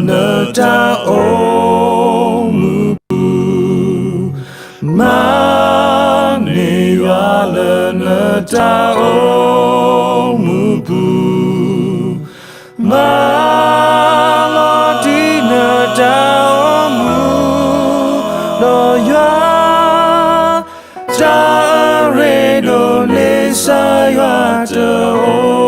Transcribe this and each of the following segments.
နတၢ်အိၣ်မူပူၤ, မၤန့ၢ်ယွၤလၢနတၢ်အိၣ် မူပူၤ, မၤလီၤတံၢ်နတၢ်အိၣ်မူ, ဒီးယွၤ တၢ်အရ့ဒိၣ်န့ၣ် ကစၢ်ယွၤတအိၣ်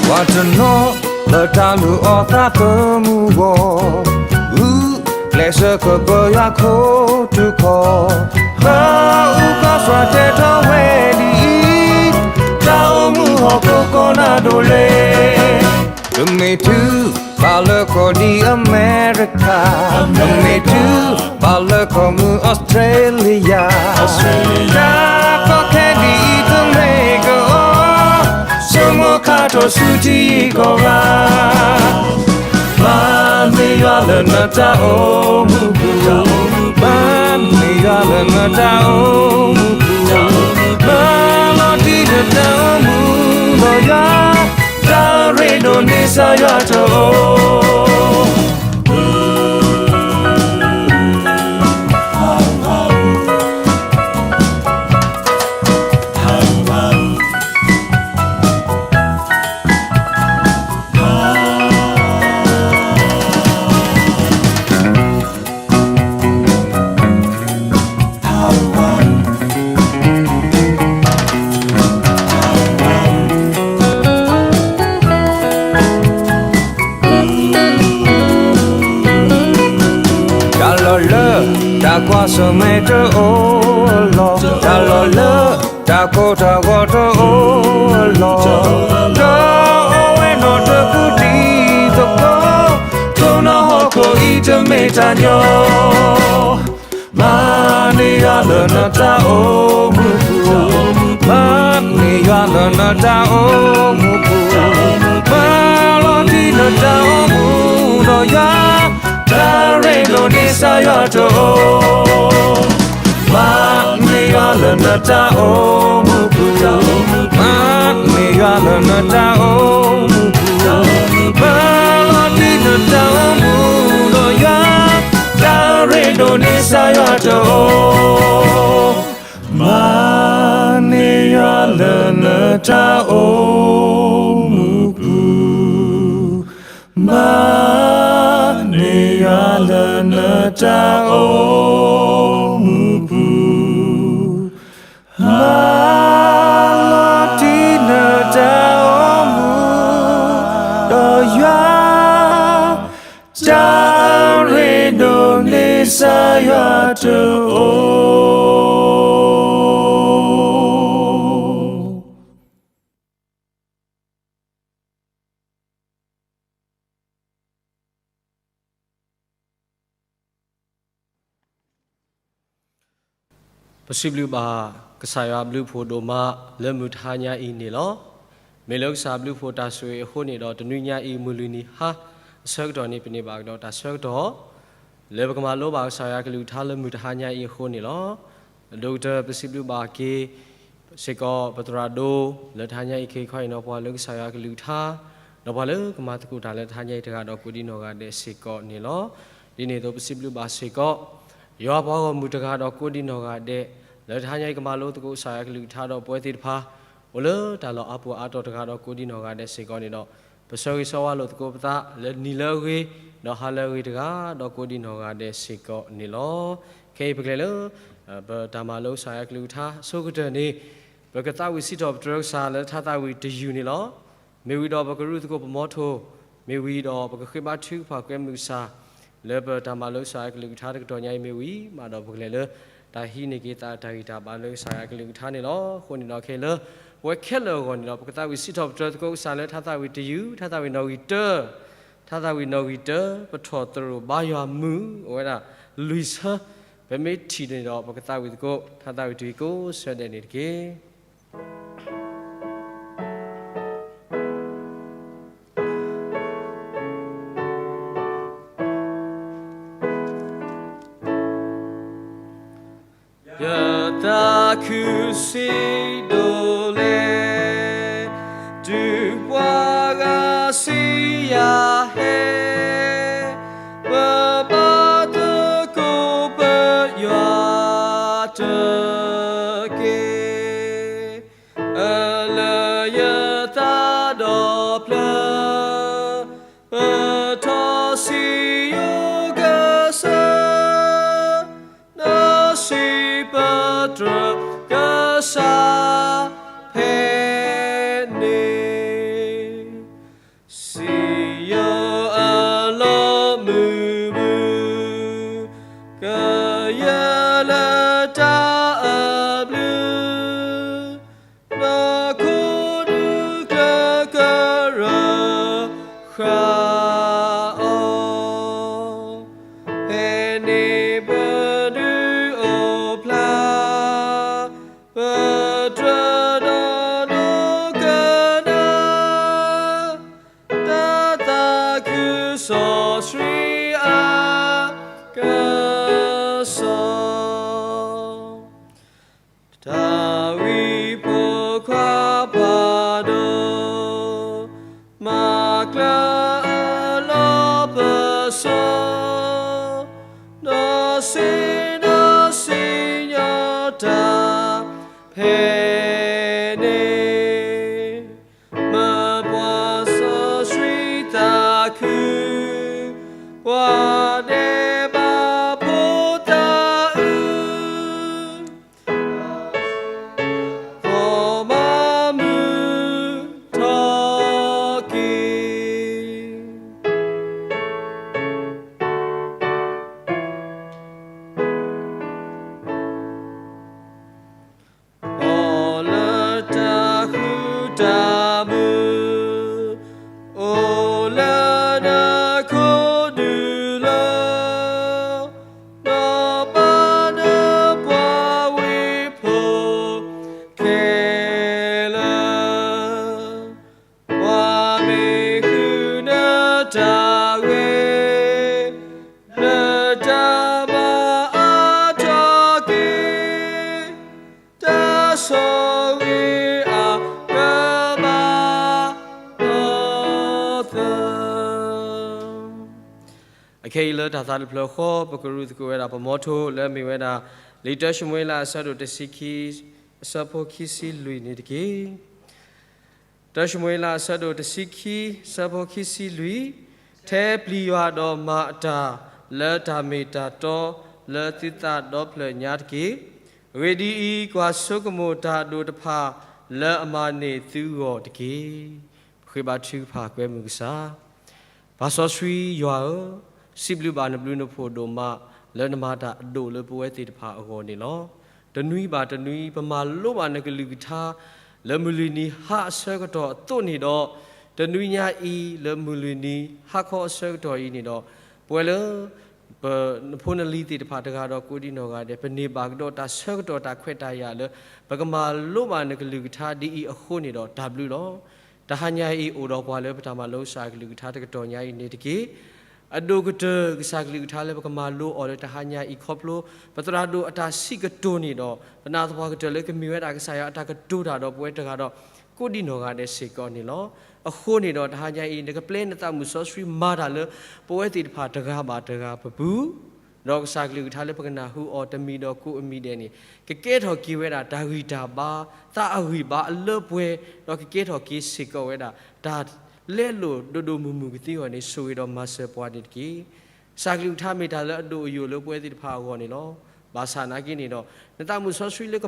ပှၤတနီၤလၢတၢ်မုာ်အီၣ်သးသမူအဂီၢ်, ဂုာ်ကျဲးစၢးကပၢယွၤခိၣ်ထူၣ်ခီၣ်, ပအုၣ်ကီၢ်စှၤတဲထီၣ်ဝဲဒ်အံၤ, တၢ်အိၣ်မူဟီၣ်ခိၣ်ကီနၢ်ဒိၣ်လ့, ပမ့ၢ်တုၤဘၣ်လၢကီၢ်ဒ်အမဲရကၤ, ပမ့ၢ်တုၤဘၣ်လၢကီၢ်မုၢ်အီစထြ့လယါ, တၢ်ကီခဲဒ်အံၤတမ့ၢ်ကအီၤ, ဆိကမိၣ်ခါထီၣ်ဆူထံဂုၤကီၢ်ဂၤ, မၤန့ၢ်ယွၤလၢနတၢ်အိၣ်မူပူၤ, မၤန့ၢ်ယွၤလၢနတၢ်အိၣ်မူပူၤ, မၤလီၤတံၢ်နတၢ်အိၣ်မူဒီးယွၤ, တၢ်အရ့ဒိၣ်န့ၣ်ကစၢ်ယွၤတအိၣ် တၢ်လီၢ်လၢတၢ်ကွၢ်ဆၢၣ်မဲာ်တအိၣ်အလီၢ်, တၢ်လီၢ်လၢတၢ်ကိၢ်တၢ်ဂီၤတအိၣ်အလီၢ်, ဒီးအိၣ်ဝဲနီၢ်တပူၤတံၤသကိး, ထိၣ်နီၣ်ဟီၣ်ခိၣ်အံၤတမ့ၢ်တၢ်ညီ မၤန့ၢ်ယွၤလၢနတၢ်အိၣ်မူပူၤ, မၤန့ၢ်ယွၤလၢနတၢ်အိၣ်မူပူၤ, မၤလီၤတံၢ်နတၢ်အိၣ်မူဒီးယွၤ, တၢ်အရ့ဒိၣ်န့ၣ်ကစၢ်ယွၤတအိၣ် မၤန့ၢ်ယွၤလၢနတၢ်အိၣ်မူပူၤ, မၤန့ၢ်ယွၤလၢနတၢ်အိၣ်မူပူၤ, မၤလီၤတံၢ်နတၢ်အိၣ်မူဒီးယွၤ, တၢ်အရ့ဒိၣ်န့ၣ်ကစၢ်ယွၤတအိၣ်, မၤန့ၢ်ယွၤလၢနတၢ်အိၣ်မူပူၤ, မၤန့ၢ်ယွၤလၢနတၢ်အိၣ်မူပူၤ, မၤလီၤတံၢ်နတၢ်အိၣ်မူဒီးယွၤ, တၢ်အရ့ဒိၣ်န့ၣ်ကစၢ်ယွၤတအိၣ်. ပစံးဘျုးဘၣ်ကစၢ်ယွၤအဘျုးအဖှိၣ်ဒိၣ်မး လၢမုၢ်တဟါညါအံၤန့ၣ်လီၤ. မ့ၢ်လၢကစၢ်အဘျုးအဖှိၣ်တၢ်ဆိၣ်ဂ့ၤအဃိန့ၣ်ဒီး တနွံညါအံၤ မုၢ်လွံၢ်နံၤဟါအဆၢကတီၢ်န့ၣ် ပန့ၢ်ဘၣ်ကဒီးတၢ်ဆၢကတီၢ် လၢပကမၤလိဘၣ်ကစၢ်ယွၤကလုၢ်ကထါလၢမုၢ်တဟါညါအံၤအဃိန့ၣ်လီၤ. အဒိၣ်ကတၢၢ်ပစံးဘျုးဘၣ်က့ၤ စ့ၢ်ကီးပသရၣ်ဒိၣ် လၢတဟါညါအံၤခဲအံၤခီအံၤန့ၣ် ပှၤလၢကစၢ်ယွၤကလုၢ်ကထါ, ဒီးပှၤလၢကမၤသကိးတၢ်လၢတဟါညါအံၤတဂၤဒီးကိးဒံးနီၢ်ဂၤဒဲးစ့ၢ်ကီးန့ၣ်လီၤ. ဒ်န့ၣ်အသိးပစံးဘျုးဘၣ်စ့ၢ်ကီး ယွၤပှၤဂီၢ်မုၢ်တဂၤဒီးကိးဒံးနီၢ်ဂၤဒဲး လၢတဟါညါအံၤကမၤလိသကိးကစၢ်ယွၤကလုၢ်ကထါဒီးပဝဲသ့ၣ်တဖၣ် အိၣ်လၢတၢ်လီၢ်အါပူၤအါတီၤတဂၤဒီးကိးဒံးနီၢ်ဂၤဒဲးစ့ၢ်ကီးန့ၣ်ဒီး ပဆၢဂ့ၤဆၢဝါလိာ်သကိးပသးလၢနံၤလၢအဂ့ၤ ဒီးဟါလၢအဂ့ၤတဂၤဒီးကိးဒံးနီၢ်ဂၤဒဲးစ့ၢ်ကီးန့ၣ်လီၤ. ခဲအံၤပကလဲၤလၢ ပတၢ်မၤလိကစၢ်ယွၤကလုၢ်ကထါအဆိကတၢၢ်န့ၣ် ပကသးဝံၣ်စံးထီၣ်ပတြၢၤကစၢ်လၢထါသးဝံၣ်တယုၢ်န့ၣ်လီၤ. မ့ၢ်ဝံၤဒီးပကရူၢ်သကိးပမီထိၣ်, မ့ၢ်ဝံၤဒီးပကဃ့ဘါထုကဖၣ်ကွဲမုာ်ကစၢ် လၢပတၢ်မၤလိကစၢ်ယွၤကလုၢ်ကထါတကတီၢ်ညါအံၤမ့ၢ်ဝံၤမးဒီးပကလဲၤလၢ တၢ်ဟံးန့ၢ်က့ၤသးတၢ်ဂံၢ်တၢ်ဘါလၢကစၢ်ယွၤကလုၢ်ကထါန့ၣ်လီၤ. အဃိန့ၣ်ဒီးခဲအံၤလၢ ပဝဲခဲလၢာ်အဂီၢ်န့ၣ်ဒီး ပကသးဝံၣ်စံးထီၣ်ပတြၢၤသကိးကစၢ်လၢထါသးဝံၣ်တယုၢ်, ထါသးဝံၣ်နီၣ်ဂံၢ်တၢ, ထါသးဝံၣ်နီၣ်ဂံၢ်တၢ, ပထီၣ်သရိာ်ဘါယွၤမုၢ် အိၣ်ဝဲဒၣ်လွံၢ်ဆၢ, ပမ့ၢ်ထံၣ်န့ၣ်ဒီး ပကသးဝံၣ်သကိး ထါသးဝံၣ်တယုၢ်ကိးဆၢဒဲးန့ၣ်တက့ၢ်. ယသးခုစံဒိၣ်လဲၣ် ပှၤဒဲးဘးဖိသၣ်အုၣ်, ပှၤမၤမုာ်ထီၣ်က့ၤ အိၣ်လၢတၢ်ဃူတၢ်မုာ်, အိၣ်လၢနခိၣ်ဒူၣ်လီၤ, ဒီးဘၣ်နပှၤဝ့ၢ်ဖိခဲလၢာ်, ပှၤမ့ၢ်ဃုနတၢ်ဂ့ၤ, နတၢ်မၤအါထီၣ်က့ၤ တၢ်ဆိၣ်ဂ့ၤအကဘၣ်ဒီးသၢ. အခဲအံၤလၢတၢ်သးတဖျၢၣ်ဃီ ပကရူၢ်သကိးဝဲဒၣ်ပမီထိလၢအမ့ၢ်ဝဲဒၣ် လံာ်တၢၡမူၤအ့လးအဆၢဒိၣ်တဆံခံ အဆၢဖိခံဆံလွံၢ်န့ၣ်တက့ၢ်. တၢၡမူၤအ့လးအဆၢဒိၣ်တဆံခံ အဆၢဖိခံဆံလွံၢ်, ထဲပျံၤယွၤဒီးမၤအတၢ်လၢတၢ်မ့ၢ်တၢ်တီလၢသုသးဒီဖျၢၣ်ညါတက့ၢ်. အဂ့ၢ်ဒ်အံၤ, ကွၢ်ဆိကမိၣ်တၢ်အဒိၣ်တဖၣ်လၢအမၤန့ၢ်သုဂီၢ်တက့ၢ်. ပဃ့ဘါထုကဖၣ်ကွဲမုာ်ကစၢ် ပၢ်စီဆှံယွၤဧၢ, စံးဘျုးဘၣ်နဘျုးနဖှိၣ်ဒိၣ်မး လၢနမၤတၢ်အဒိၣ်လၢပဝဲသ့ၣ်တဖၣ်အဂီၢ်န့ၣ်လီၤ. တနွံဘၣ်တနွံ ပမၤလိဘၣ်နကလုၢ်ကထါ လၢမုၢ်လွံၢ်နံၤဟါအဆၢကတီၢ်အသိးန့ၣ်ဒီး, တနွံညါအံၤ လၢမုၢ်လွံၢ်နံၤဟါခီအဆၢကတီၢ်အံၤန့ၣ်ဒီး, ပဝဲလၢ ပနဖိနလံၤသ့ၣ်တဖၣ်တဂၤဒီးကိးဒံနီၢ်ဂၤဒဲး ပန့ၢ်ဘၣ်ကဒီးတၢ်ဆၢကတီၢ်တၢ်ခွဲးတၢ်ယာ်လၢ ပကမၤလိဘၣ်နကလုၢ်ကထါဒ်အံၤအဃိန့ၣ်ဒီး တၢ်ဘျုးလီၤ. တဟါညါအံၤ အိၣ်ဒီးပှၤလၢပတၢ်မၤလိကစၢ်ကလုၢ်ကထါတကတီၢ်ညါအံၤန့ၣ်တက့ၢ်. အဒိၣ်ကတၢၢ်ကစၢ်ကလုၢ်ကထါလၢပကမၤလိအီၤလၢတဟါညါအံၤခီဖျိ ပသရၣ်ဒိၣ်အတၢ်စံးကတိၤန့ၣ်ဒီး ပနာ်သပှၢ်ကတၢၢ်လၢကမ့ၢ်ဝဲဒၣ်ကစၢ်ယွၤအတၢ်ကတိၤတၢ်ဒီးပဝဲတဂၤဒီး ကိးဒံနီၢ်ဂၤဒဲးစ့ၢ်ကီးန့ၣ်လီၤ. အဃိန့ၣ်ဒီးတဟါညါအံၤ နကပျဲနသးမုၣ်စီဆှံမၤတၢ်လၢ ပဝဲသ့ၣ်တဖၣ်တဂၤဘၣ်တဂၤပပူၤ ဒီးကစၢ်ကလုၢ်ကထါလၢပကနၢ်ဟူအီၤတမံၤဒီးကိးအမံၤဒဲးန့ၣ် ကကဲထီၣ်က့ၤဝဲဒၣ်တၢ်ဂံၢ်တၢ်ဘါ သးအဂံၢ်ဘါအလၢပှဲၤ ဒီးကကဲထီၣ်က့ၤစ့ၢ်ကီးဝဲဒၣ် တၢ်လဲလိာ်ဒိၣ်ဒိၣ်မုၢ်မုၢ်ကသ့အဂီၢ်န့ၣ် ဆိၣ်ဂ့ၤဒီးမၤစၢၤပှၤန့ၣ်တက့ၢ်. ကစၢ်ကလုၢ်ကထါမ့ၢ်တၢ်လၢအဒိၣ်အယိာ်လၢပဝဲသ့ၣ်တဖၣ်အဂီၢ်န့ၣ်လီၤ. ဘၣ်ဆၣ်နာ်က့န့ၣ်ဒီး နသးမုၣ်စီဆှံလၢ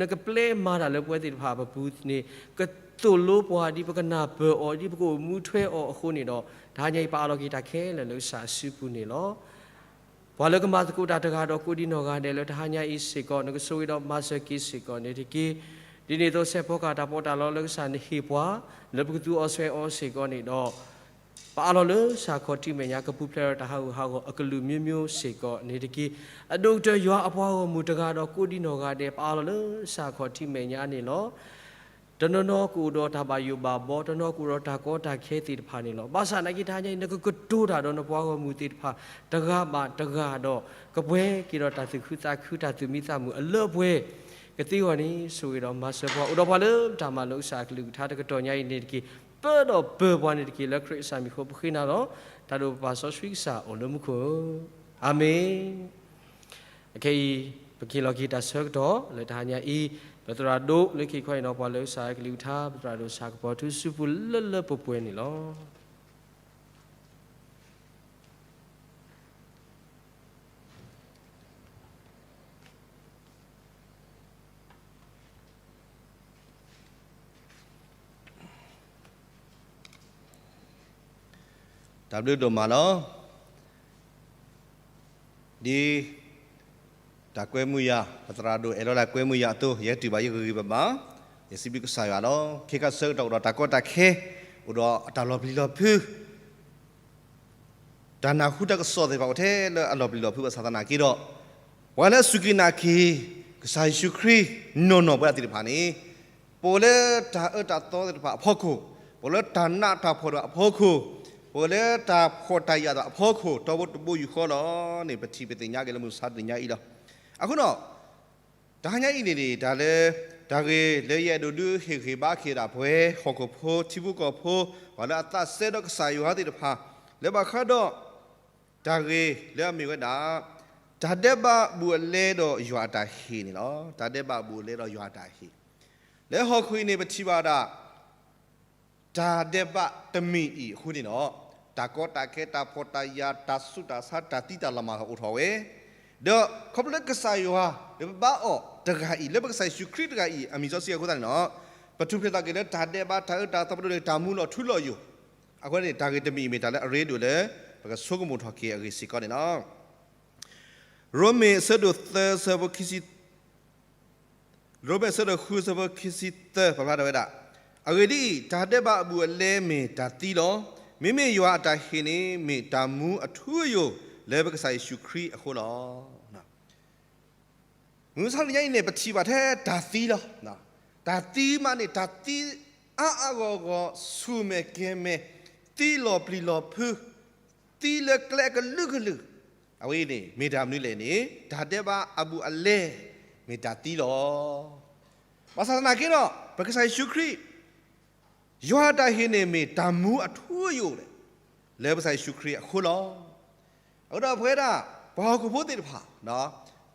နကပျဲမၤတၢ်လၢပဝဲသ့ၣ်တဖၣ်ပပူၤန့ၣ် ကသိၣ်လိပှၤဒ်ပကနၢ်ပၢၢ်အီၤ ဒ်ပကအိၣ်မူထွဲအီၤအဃိန့ၣ်ဒီး တဟါညါအံၤပအးလီၤက့ၤတၢ်ခဲလၢာ်လၢကစၢ်အစုပူၤန့ၣ်လီၤ. ပှၤလၢကမၤသကိးတၢ်တဂၤဒီးကိးဒံနီၢ်ဂၤဒဲးလၢတဟါညါအံၤစ့ၢ်ကီး နကဆိၣ်ဂ့ၤဒီးမၤစၢၤက့ၤစ့ၢ်ကီးန့ၣ်တက့ၢ်. ဒ်န့ၣ်အသိးစဲးဖီကၣ်တၢ်ပီးတၢ်လီလၢကစၢ်နဟ့ၣ်ပှၤ လၢပကသူအီၤစွဲအီၤစ့ၢ်ကီးန့ၣ်ဒီး ပအးလီၤလၢကစၢ်ခီၣ်ထံးမဲာ်ညါ ကပူၤဖျဲးဒီးတၢ်ဟးဂူာ်ဟးဂီၤအကလုာ်မျိုးမျိုးစ့ၢ်ကီးန့ၣ်တက့ၢ်. အဒိၣ်ကတၢၢ်ယွၤအပှၤဂီၢ်မုၢ်တဂၤဒီးကိးဒံနီၢ်ဂၤဒဲး ပအးလီၤလၢကစၢ်ခီၣ်ထံးမဲာ်ညါန့ၣ်လီၤ. တနီၤနီၤကအိၣ်ဒီးတၢ်ဘၣ်ယိၣ်ဘၣ်ဘီ တနီၤကအိၣ်ဒီးတၢ်ကီတၢ်ခဲသ့ၣ်တဖၣ်န့ၣ်လီၤ. ဘၣ်ဆၣ်နာ်က့တဟါညါအံၤ နကကတိၤတၢ်ဒီးနပှၤဂီၢ်မုၢ်သ့ၣ်တဖၣ် တဂၤဘၣ်တဂၤဒီး ကပှဲၤက့ၤဒီးတၢ်သူၣ်ခုသးခုတၢ်သူၣ်မံသးမုာ်အလၢပှဲၤ ကသ့အဂီၢ်န့ၣ် ဆိၣ်ဂ့ၤဒီးမၤစၢၤပှၤ အိၣ်ဒီးပှၤလၢပတၢ်မၤလိကစၢ်အကလုၢ်ကထါတကတီၢ်ညါအံၤန့ၣ်တက့ၢ်. ပၢဒီးပၢၤပှၤန့ၣ်တက့ၢ်. လၢခရံာ်အမံၤအဃိပဃ့နၤလီၤ. တၢ်ဒိၣ်ပပၢ်စီဆှံကစၢ်အိၣ်လၢမူခိၣ်ဧၢ, အၤမ့ၣ်. အခဲအံၤ ပကဟ့ၣ်လီၤက့ၤတၢ်ဆၢကတီၢ်လၢတဟါညါအံၤ, ပသရၣ်ဒိၣ်လၢခံခီအံၤဒီးပှၤလၢကစၢ်အကလုၢ်ကထါ ပသရၣ်ဒိၣ်ဆၣ်ကပီၤထူ စုပူၤလၢလၢပှဲၤပှဲၤန့ၣ်လီၤ. တၢ်ဘျုးဒိၣ်မးလီၤ. ဒ်တၢ်ကွဲမုာ်ယၤ ပသရၣ်ဒိၣ်အဲၣ်ဒိးတၢ်ကွဲမုာ်ယၤအသိး ယဟဲတုၤဘၣ်ယဂ့ၤဂ့ၤဘၣ်ဘၣ်, ယစံးဘျုးကစၢ်ယွၤလီၤ. ခဲခါဆၢကတီၢ်အိၣ်ဒီးတၢ်ကီတၢ်ခဲ, အိၣ်ဒီးအတၢ်လီၤပျံၤလီၤဖုး တၢ်နၢ်ဟူတၢ်ကစီၣ်သ့ၣ်တဖၣ်အိၣ်ထဲလၢအလီၤပျံၤလီၤဖုးဘၣ်ဆၣ်သနာ်က့ဒီး, ပှၤလၢအစူၢ်က့ၤနာ်က့ၤ ကစၢ်ယ့ၣ်ၡူးခရံာ်နီၢ်နီၢ်ပဝဲဒၣ်သ့ၣ်တဖၣ်န့ၣ်, ပအိၣ်လၢတၢ်အၢတၢ်သီသ့ၣ်တဖၣ်အဖီခိၣ်, ပအိၣ်လၢတၢ်နးတၢ်ဖှီၣ်သ့ၣ်တဖၣ်အဖီခိၣ်, ပအိၣ်လၢတၢ်ဖှီၣ်တၢ်ယာ်သ့ၣ်တဖၣ်အဖီခိၣ်, ဒီးပတဘိယူၢ်ဃီလီၤန့ၣ် ပထံၣ်ပသ့ၣ်ညါက့ၤလၢမုၢ်ဆါတနံၤညါအံၤလီၤ. အဃိဒီး တဟါညါအံၤန့ၣ်န့ၣ် တၢ်လၢ တၢ်ဂ့ၢ်လၢယအဲၣ်ဒိးဒုးဟ့ၣ်ဂံၢ်ဘါက့ၤဒၣ်ပှၤဟီၣ်ခိၣ်ဖိ ထံဖိကီၢ်ဖိ ပှၤလၢအသးစဲဒီးကစၢ်ယွၤသ့ၣ်တဖၣ် လၢဘၣ်ဃးဒီး တၢ်ဂ့ၢ်လၢအမ့ၢ်ဝဲဒၣ် တၢ်ဒဲးဘးဘူးအလဲဒီးယွၤအတၢ်ဟ့ၣ်န့ၣ်လီၤ. တၢ်ဒဲးဘးဘူးအလဲဒီးယွၤအတၢ်ဟ့ၣ်, လၢဟီၣ်ခိၣ်အံၤန့ၣ် ပထံၣ်ဘၣ်ဒၣ် တၢ်ဒဲးဘးတမံၤအံၤအဃိန့ၣ်ဒီး တၢ်ကီတၢ်ခဲ တၢ်ဖှီၣ်တၢ်ယာ် တၢ်ဆူးတၢ်ဆါ တၢ်သံတၢ်လီၤမၢ်ဂ့ၤအိၣ်ထီၣ်ဝဲ, ဒီးခီဖျိလၢကစၢ်ယွၤလၢပဘါအီၤတဂၤအံၤ လၢပကစၢ်ယ့ၣ်ၡူးခရံာ်တဂၤအံၤ အမံၤစီဆှံအဃိသတးန့ၣ်လီၤ. ပထူၣ်ဖျဲးသးက့ၤလၢတၢ်ဒဲးဘး တၢ်အၢတၢ်သီ ပဒိၣ်န့ၣ် တၢ်မူလီၤထူလီၤယိာ်, အဃိန့ၣ် တၢ်ဂ့ၢ်တမံၤအံၤမ့ၢ်တၢ်လၢအရ့ဒိၣ်လၢ ပကဆိကမိၣ်ထီၣ်က့ၤအဂ့ၢ်စ့ၢ်ကီးန့ၣ်လီၤ. ရိမ့ၤအဆၢဒိၣ်သၢဆၢဖိခံဆံ ရိမ့ၤအဆၢဒိၣ်ဃုဆၢဖိခံဆံသၢ ပာ်ဖျါထီၣ်ဝဲဒၣ်, အဂ့ၢ်ဒ်အံၤ, တၢ်ဒဲးဘးအဘူးအလဲမ့ၢ်တၢ်သံလီၤ. မ့မ့ၢ်ယွၤအတၢ်ဟ့ၣ်န့ၣ် မ့ၢ်တၢ်မူအထူအယိာ် လၢပကစၢ်ယ့ၣ်ၡူးခရံာ်အဃိလီၤ. မုၢ်မဆါတနံၤအံၤန့ၣ် ပထံၣ်ဘၣ်ထဲတၢ်သံလီၤ. တၢ်သံမးန့ၣ် တၢ်သံအါအါဂီၢ်ဂီၢ် ဆူၣ်မဲာ်ကဲၤမဲာ်, သံလီၤပျံၤလီၤဖုး, သံလၢကျဲအကလုာ်ကလုာ်, အဝဲအံၤန့ၣ် မ့ၢ်တၢ်မနုၤလဲၣ်န့ၣ် တၢ်ဒဲးဘးအဘူးအလဲ မ့ၢ်တၢ်သံလီၤ. ဘၣ်ဆၣ်သနာ်က့ဒီး ပကစၢ်ယ့ၣ်ၡူးခရံာ် ယွၤအတၢ်ဟ့ၣ်န့ၣ်မ့ၢ်တၢ်မူအထူအယိာ် လၢပကစၢ်ယ့ၣ်ၡူးခရံာ်အဃိလီၤ. အဃိဒီးပဝဲဒၣ် ပှၤဟီၣ်ခိၣ်ဖိသ့ၣ်တဖၣ်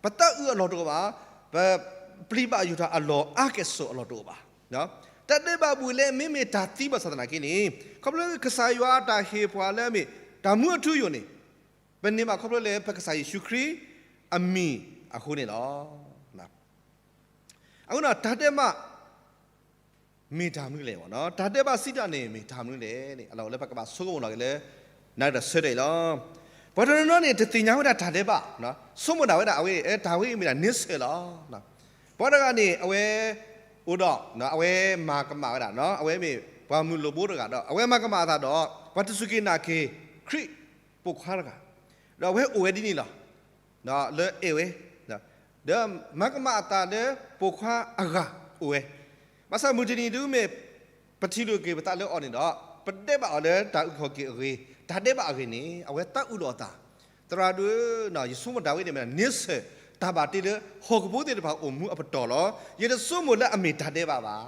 ပသးအုးအလီၢ်တအိၣ်ဘၣ်, ပပျံၤဘၣ်ယိၣ်တၢ်အလီၢ်အါကဲၣ်ဆိးအလီၢ်တအိၣ်ဘၣ်. တၢ်ဒဲးဘးဘူးလဲ မ့မ့ၢ်တၢ်သံဘၣ်ဆၣ်သနာ်က့န့ၣ် ခီဖျိကစၢ်ယွၤအတၢ်ဟ့ၣ်ပှၤလၢအမ့ၢ်တၢ်မူအထူအယိာ်န့ၣ် ပန့ၢ်ဘၣ်ခီဖျိလၢပကစၢ်ယ့ၣ်ၡူးခရံာ်အမံၤအဃိန့ၣ်လီၤ. အဃိဒီး တၢ်ဒဲးဘး မ့ၢ်တၢ်မနုၤလဲၣ်, တၢ်ဒဲးဘးစံးတၢ်န့ၣ် မ့ၢ်တၢ်မနုၤလဲၣ်န့ၣ် အလီၢ်လၢပကဘၣ်ဆိကမိၣ်လီၤက့ၤလၢ နၤဒီးဆၢထၢၣ်အံၤလီၤ. ပှၤတနီၤနီၤန့ၣ် တသ့ၣ်ညါဝဲဒၣ်တၢ်ဒဲးဘး, ဆိကမိၣ်ဒၣ်ဝဲဒၣ်အဝဲ တၢ်ဝဲအံၤမ့ၢ်ဒၣ်န့ဆၢၣ်လီၤ. ပှၤတဂၤန့ၣ် အဝဲအိၣ်ဒီး အဝဲမၤကမၣ်ဝဲဒၣ်, အဝဲမ့ၢ်ပှၤမုၢ်လိၣ်ဘိတဂၤဒီး အဝဲမၤကမၣ်အသးဒီး ပှၤတစူၢ်က့ၤနာ်က့ၤခရံာ်ဖိခွါတဂၤ, ဒီးအဝဲအိၣ်ဝဲဒ်န့ၣ်လီၤ. လၢအဲၣ်ဝဲ, ဒီးမၤကမၣ်အသးလၢပိာ်ခွါအဂၤအိၣ်ဝဲ, ဘၣ်ဆၣ်မုၢ်တနံၤဒုးမ့ၢ် ပထံၣ်လိာ်က့ၤပသးလၢအီၤန့ၣ်ဒီး ပဒဲးဘးအီၤလၢတၢ်အုၣ်က့ၤခီၣ်က့ၤအဂ့ၢ်, တၢ်ဒဲးဘးအဂ့ၢ်န့ၣ် အဝဲသးအုးဒီးအသး, သရၣ်ဒိၣ်ဧၢ, ယဆိကမိၣ်တၢ်ဝဲန့ၣ်မ့ၢ်ဒၣ်န့ဆၢၣ်, တၢ်ဘၣ်တ့လၢဟီၣ်ခိၣ်ဖိသ့ၣ်တဖၣ်အိၣ်မူအပတီၢ်လီၤ. ယတဆိကမိၣ်လၢအမ့ၢ်တၢ်ဒဲးဘးဘၣ်.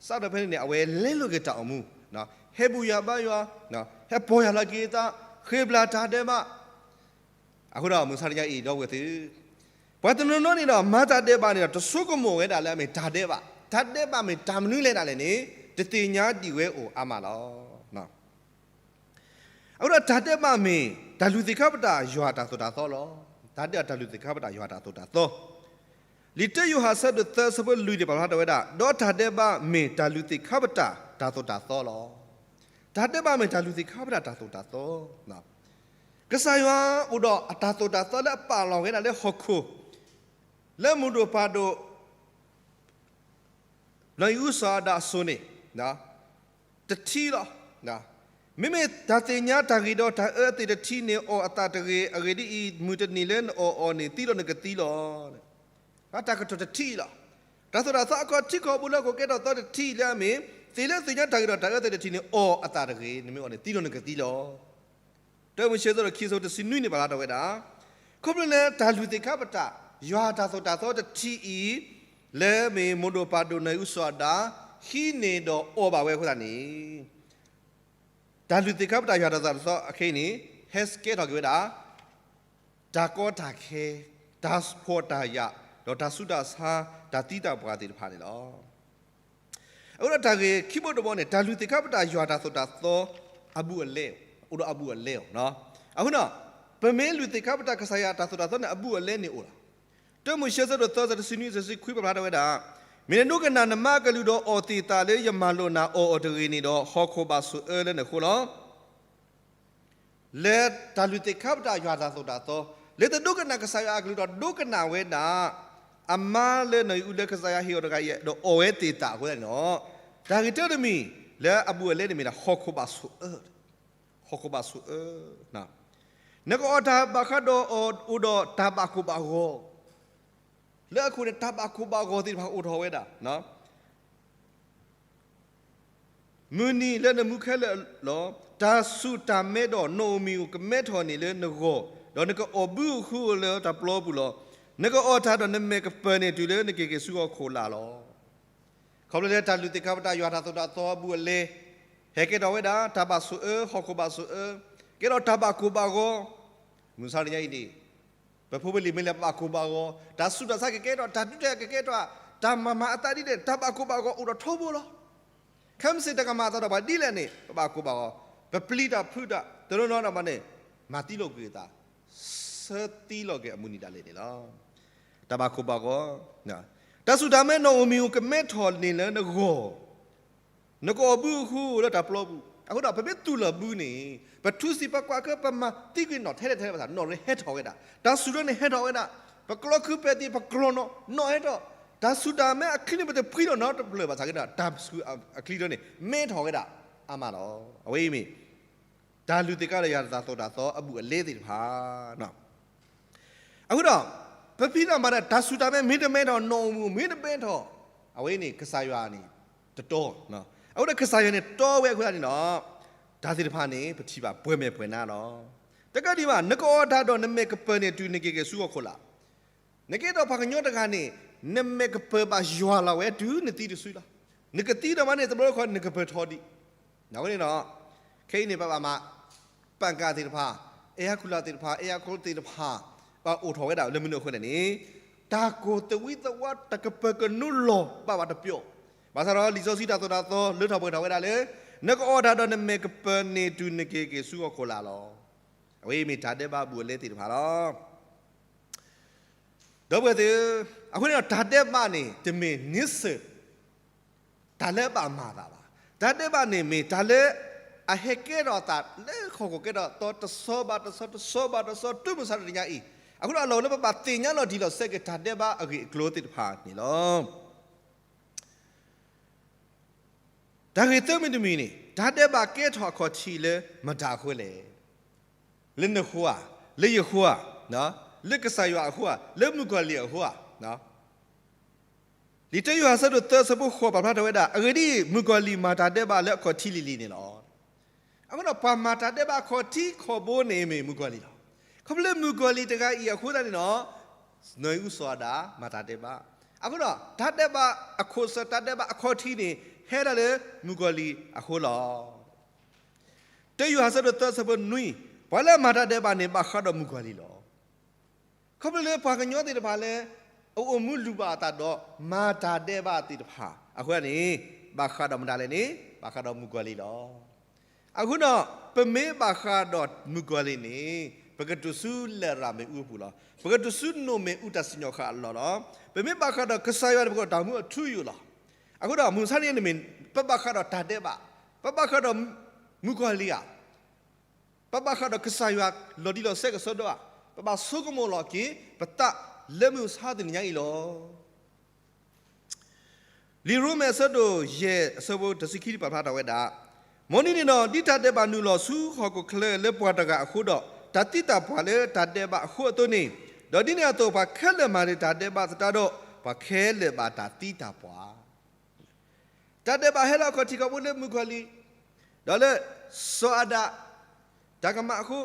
စးထီၣ်ဖဲန့ၣ်န့ၣ် အဝဲလဲလိာ်က့ၤတၢ်အိၣ်မူ, ဟဲဘူၣ်ယၤဘါယွၤ, ဟဲပီၢ်ယၢ်လီၤက့ၤအသး, ဃ့ဘျၣ်တၢ်ဒဲးဘး. အဃိဒီးမုၢ်မဆါတနံၤအံၤ ဒီပုၢ်ဝဲၢ်သ့ၣ်, ပှၤတနီၤနီၤန့ၣ်ဒီး မၤတၢ်ဒဲးဘးန့ၣ်ဒီး တဆိကမိၣ်ဝဲဒၣ်လၢအမ့ၢ်တၢ်ဒဲးဘး, တၢ်ဒဲးဘးမ့ၢ်တၢ်မနုၤလဲၣ်ဒၣ်လဲာ်န့ၣ် တသ့ၣ်ညါဒံးဝဲအိၣ်အါမးလီၤ. အဃိဒီးတၢ်ဒဲးဘးမ့ၢ် တၢ်လုၢ်သ့ၣ်ခါပတာ်ယွၤအတၢ်သိၣ်တၢ်သီလီၤ. တၢ်ဒဲးဘး တၢ်လုၢ်သ့ၣ်ခါပတာ်ယွၤအတၢ်သိၣ်တၢ်သီ, လံာ်တၢယိၤဟၣ်အဆၢဒိၣ်သၢအဆၢဖိလွံၢ်န့ၣ် ပာ်ဖျါထီၣ်ဝဲဒၣ်, ဒီးတၢ်ဒဲးဘးမ့ၢ်တၢ်လုၢ်သ့ၣ်ခါပတာ်တၢ်သိၣ်တၢ်သီလီၤ. တၢ်ဒဲးဘးမ့ၢ်တၢ်လုၢ်သ့ၣ်ခါပတာ်တၢ်သိၣ်တၢ်သီ, ကစၢ်ယွၤအိၣ်ဒီးအတၢ်သိၣ်တၢ်သီလၢအပာ်လီၤဝဲဒၣ်လၢဟီၣ်ခိၣ် လၢမုၢ်ဒိၣ်ပၢ်ဒိၣ် နီၢ်အံၣ်အူစီၤအၤဒၣ်အစိၤန့ၣ် တထံၣ်လီၤ. မ့မ့ၢ်တၢ်သ့ၣ်ညါတၢ်ဂ့ၤဒီးတၢ်အၢသ့ၣ်တထံၣ်န့ၣ် အီၣ်အသးတဂ့ၤ, အဂ့ၢ်ဒ်အံၤ, မုၢ်တနံၤလၢနအီၣ်အီၤန့ၣ် သံဒီးနကသံလီၤ. တၢ်ကတိၤတထံၣ်လီၤ. တၢ်သိၣ်တၢ်သီအကီၢ်ထံကီၢ်ပူၤလၢဟီၣ်ခိၣ်ကဲထီၣ်သီတထံၣ်လၢအမ့ၢ် သ့ၣ်လၢသ့ၣ်ညါတၢ်ဂ့ၤဒီးတၢ်အၢသ့ၣ်တထံၣ်န့ၣ် အီၣ်အသးတဂ့ၤ, နမ့ၢ်အီၤန့ၣ် သံဒီးနကသံလီၤ. တၢမိၤၡ့အဆၢဒိၣ်ခံအဆၢဖိတဆံနွံန့ၣ် ပာ်ဖျါထီၣ်ဝဲဒၣ်, ခီဖျိလၢတၢ်လုၢ်သ့ၣ်ခါပတာ် ယွၤတၢ်သိၣ်တၢ်သီတထံၣ်အံၤ လၢမ့ၢ်မုၢ်ဒိၣ်ပၢ်ဒိၣ်နီၢ်အံၣ်အူစီၤအၤဒၣ် ဟံးန့ၢ်ဒီးအီၣ်ဘၣ်ဝဲအဃိသတးန့ၣ် တၢ်လုၢ်သ့ၣ်ခါပတာ်ယွၤတၢ်သိၣ်တၢ်သီအခဲအံၤန့ၣ် ဟဲကဲထီၣ်က့ၤဝဲဒၣ် တၢ်ကီတၢ်ခဲ, တၢ်ဖှီၣ်တၢ်ယာ်, ဒီးတၢ်ဆူးတၢ်ဆါ, တၢ်သံတၢ်ပှၢ်သ့ၣ်တဖၣ်န့ၣ်လီၤ. အဃိဒီးတၢ်ဂ့ၢ်ခံဘီတဘီန့ၣ် တၢ်လုၢ်သ့ၣ်ခါပတာ်ယွၤတၢ်သိၣ်တၢ်သီ အဘူးအလဲ, အိၣ်ဒီးအဘူးအလဲအီၤ. အဃိဒီး ပမ့ၢ်လုၢ်သ့ၣ်ခါပတာ်ကစၢ်ယွၤတၢ်သိၣ်တၢ်သီန့ၣ် အဘူးအလဲန့ၣ်အိၣ်လီၤ. တၢမိၤၡ့အဆၢဒိၣ်သၢအဆၢဖိတဆံနွံ တဆံခွံ ပာ်ဖျါထီၣ်ဝဲဒၣ်, မ့ၢ်နဒိကနၣ်နမါအကလုၢ်ဒီးအီၣ်သ့ၣ်သးလၢယမၤလိာ်နၤအီၣ်အီၤတဂ့ၤန့ၣ်ဒီး ဟီၣ်ခိၣ်ဘၣ်ဆိၣ်အၢလၢနဃိလီၤ. လၢတၢ်လုၢ်သ့ၣ်ခါပတာ်ယွၤတၢ်သိၣ်တၢ်သီ, လၢတဒိကနၣ်ကစၢ်ယွၤအကလုၢ်ဒီးဒိကနၣ်ဝဲဒၣ် အမါလၢနီၢ်အံၣ်အူလၢကစၢ်ယွၤဟ့ၣ်အီၤတဂၤအံၤ ဒီးအီၣ်ဝဲသ့ၣ်သးအဃိသတးန့ၣ်ဒီး, တၢ်ဂ့ၢ်တၢတမံၤ လၢအဘူးအလဲန့ၣ်မ့ၢ်ဒၣ်ဟီၣ်ခိၣ်ဘၣ်ဆိၣ်အၢ, ဟီၣ်ခိၣ်ဘၣ်ဆိၣ်အၢ နကအီၣ်တၢ်ဘၣ်ဃးဒီးအီၤ အိၣ်ဒီးတၢ်ဘၣ်ကိၢ်ဘၣ်ဂီၤ, လၢအခိၣ်န့ၣ် တၢ်ဘၣ်ကိၢ်ဘၣ်ဂီၤသ့ၣ်တဖၣ်အိၣ်ထီၣ်ဝဲဒၣ် မုၢ်နံၤလၢနမူခဲလၢာ်လီၤ. တၢ်ဆူၣ်တၢ်မဲဒီး နအိၣ်မံၤအိၣ်ကမဲထီၣ်န့ၢ်လၢနဂီၢ်, ဒီးနကအီၣ်ဘုအဃုအီၤလၢတၢ်ပျီပူၤလီၤ. နကအီၣ်တၢ်ဒီးနမဲာ်ကပၢၤန့ၣ်တုၤလၢနက့ၤက့ၤဆူဟီၣ်ခိၣ်လာ်လီၤ. ခီဖျိလၢတၢ်လုၢ်သ့ၣ်ခါပတာ်ယွၤတၢ်သိၣ်တၢ်သီအဘူးအလဲ, ဟဲကဲထီၣ်ဝဲဒၣ် တၢ်ဘၣ်ဆိၣ်အၢ ဟီၣ်ခိၣ်ဘၣ်ဆိၣ်အၢ, ကဲထီၣ်တၢ်ဘၣ်ကိၢ်ဘၣ်ဂီၤ, မုၢ်မဆါတနံၤအံၤန့ၣ် ပဖိပလံၤမ့ၢ်လဲၤပဘၣ်ကိၢ်ဘၣ်ဂီၤ, တၢ်ဆူးတၢ်ဆါကကဲထီၣ်, တၢ်ဒုးတၢ်ကကဲထီၣ်, တၢ်မၤမၤအသးဒ်လဲၣ်, တၢ်ဘၣ်ကိၢ်ဘၣ်ဂီၤအိၣ်ဒီးထီဘိလီၤ. ခဲမုၢ်ဆ့ၣ်တၢ်ကမၤအသးဒီးပှၤဒ်လဲၣ်န့ၣ် ပဘၣ်ကိၢ်ဘၣ်ဂီၤ ပပျံၤတၢ်ဖုးတၢ် တနီၤနီၤဒၣ်မးန့ၣ် မၤသံလီၤကွံာ်အသး ဆၢသံလီၤက့ၤအမုၢ်နံၤဒၣ်လဲာ်န့ၣ်လီၤ. တၢ်ဘၣ်ခိၣ်ဘၣ်ဂီၤ, တၢ်စူၢ်တၢ်မဲနီၢ်ဧိၤမံၤဧိၤ ကမဲထီၣ်န့ၢ်လၢနဂီၢ်, နကအီၣ်ဘုအဃိလၢတၢ်ပျီပူၤ, အဃိဒီး ပမ့ၢ်သူၣ်လီၤဘုန့ၣ် ပထူစံးပကွၢ်ခဲ ပမၤသံကွံာ်နီၣ်ထဲလဲၣ်ထဲလဲၣ်ဘၣ်ဆၣ် နီၣ်ရ့ဟဲထီၣ်ဝဲဒၣ်, တၢ်စူၢ်တၢ်မဲန့ၣ်ဟဲထီၣ်ဝဲဒၣ်, ပကျီခုပသံး ပကျီနီၣ် နီၣ်ဟဲထီၣ်, တၢ်စူၢ်တၢ်မဲအချံန့ၣ် ပတဖှံလီၤနီတဘျီဘၣ်ဆၣ်က့ဒီး တၢ်စူၢ်အချံတၢန့ၣ် မဲထီၣ်ဝဲဒၣ်အါမးလီၤ. အဝဲအံၤမ့ၢ် တၢ်လုၢ်သ့ၣ်ကါဒီးယွၤတၢ်သိၣ်တၢ်သီအဘူးအလဲသ့ၣ်တဖၣ် အဃိဒီး ပဖံးတၢ်မၤတၢ် တၢ်စူၢ်တၢ်မဲမ့ၢ်တမဲထီၣ် နီၣ်ဧိၤမံၤဧိၤမ့ၢ်တမဲထီၣ် အဝဲန့ၣ် ကစၢ်ယွၤန့ၣ် တတီ, အဃိဒီးကစၢ်ယွၤန့ၣ်တီဝဲအဃိသတးန့ၣ်ဒီး တၢ်သ့ၣ်တဖၣ်န့ၣ် ပထံၣ်ဘၣ်ပှဲၤမဲာ်ပှဲၤနါလီၤ. တကးဒံးဘၣ် နကအီၣ်တၢ်ဒီးနမဲာ်ကပၢၤန့ၣ်တုၤနက့ၤက့ၤဆူဟီၣ်ခိၣ်လာ် နကဲထီၣ်ပှၤကညီတဂၤန့ၣ် နမဲာ်ကပၢၤဘၣ်ယွၤလီၤဝဲတုၤနသံတစုလီၤ. နကသံဒီးမးန့ၣ် တဘျီတခီၣ်နကပၢၤထီဒံး. အဃိန့ၣ်ဒီး ခဲအံၤန့ၣ် ပဘၣ်မၤ ပၣ်ကၣ်သ့ၣ်တဖၣ်, အဲၣ်ဟးခူၣ်လၢ်သ့ၣ်တဖၣ်, အဲၣ်ဟးခိသ့ၣ်တဖၣ် ဘၣ်အိၣ်ထီၣ်ဝဲဒၣ်လၢမနုၤအဃိလဲၣ်န့ၣ် တၢ်ကိၢ်သဝံသဝါ တၢ်ကပၢၤကနူလီၤဘၣ်ဘၣ်တပျီၤ. ဘၣ်ဆၣ်ဒီးလံာ်စီဆှံတၢ်သိၣ်တၢ်သီလၢထီၣ်ပှဲၤထီၣ်ဝဲဒၣ်လၢ နကအီၣ်တၢ်ဒီးနမဲာ်ကပၢၤန့ၣ်တုၤနက့ၤက့ၤဆူဟီၣ်ခိၣ်လာ်လီၤ. အဝဲအံၤမ့ၢ်တၢ်ဒဲးဘးအဘူးအလဲသ့ၣ်တဖၣ်လီၤ. ဒီပုၢ်ဝဲၢ်သ့ၣ်ဧၢ, အဃိန့ၣ်ဒီး တၢ်ဒဲးဘးန့ၣ် တမ့ၢ်န့ဆၢၣ် တၢ်လၢအဘၣ်မၤအသးဘၣ်. တၢ်ဒဲးဘးန့ၣ်မ့ၢ်တၢ်လၢ အဟဲကဲထီၣ်အသးလၢဟီၣ်ခိၣ်ကဲထီၣ်သီ တဆီဘၣ်တဆီ တဆီဘၣ်တဆီ တုၤမုၢ်ဆါတနံၤညါအံၤ, အဃိဒီးအလီၢ်အိၣ်လၢပဘၣ်သ့ၣ်ညါလီၤတံၢ်လီၤဆဲးက့ၤ တၢ်ဒဲးဘးအဂ့ၢ်အကျိၤသ့ၣ်တဖၣ်န့ၣ်လီၤ. တၢ်ဂ့ၢ်သၢမံၤတမံၤန့ၣ် တၢ်ဒဲးဘးကဲထီၣ်အခီၣ်ထံးလၢမတၤအဃိလဲၣ်. လၢနဃိဧါ, လၢယဃိဧါ, လၢကစၢ်ယွၤအဃိဧါ, လၢမုၣ်ကီၤလံၢ်အဃိဧါ. လံာ်တၢယိၤဟၣ်အဆၢဒိၣ်သၢအဆၢဖိဃိးပာ်ဖျါထီၣ်ဝဲဒၣ်, အဂ့ၢ်ဒ်အံၤ, မုၣ်ကီၤလံၢ်မၤတၢ်ဒဲးဘးလၢအခီၣ်ထံးလံၤလံၤန့ၣ်လီၤ. အဃိဒီးပှၤမၤတၢ်ဒဲးဘးအခီၣ်ထံးခီၣ်ဘိန့ၣ်မ့ၢ်မုၣ်ကီၤလံၢ်လီၤ. ခီဖျိလၢမုၣ်ကီၤလံၢ်တဂၤအံၤအဃိသတးန့ၣ်ဒီး နီၢ်အံၣ်အူစီၤအၤဒၣ်မၤတၢ်ဒဲးဘး, အဃိဒီး တၢ်ဒဲးဘးအခိၣ်စၢၢ် တၢ်ဒဲးဘးအခီၣ်ထံးန့ၣ် ဟဲဒၣ်လၢမုၣ်ကီၤလံၢ်အဃိလီၤ. တၢယိၤဟၣ်အဆၢဒိၣ်သၢအဆၢဖိနွံ, ပှၤလၢအမၤတၢ်ဒဲးဘးန့ၣ် ဘၣ်ဃးဒီးမုၣ်ကီၤလံၢ်လီၤ. ခီဖျိလၢပှၤကညီသ့ၣ်တဖၣ်လၢ အအိၣ်မူလုၢ်ဘၣ်အသးဒီး မၤတၢ်ဒဲးဘးသ့ၣ်တဖၣ်အဃိန့ၣ်, ဘၣ်ဃးဒီးမတၤလဲၣ်န့ၣ် ဘၣ်ဃးဒီးမုၣ်ကီၤလံၢ်လီၤ. အဃိဒီး ပမ့ၢ်ဘၣ်ဃးဒီးမုၣ်ကီၤလံၢ်န့ၣ် ပကတုၤဆူလရာ်မ့ၣ်အူအပူၤလီၤ. ပကတုၤဆူနိၣ်မ့ၣ်အူတၢ်စံၣ်ညီၣ်ဃာ်အလီၢ်လီၤ. ပမ့ၢ်ဘၣ်ဃးဒီးကစၢ်ယွၤန့ၣ် ပကအိၣ်တၢ်မူအထူအယိာ်လီၤ. အဃိဒီး မုၢ်ဆါတနံၤန့ၣ်မ့ၢ် ပဘၣ်ဃးဒီးတၢ်ဒဲးဘး, ပဘၣ်ဃးဒီးမုၣ်ကီၤလံၢ်ဧါ, ပဘၣ်ဃးဒီးကစၢ်ယွၤလီၤတံၢ်လီၤဆဲးကစီဒီဧါ, ပဘၣ်ဆိကမိၣ်လီၤက့ၤပသးလၢမုၢ်မဆါတနံၤညါအံၤလီၤ. လံာ်ရိမ့ၤအဆၢဒိၣ်ယဲၢ်အဆၢဖိတဆံခံပာ်ဖျါထီၣ်ဝဲဒၣ်, မ်ဒ်န့ၣ်ဒီး ဒ်တၢ်ဒဲးဘးနုာ်လီၤဆူဟီၣ်ခိၣ်ချၢလၢပှၤတဂၤအဃိဒီး တၢ်သံတၢ်ပှၢ်လၢတၢ်ဒဲးဘးအဃိအသိးန့ၣ်, ဒီးဒ်န့ၣ်အသိး ပှၤခဲလၢာ်မၤတ့ၢ်တၢ်ဒဲးဘးသတးဒီး ပှၤခဲလၢာ်ဘၣ်တၢ်သံတၢ်ပှၢ် တၢ်ဒဲးဘးဟဲလၢအခီၣ်ထံးခီၣ်ဘိလၢမုၣ်ကီၤလံၢ်, ဒီးလၢစီၤအၤဒၣ် တၢ်ကမၣ်အဃိ,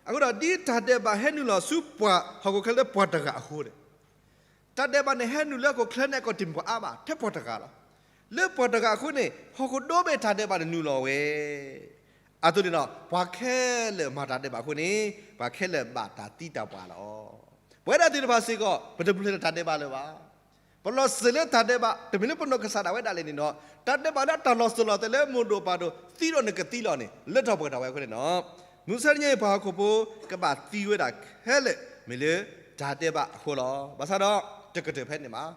အဃိဒီး ဒ်တၢ်ဒဲးဘးဟဲနုာ်လီၤဆူပှၤဟီၣ်ခိၣ်ချၢလၢပှၤတဂၤအဃိန့ၣ်, တၢ်ဒဲးဘးန့ၣ်ဟဲနုာ်လၢဟီၣ်ခိၣ်ချၢန့ၣ် အကီၢ်တမ့ၢ်ပှၤအါဘၣ် ထဲပှၤတဂၤလီၤ. လၢပှၤတဂၤအဃိန့ၣ် ဟီၣ်ခိၣ်ဒီဘ့ၣ်တၢ်ဒဲးဘးန့ၣ်နုာ်လီၤဝဲ အသိးန့ၣ်ဒီး ပှၤခဲလၢာ်မၤတၢ်ဒဲးဘးအဃိန့ၣ် ပှၤခဲလၢာ်ဘၣ်တၢ်သံတၢ်ပှၢ်လီၤ. ပဝဲဒၣ်သ့ၣ်တဖၣ်စ့ၢ်ကီး ပတဘျုးလၢတၢ်ဒဲးဘးလၢၤဘၣ်. ပလီၤစၢၤလၢတၢ်ဒဲးဘး တမ့ၢ်လၢပနီၢ်ကစၢ်ဒၣ်ဝဲဒၣ်လဲာ်န့ၣ်ဒီး တၢ်ဒဲးဘးလၢတၢ်လီၤစၢၤလီၤသွဲၣ်လၢမိၢ်ဒိၣ်ပၢ်ဒိၣ်သံဒီးနကသံလီၤန့ၣ် လၢထီၣ်ပှဲၤထီၣ်ဝဲအဃိန့ၣ်ဒီး မုၢ်ဆါတနံၤအံၤ ပှၤဟီၣ်ခိၣ်ဖိ ကဘၣ်သံဝဲဒၣ်ခဲလၢာ် မ့ၢ်လၢတၢ်ဒဲးဘးအဃိလီၤ. ဘၣ်ဆၣ်ဒီး တကတၢၢ်ဖဲန့ၣ်ဘၣ်.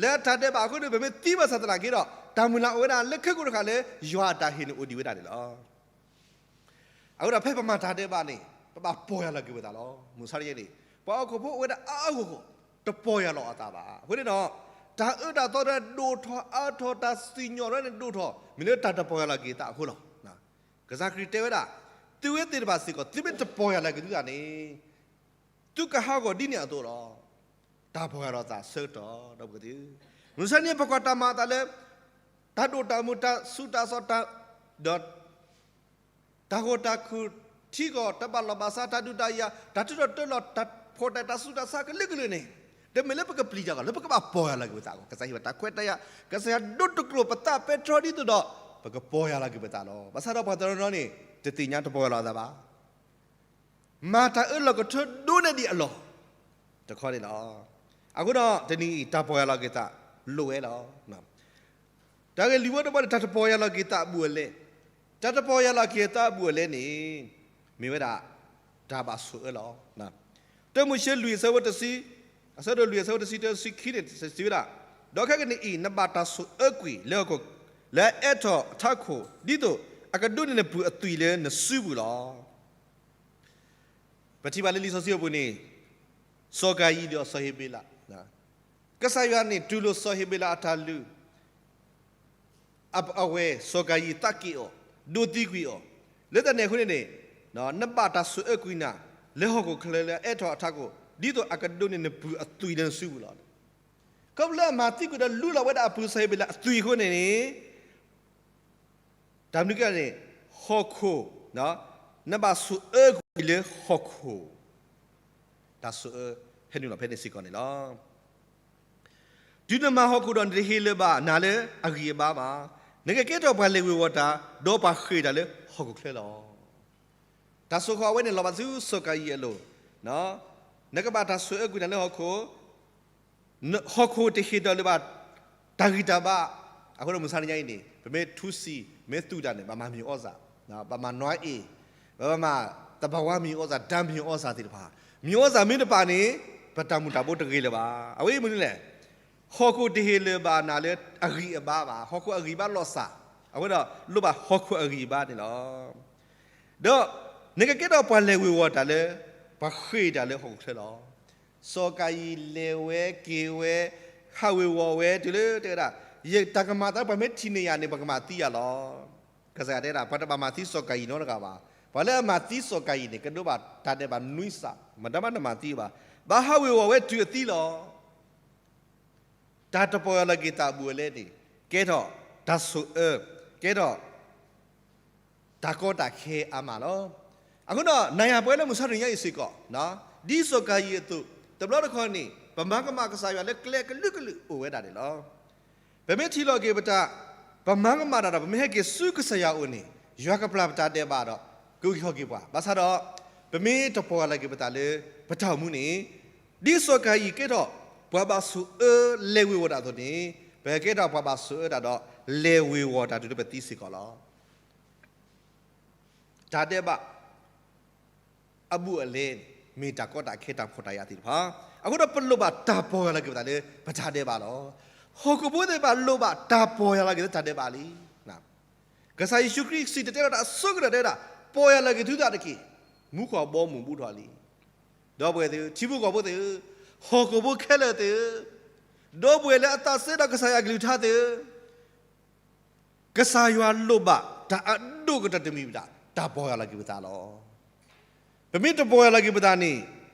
လၢတၢ်ဒဲးဘးအဃိန့ၣ် ပမ့ၢ်သံဘၣ်ဆၣ်သနာ်က့ဒီး တၢ်မုၢ်လၢ်အိၣ်ဝဲဒၣ်လၢခ့ကိၣ်တဃာ်လၢ ယွၤအတၢ်ဟ့ၣ်န့ၣ်အိၣ်ဒံးဝဲဒၣ်န့ၣ်လီၤ. အဃိဒီးဖဲပမၤတၢ်ဒဲးဘးန့ၣ် ပဘၣ်ပီၢ်ယၢ်လီၤက့ၤပသးလီၤ. မုၢ်ဆါတနံၤန့ၣ် ပှၤဟီၣ်ခိၣ်ဖိအိၣ်ဝဲဒၣ်အါအါဂီၢ်ဂီၢ် တပီၢ်ယၢ်လီၤအသးဘၣ်. အဃိန့ၣ်ဒီး တၢ်အၢတၢ်သီတဒိၣ်ထီၣ်အါထီၣ် တၢ်စံၣ်ညီၣ်တဒိၣ်ထီၣ် မ့ၢ်လၢတၢ်တပီၢ်ယၢ်လီၤက့ၤသးအဃိလီၤ. ကစၢ်ခရံာ်တဲဝဲဒၣ် သုဝဲသ့ၣ်တဖၣ်စ့ၢ်ကီး သုမ့ၢ်တပီၢ်ယၢ်လီၤက့ၤသုသးန့ၣ် သုကဟးဂီၤဒ်န့ၣ်အသိးလီၤ. တၢ်ပီၢ်ယၢ်လီၤသးဆၢကတီၢ် ဒီပုၢ်ဝဲၢ်သ့ၣ်ဧၢ, မုၢ်ဆါတနံၤပကွၢ်တၢ်မၤအသးလၢ တၢ်ဒိၣ်တၢ်မုၢ် တၢ်ဆူးတၢ်ဆါ ဒီး တၢ်ဂီၤတၢ်ခုၣ်ထံကီၢ် တၢ်ဘၣ်လီၢ်ဘၣ်စး တၢ်ဒုးတၢ်ယၤ တၢ်ထုးထီၣ်တၢလီၤ တၢ်ဖိးတၢ် တၢ်ဆူးတၢ်ဆါကလုာ်ကလုာ်န့ၣ် တမ့ၢ်လၢပကပျံၤတၢ်အဂီၢ် လၢပကဘၣ်ပီၢ်ယၢ်လီၤက့ၤပသးအဂီၢ် ကစၢ်ဟ့ၣ်ဝဲတၢ်ခွဲးတၢ်ယာ် ကစၢ်ယွၤဒိတကျိာ်ပသးပဲတြီဒ်သိးဒီး ပကပီၢ်ယၢ်လီၤက့ၤပသးလီၤ. ဘၣ်ဆၣ်ဒီးပှၤတနီၤနီၤန့ၣ် တသ့ၣ်ညါတပီၢ်ယၢ်လီၤအသးဘၣ် မၤတၢ်အၢလီၤကထၢဒိၣ်န့ၢ်ဒံးအလီၢ် တခီန့ၣ်လီၤ. အဃိဒီးတနံၤအံၤ တၢ်ပီၢ်ယၢ်လီၤက့ၤသးလိၣ်ဝဲလီၤ. တၢ်ဂ့ၢ်လံာ်ဝဲတဘီန့ၣ် တၢ်တပီၢ်ယၢ်လီၤက့ၤသးအဘူးအလဲ တၢ်တပီၢ်ယၢ်လီၤက့ၤအသးအဘူးအလဲန့ၣ် မ့ၢ်ဝဲဒၣ် တၢ်ဘၣ်ဆိၣ်အၢလီၤ. တၢမိၤၡ့လွံၢ်အဆၢဖိတဆံ, အဆၢဒိၣ်လွံၢ်အဆၢဖိတဆံတၢ တဆံခံန့ၣ် စံးဝဲဒၣ်, ဒီးခဲကနံၣ်အံၤ နဘၣ်တၢ်ဆိၣ်အၢကွံာ်လၢဟီၣ်ခိၣ်, လၢအအဲးထီၣ်အထးခိၣ်, ဒ်သိးအကဒိးန့ၢ်နပုၢ်အသွံၣ်လၢနစုပူၤလီၤ. ပထံၣ်ဘၣ်လၢလံာ်စီဆှံအပူၤန့ၣ် စီၤကၤယံၣ်ဒီးစီၤဟ့းဘ့းလး, ကစၢ်ယွၤန့ၣ်တူၢ်လိာ်စီၤဟ့းဘ့းလးအတၢ်လုၢ် အဝဲ စီၤကၤယံၣ်သးက့ၣ်အီၤ, ဒိးသံကွံာ်အီၤ, လၢတၢ်န့ၣ်အဃိန့ၣ်န့ၣ်, နဘၣ်တၢ်ဆိၣ်အၢကွံာ်နၤ လၢဟီၣ်ခိၣ်ချၢလၢအအဲးထီၣ်အထးခိၣ်, ဒ်သိးအကဒိးန့ၢ်နပုၢ်အသွံၣ်လၢနစုပူၤလီၤ. ခီဖျိလၢအမၤသံကွံာ်ဒီးလူလီၤဝဲဒၣ်အပုၢ်စီၤဟ့းဘ့းလးအသွံၣ်အဃိန့ၣ်န့ၣ် တၢ်မနုၤကဲန့ၣ်, ဟီၣ်ခိၣ်, နဘၣ်ဆိၣ်အၢကွံာ်လၢဟီၣ်ခိၣ်, တၢ်ဆိၣ်အၢဟဲနုာ်လီၤဖဲန့ၣ်စ့ၢ်ကီးန့ၣ်လီၤ. တုၤနမၤဟီၣ်ခိၣ်ဒီး နတဟ့ၣ်လၢၤဘၣ်နၤလၢအဂံၢ်အဘါဘၣ်. နကကဲထီၣ်ပှၤလဲၤဝ့ၤဝီၤတၢ်, ဒီးပှၤဃ့ၢ်တၢ်လၢဟီၣ်ခိၣ်ချၢလီၤ. တၢ်ဆိၣ်ဃီၤအဝဲန့ၣ်လီၤဘၣ်ဆူစီၤကၤယံၣ်အလိၤ, နကဘၣ်တၢ်ဆိၣ်အၢကွံာ်နၤလၢဟီၣ်ခိၣ်, ဟီၣ်ခိၣ်တဟ့ၣ်တၢ်လၢၤဘၣ် တၢ်ဂံၢ်တၢ်ဘါ, အဃိဒီးမုၢ်ဆါတနံၤညါအံၤန့ၣ် ပမ့ၢ်ထူစံး မ့ၢ်သူၣ်တၢ်န့ၣ် ဘၣ်မၤမံၤအီၣ်စၢ်, ဘၣ်မၤနွါအ့ၣ်, ဘၣ်မၤသဘၣ်ဝါမံၤအီၣ်စၢ် ဒၢမံၤအီၣ်စၢ်သ့ၣ်တဖၣ်, မံၤအီၣ်စၢ်မ့ၢ်တပာ်န့ၣ် ပတၢ်မူၤတၢ်ဘှီးတဂ့ၤလၢၤဘၣ်. အဝဲအံၤမနုၤလဲၣ်, ဟီၣ်ခိၣ်တဟ့ၣ်လၢၤဘၣ်နၤလၢအဂံၢ်အဘါဘၣ်, ဟီၣ်ခိၣ်အဂံၢ်ဘါလီၤစၢ်, အဝဲဒီးလိၣ်ဘၣ်ဟီၣ်ခိၣ်အဂံၢ်အဘါန့ၣ်လီၤ. ဒီးနကကဲထီၣ်ပှၤလဲၤဝ့ၤဝီၤတၢ်လၢ ပှၤဃ့ၢ်တၢ်လၢဟီၣ်ခိၣ်ချၢလီၤ. စီၤကၤယံၣ်လဲၤဝဲက့ၤဝဲ ဟးဝ့ၤဝီၤဝဲတုၤလၢတဲဝဲဒၣ်, ယတၢ်ကမၤသးလၢပှၤမ့ၢ်ထံၣ်န့ၢ်ယၤန့ၣ် ပှၤကမၤသံယၤလီၤ. ကစၢ်ယွၤတဲဒၣ် ပှၤတဘၣ်မၤသံစီၤကၤယံၣ်နီတဂၤဘၣ်. ပှၤလၢအမၤသံစီၤကၤယံၣ်န့ၣ် ကဒိးဘၣ်တၢ်ဒဲးဘးနွံစး, မတၤမးတမၤသံဘၣ်. ဘၣ်ဟးဝ့ၤဝီၤဝဲတုၤအသံလီၤ. တၢ်တပီၢ်ယၢ်လီၤက့ၤသးအဘူးအလဲန့ၣ် ကဲထီၣ်တၢ်ဆိၣ်အၢ, ကဲထီၣ် တၢ်ကီတၢ်ခဲအါမးလီၤ. အဃိဒီး နၤယၤပဝဲလၢမုၢ်ဆါတနံၤညါအံၤစ့ၢ်ကီး, ဒ်စီၤကၤယံၣ်အသိး, တဘျီတခီၣ်န့ၣ် ပမၤကမၣ်ကစၢ်ယွၤလၢကျဲကလုာ်ကလုာ်အိၣ်ဝဲဒၣ်န့ၣ်လီၤ. ပမ့ၢ်ထံၣ်လီၤက့ၤပတၢ်, ပမၤကမၣ်တၢ်ဒီး ပမ့ၢ်ဟဲက့ၤဆူကစၢ်ယွၤအအိၣ်န့ၣ် ယွၤကပျၢ်ပတၢ်ဒဲးဘးဒီး ကဂံၢ်ဟီၣ်က့ၤပှၤ. ဘၣ်ဆၣ်ဒီး ပမ့ၢ်တပီၢ်ယၢ်လီၤက့ၤပသးလၢ ပတၢ်အိၣ်မူန့ၣ်, ဒ်စီၤကၤယံၣ်ကဲထီၣ် ပှၤဘၣ်ဆိၣ်အၢလဲၤဝ့ၤဝီၤတၢ်အသိးန့ၣ်, ပကဲထီၣ်ပှၤဘၣ်ဆိၣ်အၢတၢ်ဒီး လဲၤဝ့ၤဝီၤတၢ်တုၤလၢပသံစ့ၢ်ကီးလီၤ. တၢ်ဒဲးဘး အဘူးအလဲန့ၣ် မ့ၢ်တၢ်ကီတၢ်ခဲတၢ်ဖှီၣ်တၢ်ယာ်သ့ၣ်တဖၣ်. အဃိဒီးပလိၣ်ဘၣ်တၢ်ပီၢ်ယၢ်လီၤက့ၤပသးလၢ ပတၢ်ဒဲးဘးလီၤ. ဟီၣ်ခိၣ်ဖိသ့ၣ်တဖၣ်လိၣ်ဘၣ်တၢ်ပီၢ်ယၢ်လီၤက့ၤလၢတၢ်ဒဲးဘးလံ. ကစၢ်ယ့ၣ်ၡူးခရံာ်စံၣ်တဲၤတဲလီၤတၢ်အဆိကတၢၢ်တဲဝဲဒၣ်, ပီၢ်ယၢ်လီၤက့ၤသုသးတက့ၢ်. မူခိၣ်ဘီမုၢ်ဘူးထီၣ်လံ. ဒီပုၢ်ဝဲၢ်သ့ၣ်ဧၢ, ထံဖိကီၢ်ဖိသ့ၣ်ဧၢ, ဟီၣ်ခိၣ်ဖိခဲလၢာ်သ့ၣ်ဧၢ, ဒီပုၢ်ဝဲၢ်လၢအသးစဲဒီးကစၢ်ယွၤကလုၢ်ကထါသ့ၣ်ဧၢ, ကစၢ်ယွၤလိၣ်ဘၣ်တၢ်အဒိၣ်ကတၢၢ်တမံၤဘၣ်ဒၣ် တၢ်ပီၢ်ယၢ်လီၤက့ၤပသးလီၤ. ပမ့ၢ်တပီၢ်ယၢ်လီၤက့ၤပသးန့ၣ်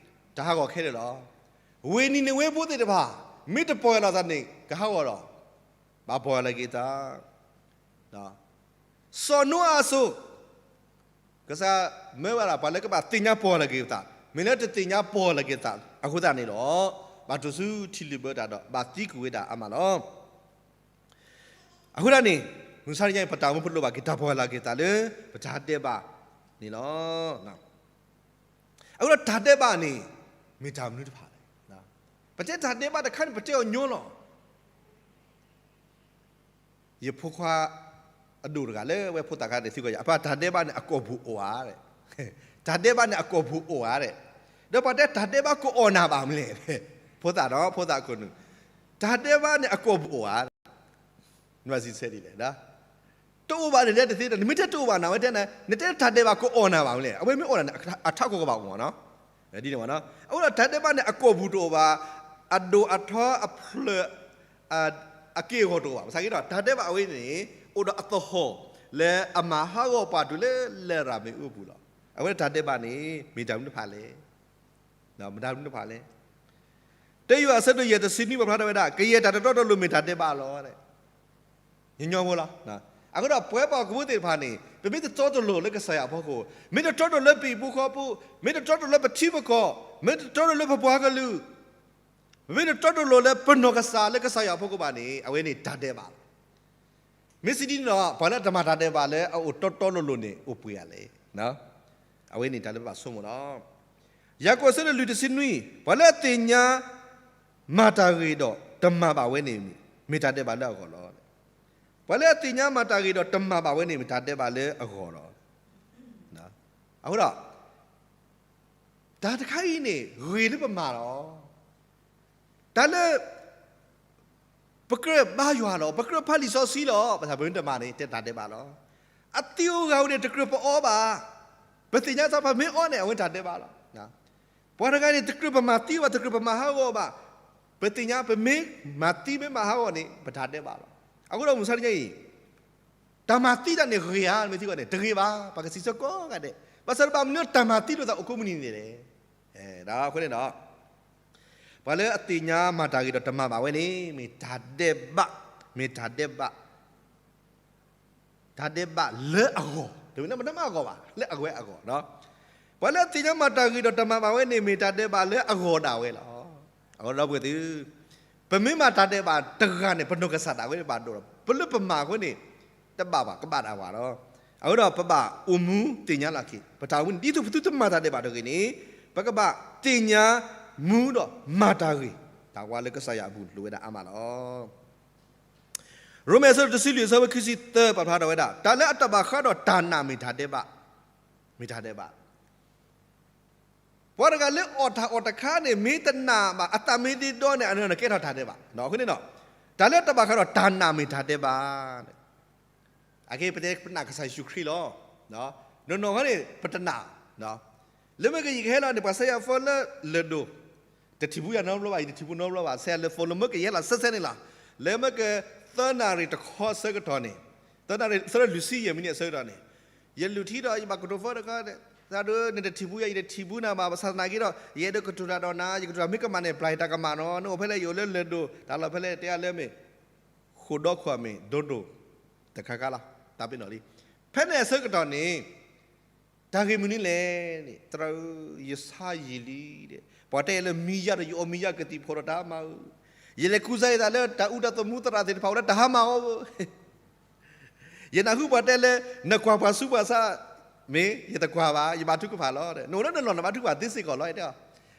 တၢ်ဟးဂီၤခဲလၢာ်လီၤ. ဝ့ၢ်နံၤနဝ့ဖိသ့ၣ်တဖၣ် မ့ၢ်တပီၢ်ယၢ်လီၤသးန့ၣ် ကဟးဂီၤဒီး ဘၣ်ပီၢ်ယၢ်လီၤက့ၤသး စီၤနိအၤအစိၤ, ကစၢ်မၢဝဲဒၣ် ပှၤလၢကဘၣ်သ့ၣ်ညါပီၢ်ယၢ်လီၤက့ၤပသး, မ့ၢ်လၢတသ့ၣ်ညါပီၢ်ယၢ်လီၤက့ၤသးအဃိသတးန့ၣ်ဒီး ဘၣ်တိၢ်ဆူထံလုၣ်ဘၢတၢ်ဒီး ဘၣ်သံကွံာ်ဝဲဒၣ်အါမးလီၤ. အဃိသတးန့ၣ် မုၢ်ဆါတနံၤညါအံၤ ပတၢ်အိၣ်မူပလိၣ်ဘၣ်က့ၤတၢ်ပီၢ်ယၢ်လီၤက့ၤသးလၢ ပတၢ်ဒဲးဘးန့ၣ်လီၤ. အဃိဒီးတၢ်ဒဲးဘးန့ၣ် မ့ၢ်တၢ်မနုၤတဖၣ်လဲၣ်. ပတဲတၢ်ဒဲးဘးတခါန့ၣ် ပတဲအီၤညီလီၤ. ယဖိခွါအဒိၣ်တဂၤလၢဝဲဖိသၣ်ခါန့ၣ် သံကွၢ်ယၤ အပၢ် တၢ်ဒဲးဘးန့ၣ်အကိာ်ပူၤအိၣ်ဧါ, တၢ်ဒဲးဘးန့ၣ်အကိာ်ပူၤအိၣ်ဧါ, ဒီးပှၤတဲတၢ်ဒဲးဘးကအီၣ်နၤဘၣ်မနုၤလဲၣ်. ဖိသၣ်ဒီး ဖိသၣ်အခိၣ်နူာ်, တၢ်ဒဲးဘးန့ၣ်အကိာ်ပူၤအိၣ်ဧါ, နဘၣ်စံးဆၢဒ်လဲၣ်. တအိၣ်ဘၣ်န့ၣ် တဲတသ့, နမ့ၢ်တဲတအိၣ်ဘၣ်န့ၣ် အဝဲတဲနၤ, နတဲတၢ်ဒဲးဘးကအီၣ်နၤဘၣ်မနုၤလဲၣ်. အဝဲမ့ၢ်အီၣ်နၤန့ၣ် အထးခိၣ်ကဘၣ်အိၣ်မးနီၤ. ဒ်န့ၣ်မးနီၤ. အဃိဒီးတၢ်ဒဲးဘးန့ၣ်အကိာ်ပူၤတအိၣ်ဘၣ်, အဒိၣ်အထီအဖျၢၣ် အက့ၢ်အဂီၤတအိၣ်ဘၣ်. ဘၣ်ဆၣ်က့ဒီး တၢ်ဒဲးဘးအဝဲန့ၣ် အိၣ်ဒီးအသဟီၣ်လၢအမၤဟးဂီၤပှၤတုၤလၢလရာ်မ့ၣ်အူအပူၤလီၤ. အဝဲတၢ်ဒဲးဘးန့ၣ် မ့ၢ်တၢ်မနုၤတဖၣ်လဲၣ်. မ့ၢ်တၢ်မနုၤတဖၣ်လဲၣ်. တၢယိၤဟၣ်အဆၢဒိၣ်ယဲၢ်တဆံနွံ ပာ်ဖျါထီၣ်ဝဲဒၣ် ကယဲၢ်တၢ်တတီတလိၤမ့ၢ်တၢ်ဒဲးဘးလီၤ. ညီညီဖိလီၤ. အဃိဒီးပဝဲပှၤဟီၣ်ခိၣ်ဖိသ့ၣ်တဖၣ်န့ၣ် ပမ့ၢ်တတီတလိၤလၢကစၢ်ယွၤအဖီခိၣ်, မ့ၢ်တတီတလိၤလၢပဟံၣ်ဖိဃီဖိ, မ့ၢ်တတီတလိၤလၢပထံပကီၢ်, မ့ၢ်တတီတလိၤလၢပပှၤကလုာ်, ပမ့ၢ်တတီတလိၤလၢပနီၢ်ကစၢ်လၢကစၢ်ယွၤအဖီခိၣ်ဘၣ်န့ၣ် အဝဲန့ၣ်တၢ်ဒဲးဘးလီၤ. မ့ၢ်စံးဒ်န့ၣ်ဒီး ပှၤလၢတမၤတၢ်ဒဲးဘးလၢအအိၣ်တီတီလိၤလိၤန့ၣ် အိၣ်ပှဲၤဧါလဲၣ်. အဝဲန့ၣ်တၢ်လၢပဘၣ်ဆိကမိၣ်လီၤ. ယၤကိာ်အဆၢဒိၣ်လွံၢ်တဆံနွံ, ပှၤလၢအသ့ၣ်ညါ မၤတၢ်ဂ့ၤဒီးတမၤဘၣ်ဝဲန့ၣ် မ့ၢ်တၢ်ဒဲးဘးလၢအဂီၢ်လီၤ. ပှၤလၢအသ့ၣ်ညါမၤတၢ်ဂ့ၤဒီးတမၤဘၣ်ဝဲန့ၣ် မ့ၢ်တၢ်ဒဲးဘးလၢအဂီၢ်လီၤ. အဃိဒီး တၢ်တခါအံၤန့ၣ် ဂ့ၤလၢပမၤလီၤ. တၢ်လၢ ပကြၢးဘါယွၤလီၤ, ပကြၢးဖးလံာ်စီဆှံလီၤ, ဘၣ်ဆၣ်ပမ့ၢ်တမၤန့ၣ် တၢ်ဒဲးဘးလီၤ. အသံးဧိၤဂၤဧိၤန့ၣ် တကြၢးပအီဘၣ်, ပသ့ၣ်ညါသးပမ့ၢ်အီန့ၣ် အဝဲတၢ်ဒဲးဘးလီၤ. ပှၤတဂၤန့ၣ် တကြၢးပမၤသံဘၣ်, တကြၢးပမၤဟးဂီၤဘၣ်, ပသ့ၣ်ညါပမ့ၢ်မၤသံမ့ၢ်မၤဟးဂီၤန့ၣ် ပတၢ်ဒဲးဘးလီၤ. အဃိဒီးမုၢ်ဆါတနံၤအံၤ တၢ်မၤသံတၢ်န့ၣ်ဂ့ၤဧါ, မ့ၢ်သံဂီၢ်န့ၣ် တဂ့ၤဘၣ်, ပှၤကစံးဆၢကိးဂၤဒဲး, ဘၣ်ဆၣ်တဘၣ်မနုၤတၢ်မၤသံလိာ်သးအိၣ်ကိးမုၢ်နံၤန့ၣ်လဲၣ်. အဃိန့ၣ်ဒီး ပှၤလၢအသ့ၣ်ညါမၤတၢ်ဂ့ၤဒီးတမၤဘၣ်ဝဲန့ၣ် မ့ၢ်တၢ်ဒဲးဘး, မ့ၢ်တၢ်ဒဲးဘး တၢ်ဒဲးဘးလၢအဂီၢ်, တမ့ၢ်မတမၤအဂီၢ်ဘၣ်, လၢအဝဲအဂီၢ်. ပှၤလၢအသ့ၣ်ညါမၤတၢ်ဂ့ၤဒီးတမၤဘၣ်ဝဲန့ၣ် မ့ၢ်တၢ်ဒဲးဘးလၢအဂီၢ်ဒၣ်ဝဲလီၤ. အဃိဒီပုၢ်ဝဲၢ်သ့ၣ်, ပမ့ၢ်မၤတၢ်ဒဲးဘးတဂၤန့ၣ် ပနီၢ်ကစၢ်ဒၣ်ဝဲဘၣ်ဒိဒီး ပလၢပမၤအဃိန့ၣ် တဘၣ်ဘၣ် ကဘၣ်ဒၣ်ဝဲလီၤ. အဃိဒီးပဘၣ်အိၣ်မူသ့ၣ်ညါလီၤက့ၤ ပတၢ်အိၣ်မူန့ၣ် ဒ်သိးပသုတမၤတၢ်ဒဲးဘးတဂ့ၤန့ၣ် ပကဘၣ်သ့ၣ်ညါမူဒီးမၤတၢ်ဂ့ၤ, တၢ်ဝဲလၢကစၢ်ယွၤအပူၤလိၣ်ဝဲဒၣ်အါမးလီၤ. ရိမ့ၤအဆၢဒိၣ်တဆံလွံၢ်အဆၢဖိခံဆံသၢ ပာ်ဖျါထီၣ်ဝဲဒၣ် တၢ်လၢအတၢ်ဘၣ်ဃးဒီးတၢ်နာ်မ့ၢ်တၢ်ဒဲးဘး, မ့ၢ်တၢ်ဒဲးဘး. ပှၤတဂၤလၢအီၣ်တၢ်အီၣ်တခါန့ၣ် မ့ၢ်တနာ်ဘၣ် အသးမ့ၢ်ဒ့ဒီန့ၣ် အနီၢ်နီၢ်ကဲထီၣ်တၢ်ဒဲးဘး. အဃိန့ၣ်ဒီး တၢ်လၢအတၢ်ဘၣ်ဃးဒီးတၢ်နာ်မ့ၢ်တၢ်ဒဲးဘး. အကဲပတဲပနာ်ကစၢ်ယ့ၣ်ၡူးခရံာ်လီၤ. နီၢ်နီၢ်ခီန့ၣ် ပတနာ်, လၢမ့ၢ်ကယကဟဲလီၤန့ၣ် ပှၤစဲယၤ follow လၢာ်ဒိၣ် တထံၣ်ဘူးယၤနီတဘျီဘၣ်, ယတထံၣ်ဘူးနီတဘျီဘၣ်, စဲယၤလၢ follow မ့ၢ်ကယဲလီၤစဲစဲန့ၣ်လီၤ. လၢမ့ၢ်ကသၢနၣ်ရံၣ်တခီအဆၢကတီၢ်န့ၣ်, သၢနၣ်ရံၣ်သၢလွံၢ်ဆံယဲၢ်မံးနံးအဆၢကတီၢ်န့ၣ်, ယလူၤထံဒီးယဘၣ်ကတိၤ follow တခီ, သရၣ်ဒိၣ် နတထံၣ်ဘူးယၤ ယတထံၣ်ဘူးနၤဘၣ်, ဘၣ်ဆၣ်သနာ်က့ဒီး ယအဲၣ်ဒိးကတိၤတၢ်ဒီးနၤ, ယကတိၤတၢ်မ့ၢ်ကမၣ်န့ၣ် ပျၢ်ယတၢ်ကမၣ်နီၤ, နအိၣ်ဖဲလဲၣ် ယအိၣ်လၢလၢာ်ဒိၣ်, တၢ်လီၢ်ဖဲလဲၣ် တဲအါလၢမ့ၢ် ဃိာ်ဒီခွါမ့ၢ်ဒိၣ်ဒိၣ် တခါခါလီၤ, တၢ်ပ့ၤနီၣ်လံ. ဖဲန့ၣ်အဆၢကတီၢ်န့ၣ် တၢ်ဂ့ၢ်မနုၤလဲၣ်န့ၣ် သရၣ်ဧၢ ယဆါယံာ်လံဒီး ပှၤတဲလၢမံယါဒီး ယအီၣ်မံယါကသံၣ်ဖီၣ်ဒီးတၢ်ဟါမၢ်ဧၢ, ယလဲၤကူစါယသးလၢတၢ်အူတၢ်သမူသရၣ်သ့ၣ်တဖၣ်အိၣ်လၢတၢ်ဟါမၢ်ဧိၤဧၢ ယနၢ်ဟူပှၤတဲလၢ နကွၢ်ပှၤဆူးပှၤဆါ, မ့ၢ်ယတကွၢ်ဘၣ်, ယဘါထုကဖၣ်လီၤ. နအိၣ်လၢနလီၢ်နဘါထုကဖၣ်သ့စ့ၢ်ကီးလီၤ.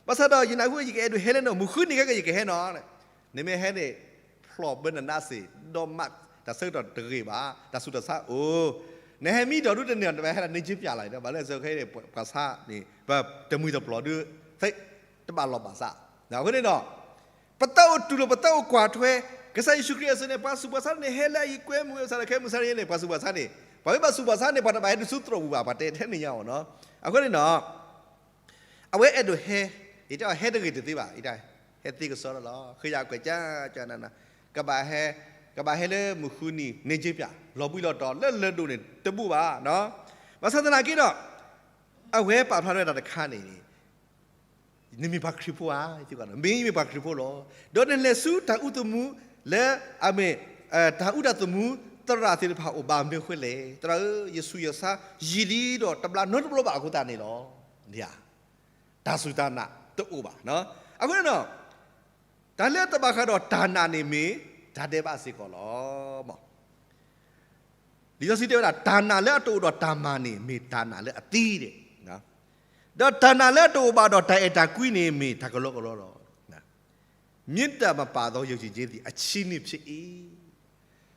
ဘၣ်ဆၣ်ဒီးယနၢ်ဟူယကအဲၣ်ဒိးဟဲလၢနအိၣ်, မုၢ်ဃုနံၤခဲကယကဟဲနီၤ, နမ့ၢ်ဟဲန့ၣ် ဖျိးဘၢနနးစ့ၢ်, ဒီးမး တၢ်ဆၢကတီၢ်တဂ့ၤဘၣ်, တၢ်ဆူးတၢ်ဆါအိၣ်, နဟဲမံဒီးဒုတန့ၢ် နဘၣ်ဟဲဒၣ်န့ၢ်က့ပၠးလီၤ. ဘၣ်လၢအစၢခဲအံၤန့ၣ် ပှၤဆါန့ၣ် ပတမှံၤတပျီၤဒုး သ့ တဘၣ်လီၤဘၣ်စး. အဃိန့ၣ်ဒီး ပတၢ်အိၣ်တူၢ်လိာ် ပတၢ်အိၣ်ကွၢ်ထွဲ ကစၢ်ယ့ၣ်ၡူးခရံာ်အစၢန့ၣ် ပှၤဆူးပှၤဆါန့ၣ် ဟဲလၢအယံၤကွဲမုာ်ဝဲ ဘၣ်ဆၣ်ဒီးခဲမုၢ်ဆါတနံၤန့ၣ် ပှၤဆူးပှၤဆါန့ၣ် ပှၤမ့ၢ်ဘၣ်ဆူးဘၣ်ဆါန့ၣ် ပှၤတဘၣ်ဟဲဒုးဆူသရိာ်ပူၤဘၣ်, ပှၤတဲထဲန့ၣ်ညါအီၤနီၤ. အဃိန့ၣ်ဒီး အဝဲအဲၣ်ဒိးဟဲ, ယတဲအီၤဟဲတဂ့ၤတသ့ဘၣ်, ယတဲ ဟဲသ့ကစီဒီလီၤ, ဃ့ယၤကွဲးကၠၢ်ကၠၢ်နၤနၤ, ကဘၣ်ဟဲ, ကဘၣ်ဟဲလၢမုၢ်ဃုနံၤန့ၢ်က့ပၠး လီၤဘှံးလီၤတီၤလၢလၢာ်ဒိၣ်န့ၣ် တဘူၣ်ဘၣ်နီၤ. ဘၣ်ဆၣ်သနာ်က့ဒီး အဝဲပာ်ဖျါထီၣ်ဝဲဒၣ်တခါန့ၣ် နမ့ၢ်ပှၤခရံာ်ဖိဧါ, နမ့ၢ်ပှၤခရံာ်ဖိလီၤ. ဒီးနလဲၤဆူတၢ်အူတၢ်သမူလၢအမ့ၢ် တၢ်အူတၢ်သမူသရၣ်သ့ၣ်တဖၣ်အိၣ်ဘၣ်မနုၤအဃိလဲၣ်. သရၣ်ဧၢ, ယဆူးယဆါယံာ်လံဒီးတဘျါနီတဘျီဘၣ်အဃိသတးန့ၣ်လီၤ. တၢ်စူၢ်တၢ်နာ်တအိၣ်ဘၣ်. အဃိန့ၣ်ဒီး တၢ်လၢတၢ်ဘၣ်ဃးဒီးတၢ်နာ်န့ၣ်မ့ၢ်တၢ်ဒဲးဘးစ့ၢ်ကီးလီၤ. လံာ်စီဆှံတဲဝဲဒၣ် တၢ်နာ်လၢအတအိၣ်ဒီးတၢ်မၤန့ၣ် မ့ၢ်တၢ်နာ်လၢအသံဒဲး, ဒီးတၢ်နာ်လၢအတအိၣ်ဘၣ်ဒီးတၢ်အဲၣ်တၢ်ကွံန့ၣ် မ့ၢ်တၢ်ကလီကလီလီၤ. မြင့်တတ်မပါသော ယုံကြည်ခြင်းသည် အချည်းနှီးဖြစ်၏.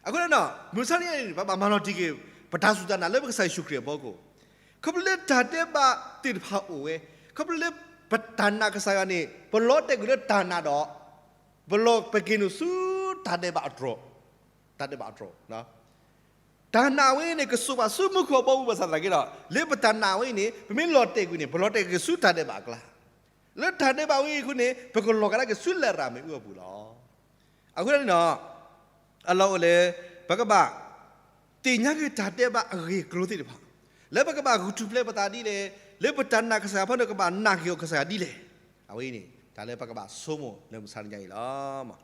အဃိန့ၣ်ဒီး မုၢ်ဆါတနံၤအံၤန့ၣ် ပဘၣ်မၤလီၤတံၢ်က့ၤ ပတၢ်စူၢ်တၢ်နာ်လၢပကစၢ်ယ့ၣ်ၡူးခရံာ်အဖီခိၣ်, ခီဖျိလၢတၢ်ဒဲးဘးသ့ၣ်တဖၣ်အိၣ်ဝဲ, ခီဖျိလၢပတၢ်နာ်ကစၢ်ယွၤန့ၣ် ပလီၤတဲာ်ကွံာ်လၢတၢ်နာ်ဒီး ပလီၤပက့ၤနုာ်ဆူတၢ်ဒဲးဘးအတြီၤ, တၢ်ဒဲးဘးအတြီၤ တၢ်နာ်ဝဲအံၤန့ၣ် ကစိာ်ဘၣ်ဆူမူခိၣ်အဘီအမုၢ်ဘၣ်ဆၣ်သနာ်က့ဒီး လၢပတၢ်နာ်ဝဲအံၤန့ၣ် ပမ့ၢ်လီၤတဲာ်ကွံာ်န့ၣ် ပလီၤတဲာ်ကွံာ်ဆူတၢ်ဒဲးဘးအကျါ, လၢတၢ်ဒဲးဘးဝဲအံၤအဃိန့ၣ် ပကလီၤကဒါက့ၤဆူလရာ်မ့ၣ်အူအပူၤလီၤ. အဃိန့ၣ်ဒီး အလီၢ်အိၣ်လၢ ပကဘၣ်သ့ၣ်ညါက့ၤတၢ်ဒဲးဘးအဂ့ၢ်အကျိၤသ့ၣ်တဖၣ်, လၢပကဘၣ်ဂုာ်ထူၣ်ဖျဲးပသးဒ်လဲၣ်, လၢပတၢ်နာ်ကစၢ်ယွၤအဖီခိၣ်န့ၣ် ကဘၣ်နာ်က့ၤအီၤကစၢ်ယွၤဒ်လဲၣ်, အဝဲအံၤန့ၣ် တၢ်လၢပကဘၣ်ဆိကမိၣ်လၢမုၢ်ဆါတနံၤအံၤလီၤ.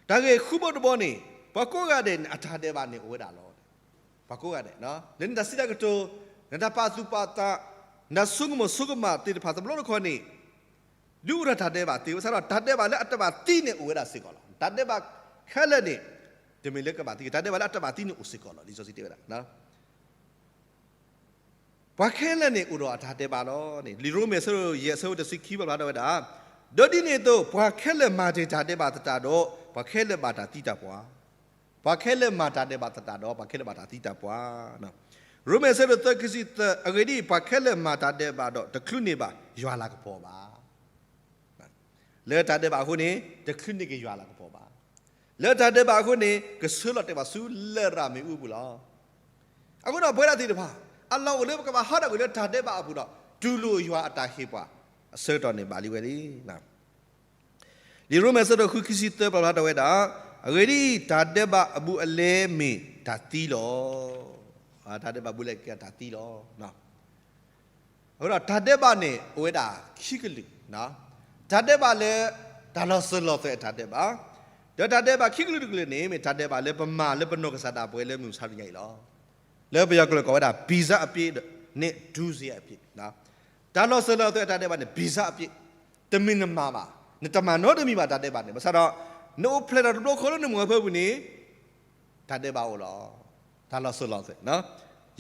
တၢ်ဂ့ၢ်ဃုဘီတဘီန့ၣ် ပှၤကိးဂၤဒဲးန့ၣ် အတၢ်ဒဲးဘးန့ၣ်အိၣ်ဝဲဒၣ်လီၤ. ပှၤကိးဂၤဒဲး လၢနတၢ်စံးတၢ်ကတိၤ, နတၢ်ပာ်သူၣ်ပာ်သး, နတၢ်ဆိကမိၣ်ဆိကမးသ့ၣ်တဖၣ်တဘျီတခီၣ်န့ၣ် ဒုးအိၣ်ထီၣ်တၢ်ဒဲးဘးသ့, ဘၣ်ဆၣ်ဒီးတၢ်ဒဲးဘးလၢအတဘၣ်သံန့ၣ်အိၣ်ဝဲဒၣ်စ့ၢ်ကီးလီၤ. တၢ်ဒဲးဘးခဲလၢာ်န့ၣ် တမ့ၢ်လၢကဘၣ်သံ, တၢ်ဒဲးဘးလၢအတဘၣ်သံန့ၣ်အိၣ်စ့ၢ်ကီးလီၤ. လံာ်စီဆှံတဲဝဲဒၣ် ပှၤခဲလၢာ်န့ၣ်အိၣ်ဒီးအတၢ်ဒဲးဘးလီၤန့ၣ် လံာ်ရိမ့ၤအဆၢဒိၣ်ယဲၢ်အဆၢဖိတဆံခံပာ်ဖျါထီၣ်ဝဲဒၣ်, ဒီးဒ်န့ၣ်အသိး ပှၤခဲလၢာ်မၤတ့ၢ်တၢ်ဒဲးဘးသတးဒီး ပှၤခဲလၢာ်ဘၣ်တၢ်သံတၢ်ပှၢ်, ပှၤခဲလၢာ်မၤတၢ်ဒဲးဘးသတးဒီး ပှၤခဲလၢာ်ဘၣ်တၢ်သံတၢ်ပှၢ်. ရိမ့ၤအဆၢဒိၣ်သၢ ခံဆံသၢ, အဂ့ၢ်ဒ်အံၤ, ပှၤခဲလၢာ်မၤတၢ်ဒဲးဘးဒီး တချုးန့ၢ်ဘၣ်ယွၤလၤကပီၤဘၣ်. လၢတၢ်ဒဲးဘးအဃိန့ၣ် တချုးန့ၢ်က့ၤယွၤလၤကပီၤဘၣ်. လၢတၢ်ဒဲးဘးအဃိန့ၣ် ကဆၢလီၤတဲာ်ဘၣ်ဆူလရာ်မ့ၣ်အူအပူၤလီၤ. အဃိဒီးပဝဲဒၣ်သ့ၣ်တဖၣ် အလီၢ်အိၣ်လၢပကဘၣ်ဟးထီၣ်ကွံာ်လၢတၢ်ဒဲးဘးအပူၤဒီး တူၢ်လိာ်ယွၤအတၢ်ဟ့ၣ်ပှၤအဆၢကတီၢ်န့ၣ်ဘၣ်လံဝဲလံ. လံာ်ရိမ့ၤအဆၢဒိၣ်ဃု ခံဆံသၢ ပာ်ဖျါထီၣ်ဝဲဒၣ်, အဂ့ၢ်ဒ်အံၤ, တၢ်ဒဲးဘးအဘူးအလဲမ့ၢ်တၢ်သံလီၤ. တၢ်ဒဲးဘးဘူးအလဲကဲတၢ်သံလီၤ. အဃိဒီးတၢ်ဒဲးဘးန့ၣ် အိၣ်ဝဲဒၣ်ခံကလုာ်, တၢ်ဒဲးဘးလၢ တၢ်လီၤစၢၤလီၤသွဲၣ်အတၢ်ဒဲးဘး, ဒီးတၢ်ဒဲးဘးခံကလုာ်တကလုာ်န့ၣ် မ့ၢ်တၢ်ဒဲးဘးလၢပမၤလၢပနီၢ်ကစၢ်ဒၣ်ပဝဲလၢမုၢ်မဆါတနံၤအံၤလီၤ. လၢပယီၤကျိာ်ကိးဝဲဒၣ် ဗီဇအပြစ်န့ၣ် ဒုစရိုက်အပြစ်. တၢ်လီၤစၢၤလီၤသွဲၣ်အတၢ်ဒဲးဘးန့ၣ် ဗီဇအပြစ်, တမ့ၢ်နမၤဘၣ်, နတမၤနီတမံၤဘၣ်တၢ်ဒဲးဘးန့ၣ်, ဘၣ်ဆၣ်ဒီး နအိၣ်ဖျဲၣ်ထီၣ်တဘျီဃီလၢနမိၢ်အဖၢပူၤန့ၣ် တၢ်ဒဲးဘးအိၣ်လီၤ. တၢ်လီၤစၢၤလီၤသွဲၣ်,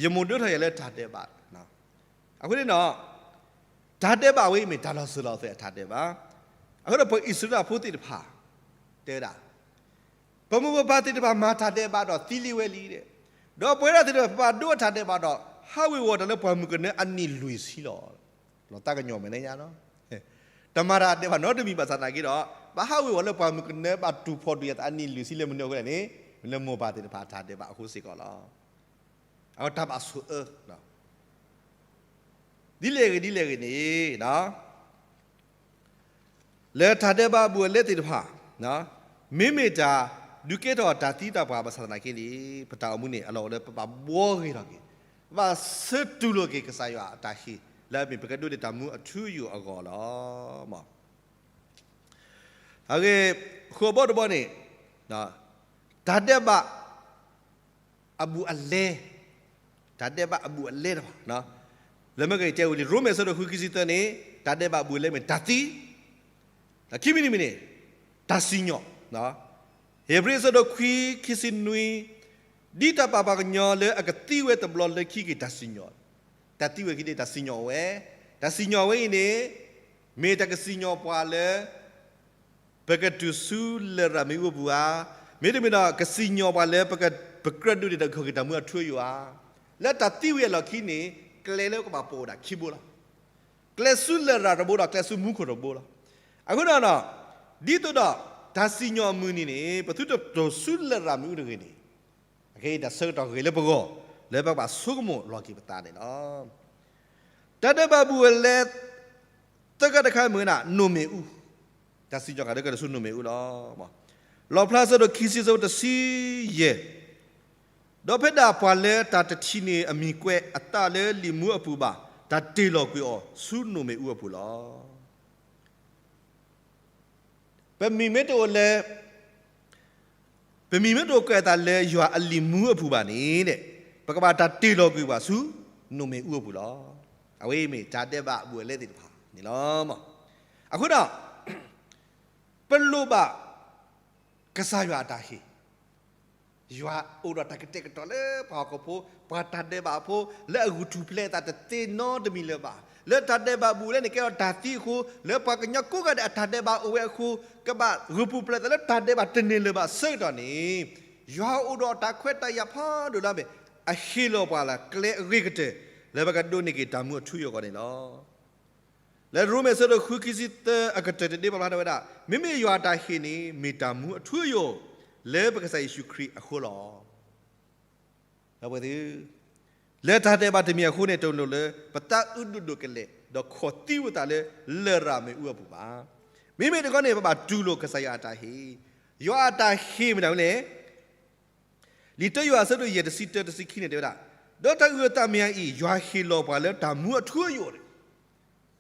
ယမိၢ်ဒၢထီၣ်ယၤလၢတၢ်ဒဲးဘး. အဃိန့ၣ်ဒီး တၢ်ဒဲးဘးဝဲအံၤမ့ၢ်တၢ်လီၤစၢၤလီၤသွဲၣ်အတၢ်ဒဲးဘး. အဃိဒီးပှၤအံၣ်စရ့လးဖိသ့ၣ်တဖၣ် တဲဝဲဒၣ်, ပမိၢ်ပပၢ်သ့ၣ်တဖၣ်မၤတၢ်ဒဲးဘးဒီးသံလံဝဲလံ, ဒီးပဝဲဒၣ်သ့ၣ်တဖၣ် ပဘၣ်ဒိအတၢ်ဒဲးဘးဒီး ဟးဝ့ၤဝီၤတၢ်လၢပှၢ်မုၢ်ကနၢအနံၣ်လွံၢ်ဆံလီၤ. လီၤသးကညီၤမဲာ်ညါလီၤ. တမၤတၢ်ဒဲးဘးနီတမံၤဘၣ်ဆၣ်သနာ်က့ဒီး ဘၣ်ဟးဝ့ၤဝီၤလၢပှၢ်မုၢ်ကနၢဘၣ်တူၢ်ဖှီၣ်တူၢ်ယာ်သးအနံၣ်လွံၢ်ဆံလၢမနုၤအဃိလဲၣ်န့ၣ် လၢမိၢ်ပၢ်သ့ၣ်တဖၣ်အတၢ်ဒဲးဘးအဃိစ့ၢ်ကီးလီၤ. အဝဲတၢ်ဘၣ်ဆိၣ်အၢ ဒ်လဲၣ်ဂ့ၤဒ်လဲၣ်ဂ့ၤန့ၣ် လၢတၢ်ဒဲးဘးအဘူးအလဲသ့ၣ်တဖၣ် မ့မ့ၢ်တၢ်ဒုးကဲထီၣ်တၢ်သံတၢ်ပှၢ်ဘၣ်ဆၣ်သနာ်က့န့ၣ် ပတၢ်အိၣ်မူန့ၣ် အလီၢ်အိၣ်လၢပဘၣ်ဘှီဂ့ၤထီၣ်က့ၤ, ပဘၣ်ဆၢတူၢ်လိာ်က့ၤကစၢ်ယွၤအတၢ်ဟ့ၣ် လၢအမ့ၢ်ပကဒိးန့ၢ်တၢ်မူအထူအယိာ်အဂီၢ်လီၤ. အဂ့ၢ် ဃိးဘီတဘီန့ၣ် တၢ်ဒဲးဘး အဘူးအလဲ, တၢ်ဒဲးဘးအဘူးအလဲတဖၣ်, လၢမ့ၢ်ကတဲဝံၤလံ ရိမ့ၤအဆၢဒိၣ်ဃု ခံဆံသၢန့ၣ် တၢ်ဒဲးဘးအဘူးအလဲမ့ၢ်တၢ်သံ, ဒီးခံမံၤတမံၤန့ၣ် တၢ်စံၣ်ညီၣ်, ဧ့ၤဘြံၤအဆၢဒိၣ်ခွံ ခံဆံနွံ, ဒ်တၢ်ပာ်ပှၤကညီလၢအကသံဝဲတဘျီလၢခံက့ၤတၢ်စံၣ်ညီၣ်, တၢ်သံဝဲခံန့ၣ် တၢ်စံၣ်ညီၣ်ဝဲ, တၢ်စံၣ်ညီၣ်ဝဲအံၤန့ၣ် မ့ၢ်တၢ်ကစံၣ်ညီၣ်ပှၤလၢ ပကတုၤဆူလရာ်မ့ၣ်အူအပူၤဧါ, မ့တမ့ၢ်ဒီး ကစံၣ်ညီၣ်ပှၤလၢ ပကြၢးဒိးန့ၢ်တၢ်ဂီၤက့ၤတၢ်မူအထူအယိာ်ဧါ. လၢတၢ်သံဝံၤအလီၢ်ခံန့ၣ် ကျဲလၢပကဘၣ်ပိာ်အိၣ်ဒၣ်ခံဘိလီၤ. ကျဲဆူလရာ်တဘိဒီး ကျဲဆူမူခိၣ်တဘိလီၤ. အဃိဒီး ဒ်သိးဒီး တၢ်စံၣ်ညီၣ်အမုၢ်နံၤန့ၣ် ပသုတတုၤဆူလရာ်မ့ၣ်အူတဂ့ၤန့ၣ် အခဲအံၤတၢ်ဆၢကတီၢ်ဂ့ၤလၢပဂီၢ် လၢပကဘၣ်ဆိကမိၣ်လီၤက့ၤပသးန့ၣ်လီၤ. တၢ်ဒဲးဘးဘူးအလဲ သၢခါတခါမ့ၢ်ဝဲဒၣ် နိၣ်မ့ၣ်အူ, တၢ်စံၣ်ညီၣ်ဃာ်လၢကတုၤဆူနိၣ်မ့ၣ်အူလီၤ. လီၣ်ဖျါအဆၢဒိၣ်ခံဆံ အဆၢဖိတဆံယဲၢ်, ဒီးဖဲဒၣ်ပှၤလၢတၢ်တထံၣ်န့ၢ်အမံၤကွဲးအသးလၢလံာ်မူအပူၤဘၣ် တၢ်တ့ၢ်လီၤကွံာ်အီၤဆူနိၣ်မ့ၣ်အူအပူၤလီၤ. ပမံၤမ့ၢ်တအိၣ်လၢ ပမံၤမ့ၢ်တအိၣ်ကွဲးအသးလၢယွၤအလံာ်မူအပူၤဘၣ်န့ၣ် ပကဘၣ်တၢ်တ့ၢ်လီၤကွံာ်ပှၤဆူ နိၣ်မ့ၣ်အူအပူၤလီၤ. အဝဲအံၤမ့ၢ်တၢ်ဒဲးဘးအဘူးအလဲသ့ၣ်တဖၣ်န့ၣ်လီၤ. အဃိဒီး ပလိၣ်ဘၣ် ကစၢ်ယွၤအတၢ်ဟ့ၣ် ယွၤအိၣ်ဒီးတၢ်ကတဲာ်ကတီၤလၢပှၤဟီၣ်ခိၣ်ဖိ, ပှၤတၢ်ဒဲးဘးဖိ လၢအဂုာ်ထူၣ်ဖျဲးအသးတသ့နီတမံၤလၢၤဘၣ်. လၢတၢ်ဒဲးဘးဘူးလဲန့ၣ် ကဲထီၣ်တၢ်သံအဃိ, လၢပှၤကညီကိးဂၤဒဲးအတၢ်ဒဲးဘးအိၣ်ဝဲအဃိ, ကဘၣ်ဂုာ်ပူၤဖျဲးသးလၢတၢ်ဒဲးဘးတန့ၢ်လၢၤဘၣ်ဆၢကတီၢ်န့ၣ်, ယွၤအိၣ်ဒီးတၢ်ခွဲးတၢ်ယာ်ဖးဒိၣ်လၢအမ့ၢ် အဟ့ၣ်လီၤပှၤလၢကျဲအဂ့ၤကတၢၢ် လၢပကဒိးန့ၢ်က့ၤတၢ်မူအထူအယိာ်အဂီၢ်န့ၣ်လီၤ. လၢရိမ့ၤအဆၢဒိၣ်ဃု ခံဆံသၢအကတၢၢ်တဒ့ပာ်ဖျါထီၣ်ဝဲဒၣ်, မ့မ့ၢ်ယွၤအတၢ်ဟ့ၣ်န့ၣ် မ့ၢ်တၢ်မူအထူအယိာ် လၢပကစၢ်ယ့ၣ်ၡူးခရံာ်အဃိလီၤ. ဒီပုၢ်ဝဲၢ်သ့ၣ်ဧၢ, လၢတၢ်ဒဲးဘးတမံၤအဃိန့ၣ် တလိၣ်လၢပသးအုးဒိၣ်ဒိၣ်ကလဲာ် ဒီးခိးသံဝဲသးလၢလရာ်မ့ၣ်အူအပူၤဘၣ်. မ့မ့ၢ်တခီန့ၣ် ပဘၣ်တူၢ်လိာ်ကစၢ်ယွၤအတၢ်ဟ့ၣ်, ယွၤအတၢ်ဟ့ၣ်မ့ၢ်ဒၣ်ဝဲလဲၣ် လံာ်တၢယိၤဟၣ်အဆၢဒိၣ်ယဲၢ် တဆံတၢ တဆံခံန့ၣ် တဲဝဲဒၣ်, ဒီးတၢ်အုၣ်အသးမ့ၢ်အံၤ ယွၤဟ့ၣ်လီၤပှၤလၢတၢ်မူအထူအယိာ်န့ၣ်,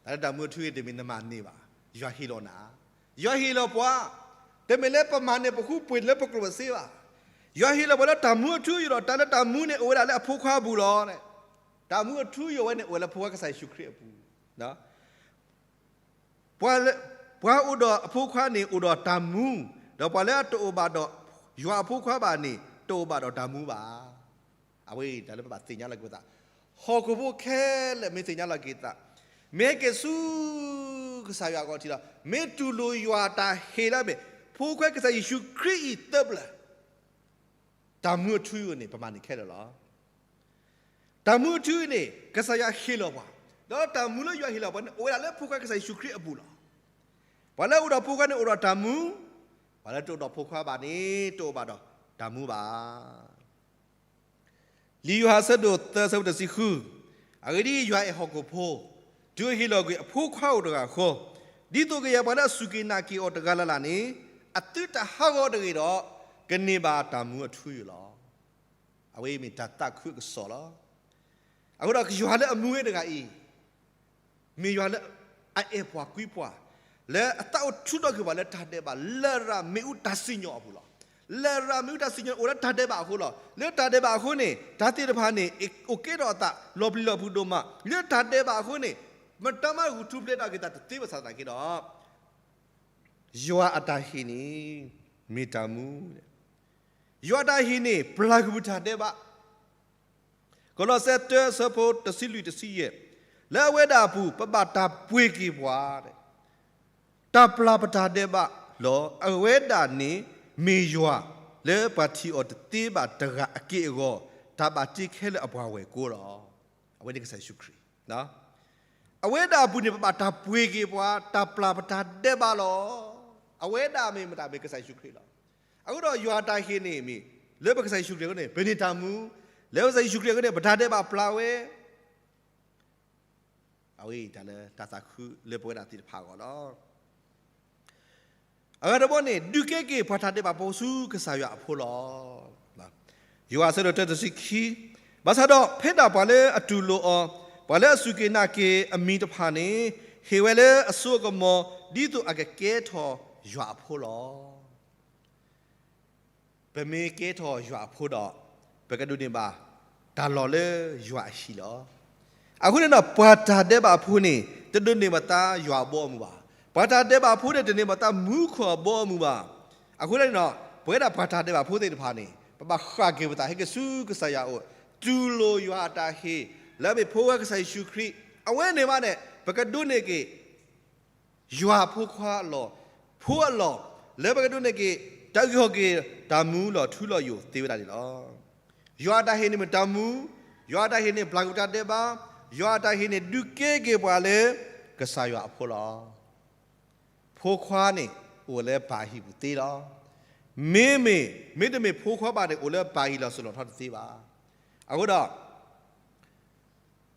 တၢ်လၢတၢ်မူအထူအယိာ်တမ့ၢ်နမၤန့ၢ်ဘၣ်, ယွၤဟ့ၣ်လီၤနၤ, ယွၤဟ့ၣ်လီၤပှၤ, တမ့ၢ်လၢပမၤန့ၢ်ပဃူပှ့ၤလၢပကျိၣ်ပစ့ဘၣ်, ယွၤဟ့ၣ်လီၤပှၤလၢတၢ်မူအထူအယိာ်ဒီး တၢ်လၢတၢ်မူန့ၣ်အိၣ်ဝဲဒၣ်လၢအဖိခွါအပူၤလီၤ. တၢ်မူအထူအယိာ်ဝဲန့ၣ် အိၣ်ဝဲလၢဖိခွါကစၢ်ယ့ၣ်ၡူးခရံာ်အပူၤ ပှၤလၢ, ပှၤအိၣ်ဒီးအဖိခွါန့ၣ် အိၣ်ဒီးတၢ်မူ, ဒီးပှၤလၢအတအိၣ်ဘၣ်ဒီးယွၤအဖိခွါဘၣ်န့ၣ် တအိၣ်ဘၣ်ဒီးတၢ်မူဘၣ်. အဝဲအံၤတၢ်လၢပဘၣ်သ့ၣ်ညါလီၤက့ၤပသး, ဟီၣ်ခိၣ်ဖိခဲလၢာ်မ့ၢ်သ့ၣ်ညါလီၤက့ၤသး, မ့ၢ်ဟဲက့ၤဆူကစၢ်ယွၤအဂီၢ်ထံးဒီး မ့ၢ်တူၢ်လိာ်ယွၤတၢ်ဟ့ၣ်လၢအမ့ၢ် ဖိခွါကစၢ်ယ့ၣ်ၡူးခရံာ်အံၤသၢပျၢၤ တၢ်မူအထူအယိာ်န့ၣ် ပမၤန့ၢ်ခဲလၢာ်လီၤ. တၢ်မူအထူအယိာ်န့ၣ် ကစၢ်ယွၤဟ့ၣ်လီၤပှၤ, ဒီးတၢ်မူလၢယွၤဟ့ၣ်လီၤပှၤန့ၣ် အိၣ်ဝဲဒၣ်လၢဖိခွါကစၢ်ယ့ၣ်ၡူးခရံာ်အပူၤလီၤ. ပှၤလၢအအိၣ်ဒီးဖိခွါန့ၣ်အိၣ်ဒီးတၢ်မူ, ပှၤလၢတအိၣ်ဒီးဖိခွါဘၣ်န့ၣ် တအိၣ်ဘၣ်ဒီးတၢ်မူဘၣ်. လံာ်ယိၤဟၣ်အဆၢဒိၣ်သၢအဆၢဖိတဆံဃု, အဂ့ၢ်ဒ်အံၤ, ယွၤအဲၣ်ဟီၣ်ခိၣ်ဖိ, တုၤအဟ့ၣ်လီၤကွံာ်အဖိခွါအိၣ်တဂၤဃီ, ဒ်သိးကယဲၢ်ပှၤလၢအစူၢ်က့ၤနာ်က့ၤအီၤတဂၤလၢ်လၢ်န့ၣ် အသုတဟးဂီၤတဂ့ၤဒီး ကန့ၢ်ဘၣ်တၢ်မူအထူအယိာ်လီၤ. အဝဲအံၤမ့ၢ်တၢ်သးခုအကစီၣ်လီၤ. အဃိဒီးယွၤလၢအမူဝဲတဂၤအံၤ မ့ၢ်ယွၤလၢအအဲၣ်ပှၤကွံပှၤ, လၢအသးအိၣ်ထူထီၣ်က့ၤပှၤလၢတၢ်ဒဲးဘး လရာ်မ့ၣ်အူတၢ်စံၣ်ညီၣ်အပူၤလီၤ. လရာ်မ့ၣ်အူတၢ်စံၣ်ညီၣ်အိၣ်လၢတၢ်ဒဲးဘးအဃိလီၤ. လၢတၢ်ဒဲးဘးအဃိန့ၣ် တၢ်သ့ၣ်တဖၣ်န့ၣ် အိၣ်ကဲထီၣ်အသးလီၤပျံၤလီၤဖုးဒိၣ်မး, လၢတၢ်ဒဲးဘးအဃိန့ၣ် မတၤမးဂုာ်ထူၣ်ဖျဲးတၢ်က့ၤသးတသ့ဘၣ်ဆၣ်သနာ်က့ဒီး ယွၤအတၢ်ဟ့ၣ်န့ၣ် မ့ၢ်တၢ်မူ, ယွၤအတၢ်ဟ့ၣ်န့ၣ် ပျၢ်ကွံာ်ပတၢ်ဒဲးဘး ကလီးစဲ တၢ အဆၢဖိတဆံလွံၢ် တဆံယဲၢ်, လၢအဝဲဒၣ်အပူၤ ပဘၣ်တၢ်ပှ့ၤက့ၤပှၤ, တၢ်ပျၢ်ပတၢ်ဒဲးဘးလီၤ. အဝဲဒၣ်န့ၣ်မ့ၢ်ယွၤ လၢပှၤထံၣ်အီၤတသ့ဘၣ်တဂၤအက့ၢ်အဂီၤ, တၢ်ဘၣ်တ့ခဲလၢာ်အပှၤဝဲၢ်ကိလီၤ. အဝဲန့ၣ်ကစၢ်ယ့ၣ်ၡူးခရံာ် အဝဲဒၣ်အပူၤန့ၣ် ပဘၣ်တၢ်ပှ့ၤက့ၤပှၤ, တၢ်ပျၢ်ပတၢ်ဒဲးဘးလီၤ. အဝဲဒၣ်မ့ၢ်မတၤ, မ့ၢ်ကစၢ်ယ့ၣ်ၡူးခရံာ်လီၤ. အဃိဒီးယွၤအတၢ်ဟ့ၣ်န့ၣ်မ့ၢ် လၢပကစၢ်ယ့ၣ်ၡူးခရံာ်အဃိန့ၣ် ပန့ၢ်တၢ်မူ, လၢပကစၢ်ယ့ၣ်ၡူးခရံာ်အဃိန့ၣ် ပတၢ်ဒဲးဘးပျၢ်ဝဲ, အဝဲအံၤတၢ်လၢတၢ်သးခုလၢပဝဲဒၣ်သ့ၣ်တဖၣ်အဂီၢ်လီၤ. အဂၤတဘီန့ၣ် ဒုးကဲက့ၤပှၤတၢ်ဒဲးဘးဖိဆူကစၢ်ယွၤအဖိလီၤ. ယိၤဟၣ်အဆၢဒိၣ်တၢ တဆံခံ, ဘၣ်ဆၣ်ဒီးဖဲဒၣ်ပှၤလၢအတူၢ်လိာ်အီၤ, ပှၤလၢအစူၢ်က့ၤနာ်က့ၤအမံၤတဖၣ်န့ၣ် ဟ့ၣ်ဝဲလၢအစိအကမီၤ ဒ်သိးအကကဲထီၣ်ယွၤအဖိလီၤ. ပမ့ၢ်ကဲထီၣ်ယွၤအဖိဒီး ပကဒိးန့ၢ်ဘၣ်တၢ်လီၢ်လၢယွၤအဟံၣ်လီၤ. အဃိန့ၣ်ဒီး ပှၤတၢ်ဒဲးဘးဖိန့ၣ် တဒိးန့ၢ်ဘၣ်သးယွၤအဘီအမုၢ်ဘၣ်. ပှၤတၢ်ဒဲးဘးဖိန့ၣ် တန့ၢ်ဘၣ်သးမူခိၣ်အဘီအမုၢ်ဘၣ်. အဃိန့ၣ်ဒီး ပဝဲဒၣ်ပှၤတၢ်ဒဲးဘးဖိသ့ၣ်တဖၣ်န့ၣ် ပဘၣ်ဃၣ်က့ၤပသးဟဲက့ၤဆူကစၢ်ယွၤအအိၣ်, တူၢ်လိာ်ယွၤအတၢ်ဟ့ၣ် လၢအမ့ၢ်ဖိခွါကစၢ်ယ့ၣ်ၡူးခရံာ်, အဝဲန့ၣ်မးန့ၣ် ပကဒိးန့ၢ်က့ၤ ယွၤဖိခွါအလီၢ်, ဖိအလီၢ်, လၢပကဒိးန့ၢ်က့ၤ တၢ်အုၣ်က့ၤခီၣ်က့ၤ တၢ်မူလီၤထူလီၤယိာ်သ့ဝဲဒၣ်န့ၣ်လီၤ. ယွၤအတၢ်ဟ့ၣ်န့ၣ်မ့ၢ်တၢ်မူ, ယွၤအတၢ်ဟ့ၣ်န့ၣ်ပျၢ်ကွံာ်တၢ်ဒဲးဘး, ယွၤအတၢ်ဟ့ၣ်န့ၣ်ဒုးကဲက့ၤပှၤလၢ ကစၢ်ယွၤအဖိလီၤ. ဖိခွါန့ၣ် အိၣ်လၢပၢ်အဟံၣ်ပူၤသ့လီၤ. မ့မ့ၢ် မ့တမ့ၢ်ဖိခွါဘၣ်န့ၣ် အိၣ်လၢပၢ်အဟံၣ်လီၤစိၤလီၤထီတသ့ဘၣ်. အဃိဒီး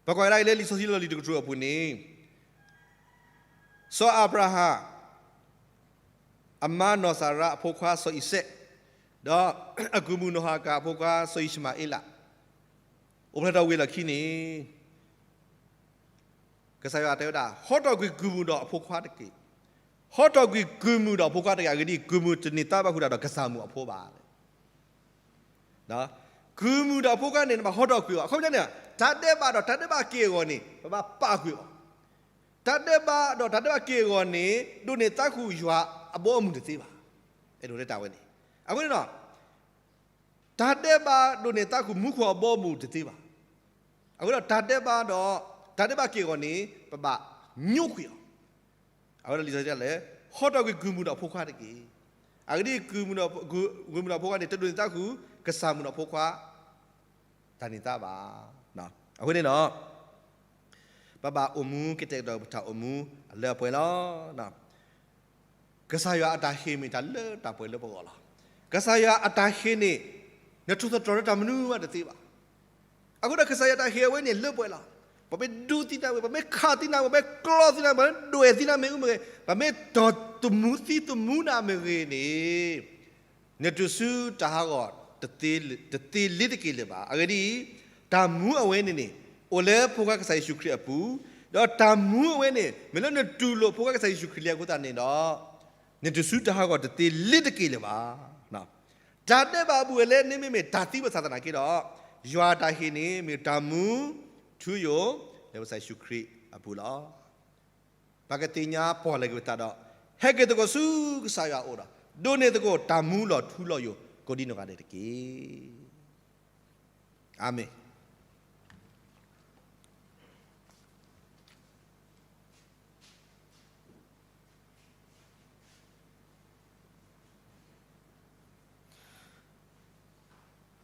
ပကွၢ်ကဒါက့ၤလၢလံာ်စီဆှံလီၢ်လံၤတကတြူၢ်အပူၤန့ၣ် စီၤအၤဘြၤဟၣ် အမါနီၢ်စၤရါအဖိခွါစီၤအံၤစဲး, ဒီးအကုၢ်မုၣ်နီၢ်ဟၤကၤအဖိခွါစီၤအံၣ်ၡမၤအ့လး အိၣ်ဖျဲၣ်ထီၣ်ဝံၤအလီၢ်ခံန့ၣ် ကစၢ်ယွၤတဲဝဲဒၣ် ဟီထီၣ်ကွံာ်ကုၢ်မုၣ်ဒီးအဖိခွါတက့ၢ်. ဟီထီၣ်ကွံာ်ကုၢ်မုၣ်ဒီးအဖိခွါတက့ၢ်. အဂ့ၢ်ဒ်အံၤ, ကုၢ်မုၣ်တန့ၢ်သါဘၣ်ဃုာ်ဒီးကစၢ်မုၣ်အဖိဘၣ်. ကုၢ်မုၣ်ဒီးအဖိခွါန့ၣ် နဘၣ်ဟီထီၣ်ကွံာ်အီၤ. အခီပညီန့ၣ် တၢ်ဒဲးဘးဒီးတၢ်ဒဲးဘးက့ၢ်အဂီၤန့ၣ် ပဘၣ်ပာ်ကွံာ်အီၤ. တၢ်ဒဲးဘးဒီးတၢ်ဒဲးဘးက့ၢ်အဂီၤန့ၣ် ဒိးန့ၢ်သါဃုာ်ယွၤအဘီအမုၢ်တသ့ဘၣ်. အဲၣ်ဒိးလၢတၢ်ဝဲန့ၣ်. အဃိန့ၣ်ဒီး တၢ်ဒဲးဘးဒိးန့ၢ်သါဃုာ်မူခိၣ်အဘီအမုၢ်တသ့ဘၣ်. အဃိဒီးတၢ်ဒဲးဘးဒီး တၢ်ဒဲးဘးက့ၢ်အဂီၤန့ၣ် ပဘၣ်ညိကွံာ်အီၤ. အဝဲဒၣ်လံာ်စီဆှံတဲလၢ ဟီထီၣ်ကွံာ်ကုၢ်မုၣ်ဒီးအဖိခွါတက့ၢ်. အဂ့ၢ်ဒ်အံၤ, ကုၢ်မုၣ်ဒီးအဖိခွါန့ၣ် တဒိးန့ၢ်သါဃုာ် ကစၢ်မုၣ်ဒီးအဖိခွါ တၢ်န့ၢ်သါဘၣ်. အဃိန့ၣ်ဒီး ပဘၣ်အိၣ်မူကတဲာ်ကတီၤပတၢ်အိၣ်မူအလၢအပှဲၤလီၤ. ကစၢ်ယွၤအတၢ်ဟ့ၣ်မ့ၢ်တၢ်လၢတၢ်ပှဲၤလၢပဂီၢ်လီၤ. ကစၢ်ယွၤအတၢ်ဟ့ၣ်န့ၣ် နထိၣ်သတြီၤလၢတၢ်မနုၤမးတသ့ဘၣ်. အဃိဒီးကစၢ်ယွၤအတၢ်ဟ့ၣ်အဝဲန့ၣ်လၢပှဲၤလီၤ. ပမ့ၢ်ဒူသံနၤမ့ၢ်ဂ့ၤ, ပမ့ၢ်ခးသံနၤမ့ၢ်ဂ့ၤ, ပမ့ၢ်ကျီသံနၤမ့ၢ်ဂ့ၤ, ပမ့ၢ်ဒွဲၣ်သံနၤမ့ၢ်ဂ့ၤ, ပမ့ၢ်တီၢ်သမူသံသမူနၤမ့ၢ်ဂ့ၤန့ၣ် နတုၤဆူတၢ်ဟးဂီၤ တသ့လ့ၤတက့ၤလၢၤဘၣ်. အဂ့ၢ်ဒ်အံၤ, တၢ်မူအဝဲန့ၣ်န့ၣ် အိၣ်လၢဖိခွါကစၢ်ယ့ၣ်ၡူးခရံာ်အပူၤ, ဒီးတၢ်မူအဝဲန့ၣ် မ့ၢ်လၢနတူၢ်လိာ်ဖိခွါကစၢ်ယ့ၣ်ၡူးခရံာ်လံအဃိသတးန့ၣ်ဒီး နတုၤဆူတၢ်ဟးဂီၤတသ့လ့ၤတက့ၤလၢၤဘၣ်. တၢ်ဒဲးဘးအဘူးအလဲန့ၣ်မ့မ့ၢ်တၢ်သံဘၣ်ဆၣ်သနာ်က့ဒီး ယွၤအတၢ်ဟ့ၣ်န့ၣ်မ့ၢ်တၢ်မူထူယိာ် လၢကစၢ်ယ့ၣ်ၡူးခရံာ်အပူၤလီၤ. ပကသ့ၣ်ညါပီၢ်လဲၤက့ၤပသးဒီး ဟဲက့ၤသကိးဆူကစၢ်ယွၤအအိၣ်ဒီး ဒိးန့ၢ်သကိးတၢ်မူလီၤထူလီၤယိာ် ကိးဒံနီၢ်ဂၤဒဲးတက့ၢ်. အၤမ့ၣ်.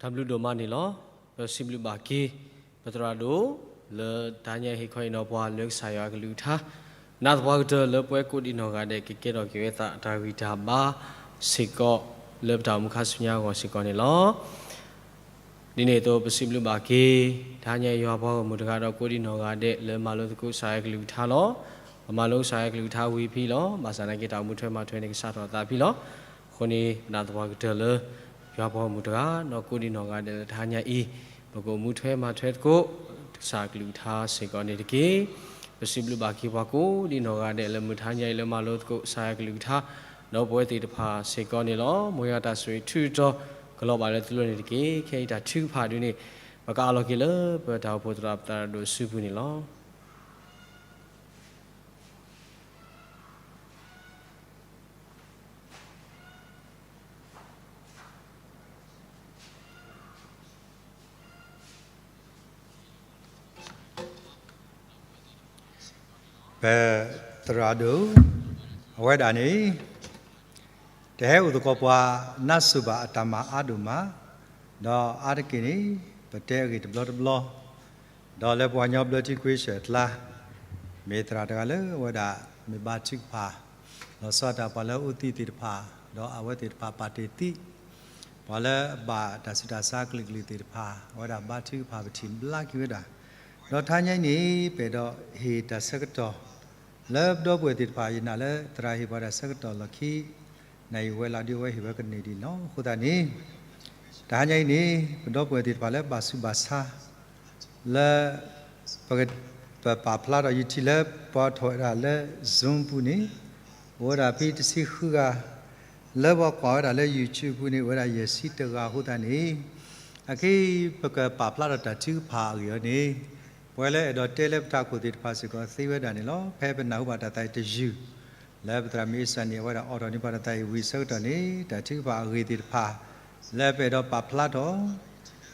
တၢ်ဘျုးဒိၣ်မးန့ၣ်လီၤ. ပစံးဘျုးဘၣ်က့ၤ ပသရၣ်ဒိၣ် လၢတဟါညါအံၤဟ့ၣ်ခီဟ့ၣ်နီၤပှၤလၢကစၢ်ယွၤအကလုၢ်ကထါ, နာ်သပှၢ်ကတၢၢ်လၢပဝဲကိးဒံနီၢ်ဂၤဒဲး ကကဲထီၣ်က့ၤဝဲသးတၢ်ဂံၢ်တၢ်ဘါစ့ၢ်ကီး လၢပတၢ်အိၣ်မူခါဆူညါအဂီၢ်စ့ၢ်ကီးန့ၣ်လီၤ. ဒ်န့ၣ်အသိး ပစံးဘျုးဘၣ်က့ၤ တဟါညါအံၤယွၤပှၤဂီၢ်မုၢ်တဂၤ ဒီးကိးဒံနီၢ်ဂၤဒဲး လၢမၤလိသကိးကစၢ်ယွၤကလုၢ်ကထါလီၤ. ပမၤလိကစၢ်ယွၤကလုၢ်ကထါဝံၤဖဲလီၤ. ဘၣ်ဆၣ်သနာ်က့ တၢ်အိၣ်မူထွဲမၤထွဲန့ၣ် ကစးထီၣ်အသးဖဲလီၤ. အဃိန့ၣ် ပနာ်သပှၢ်ကတၢၢ်လၢ ယွၤပှၤဂီၢ်မုၢ်တဂၤ ဒီးကိးဒံနီၢ်ဂၤဒဲးလၢတဟါညါအံၤ ပကအိၣ်မူထွဲမၤထွဲသကိး ကစၢ်ကလုၢ်ကထါစ့ၢ်ကီးန့ၣ်တက့ၢ်. ပစံးဘျုးဘၣ်က့ၤပှၤကိးဒံနီၢ်ဂၤဒဲးလၢမုၢ်တဟါညါအံၤ လၢမၤလိသကိးကစၢ်ယွၤကလုၢ်ကထါ ဒီးပဝဲသ့ၣ်တဖၣ်စ့ၢ်ကီးန့ၣ်လီၤ. မ်ယွၤတၢ်ဆိၣ်ဂ့ၤထူးတီၤ ကလီၤဘၣ်လၢသုလိၤန့ၣ်တက့ၢ်. ခဲအံၤတၢ်ထုကဖၣ်ဒုးန့ၣ် ပကအးလီၤက့ၤလၢပတၢ်အိၣ်ဖှိၣ်သရၣ်ပသရၣ်ဒိၣ်အစုပူၤန့ၣ်လီၤ. ပသရၣ်ဒိၣ် အဝဲဒၣ်န့ၣ် တဟဲအိၣ်သကိးပှၤ နါစိၤဘၣ်အတၢ်မၤအါဒိၣ်မး, ဒီးအါတက့ၢ်န့ၣ် ပတဲအဂ့ၢ်တဘျီတဘျီ, ဒီးလၢပှၤကညီဘျၢထံခဝ့ၡၢၣ်အကျါ မ့ၢ်သရၣ်တဂၤလၢအဝဲဒၣ်မ့ၢ်ဘါထုကဖၣ် လီၤဆီဒၣ်တၢ်ပှၤလၢအအိၣ်သံသ့ၣ်တဖၣ်, ဒီးအဝဲသ့ၣ်တဖၣ်ပာ်တ့ၢ်သံ ပှၤလၢအဘၣ်တၢ်ဆူးတၢ်ဆါကလုာ်ကလုာ်သ့ၣ်တဖၣ် အဝဲဒၣ်ဘါထုကဖၣ်ပထံၣ်ဘျါက့ၤဝဲဒၣ်, ဒီးတဟါညါအံၤန့ၣ် ပအဲၣ်ဒိးဟ့ၣ်တၢ်ဆၢကတီၢ် လၢပဒီပုၢ်ဝဲၢ်သ့ၣ်တဖၣ် ယနာ်လၢသရၣ်ဟ့ၣ်ပှၤတၢ်ဆၢကတီၢ်လီၢ်ခံ နၢ်အံၤဝဲလၢဒ်အဝဲဟ့ၣ်ဝဲကန့ၢ်ဒ်န့ၣ်လီၤ. အဃိသတးန့ၣ် တဟါညါအံၤန့ၣ် ပဒီပုၢ်ဝဲၢ်သ့ၣ်တဖၣ်လၢဘၣ်ဆူးဘၣ်ဆါ လၢ ပ ပပာ်ဖျါထီၣ် ယထံၣ်လၢပှၤထီၣ်ဝဲဒၣ်လၢ Zoom ပူၤန့ၣ် အိၣ်ဝဲဒၣ်ဖဲတဆံဃုဂၤ, လၢပှၤကွၢ်ဝဲဒၣ်လၢ YouTube ပူၤန့ၣ် အိၣ်ဝဲဒၣ်ယဲၢ်ဆံတဂၤအဃိသတးန့ၣ် အခဲအံၤပကပာ်ဖျါထီၣ်တၢ်ထုကဖၣ်အဂ့ၢ်အီၤန့ၣ် ပဝဲလၢအဲၣ်ဒိးတဲလၢပတၢ်အိၣ်ဖှိၣ်သ့ၣ်တဖၣ်စ့ၢ်ကီးသ့ဝဲဒၣ်န့ၣ်လီၤ. ဖဲပနၢ်ဟူဘၣ်တၢ်သးအံၤတယုၢ် လၢပသရၣ်မုၣ်အ့စၢ်န့ၣ် အဝဲဒၣ်အိးထီၣ်န့ၢ်ပှၤတၢ်သးအံၤဝံၤအဆၢကတီၢ်န့ၣ် တၢ်ထုကဖၣ်အဂ့ၢ်သ့ၣ်တဖၣ် လၢပအဲၣ်ဒိးပာ်ဖျါထီၣ်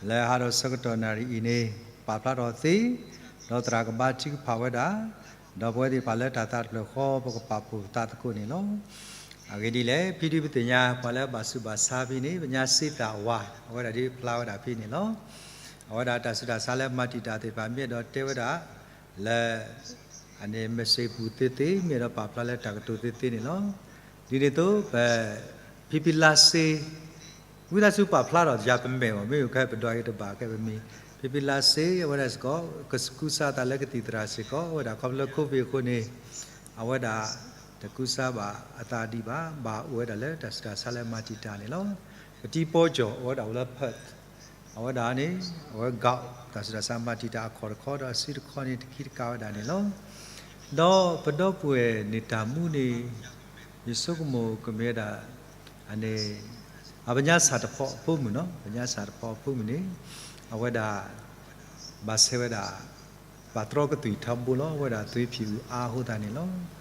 လၢဟါဒီးဆၢကတီၢ်နၣ်ရံၣ်အံၤန့ၣ် ပာ်ဖျါထီၣ်သ့, ဒီးသရၣ်ကဘါထုကဖၣ်ဝဲဒၣ်, ဒီးပဝဲသ့ၣ်တဖၣ်လၢတၢ်သးတဖျၢၣ်ဃီ ပကပာ်ဖှိၣ်သးသကိးန့ၣ်လီၤ. အဂ့ၢ်ဒ်လဲၣ်, ဖဲဒ်ပသ့ၣ်ညါ ပှၤလၢအဘၣ်ဆူးဘၣ်ဆါဖဲန့ၣ် ပညါစ့သၣ်ဝါ အဝဲဒၣ်ဒ်ဖျါဝဲဒၣ်ဖဲန့ၣ်လီၤ. အဝဲဒၣ်တၢ်ဆူးတၢ်ဆါလၢမၤတံာ်တာ်သ့ၣ်တဖၣ် မ့ၢ်အဲၣ်ဒိးတဲဝဲဒၣ် လၢ အန့ၣ် message ပူၤသ့သ့ မ့ၢ်အဲၣ်ဒိးပာ်ဖျါလၢတၢ်ကတိၤသ့သ့န့ၣ်လီၤ. ဒ်န့ၣ်အသိး ပ ဖံဖံလါစ့ ဝံသးစူၤပာ်ဖျါထီၣ်ယၤပမဲာ်အဂီၢ် မ့ၢ်ယိၤခဲပဒွးက့ၤတဘၣ်ခဲပမံၤ, ဖံဖံလါစ့ အဝဲဒၣ်စ့ၢ်ကီး ကကူစါအသးလၢကသံၣ်သရၣ်စ့ၢ်ကီး အဝဲဒၣ်ခီဖျိ COVID အဃိန့ၣ် အဝဲဒၣ် တကူစါဘၣ်အသးဒံးဘၣ် ဘၣ်အိၣ်ဝဲဒၣ်လၢတၢ်ဆူးတၢ်ဆါလၢမၤတံာ်တာ်န့ၣ်လီၤ. ပတံၤပီကၠီၣ် အဝဲဒၣ်အိၣ်လၢ Perth အဝဲဒၣ်န့ၣ် အဝဲ Gout တၢ်ဆူးတၢ်ဆါမၤတံာ်တာ်အခီၣ်တခီ ဒီးအစုတခီန့ၣ် တခံတကးဝဲဒၣ်န့ၣ်လီၤ. ဒီးပဒီပုၢ်ဝဲၢ်န့ၣ်တၢ်မူန့ၣ် ယဆိကမိၣ်ကမ့ၢ်ဝဲဒၣ် အန့ၣ် အပညါစၢ်တဖီအဖိမုၣ်နီၤ ပညါစၢ်တဖီအဖိမုၣ်န့ၣ် အဝဲဒၣ် ဘၣ်ဆဲဝဲဒၣ် ဘၣ်တြီကသွံၣ်ထီဘိလီၤ အဝဲဒၣ်သွံၣ်ဖံးအုးအါအဃိသတးန့ၣ်လီၤ.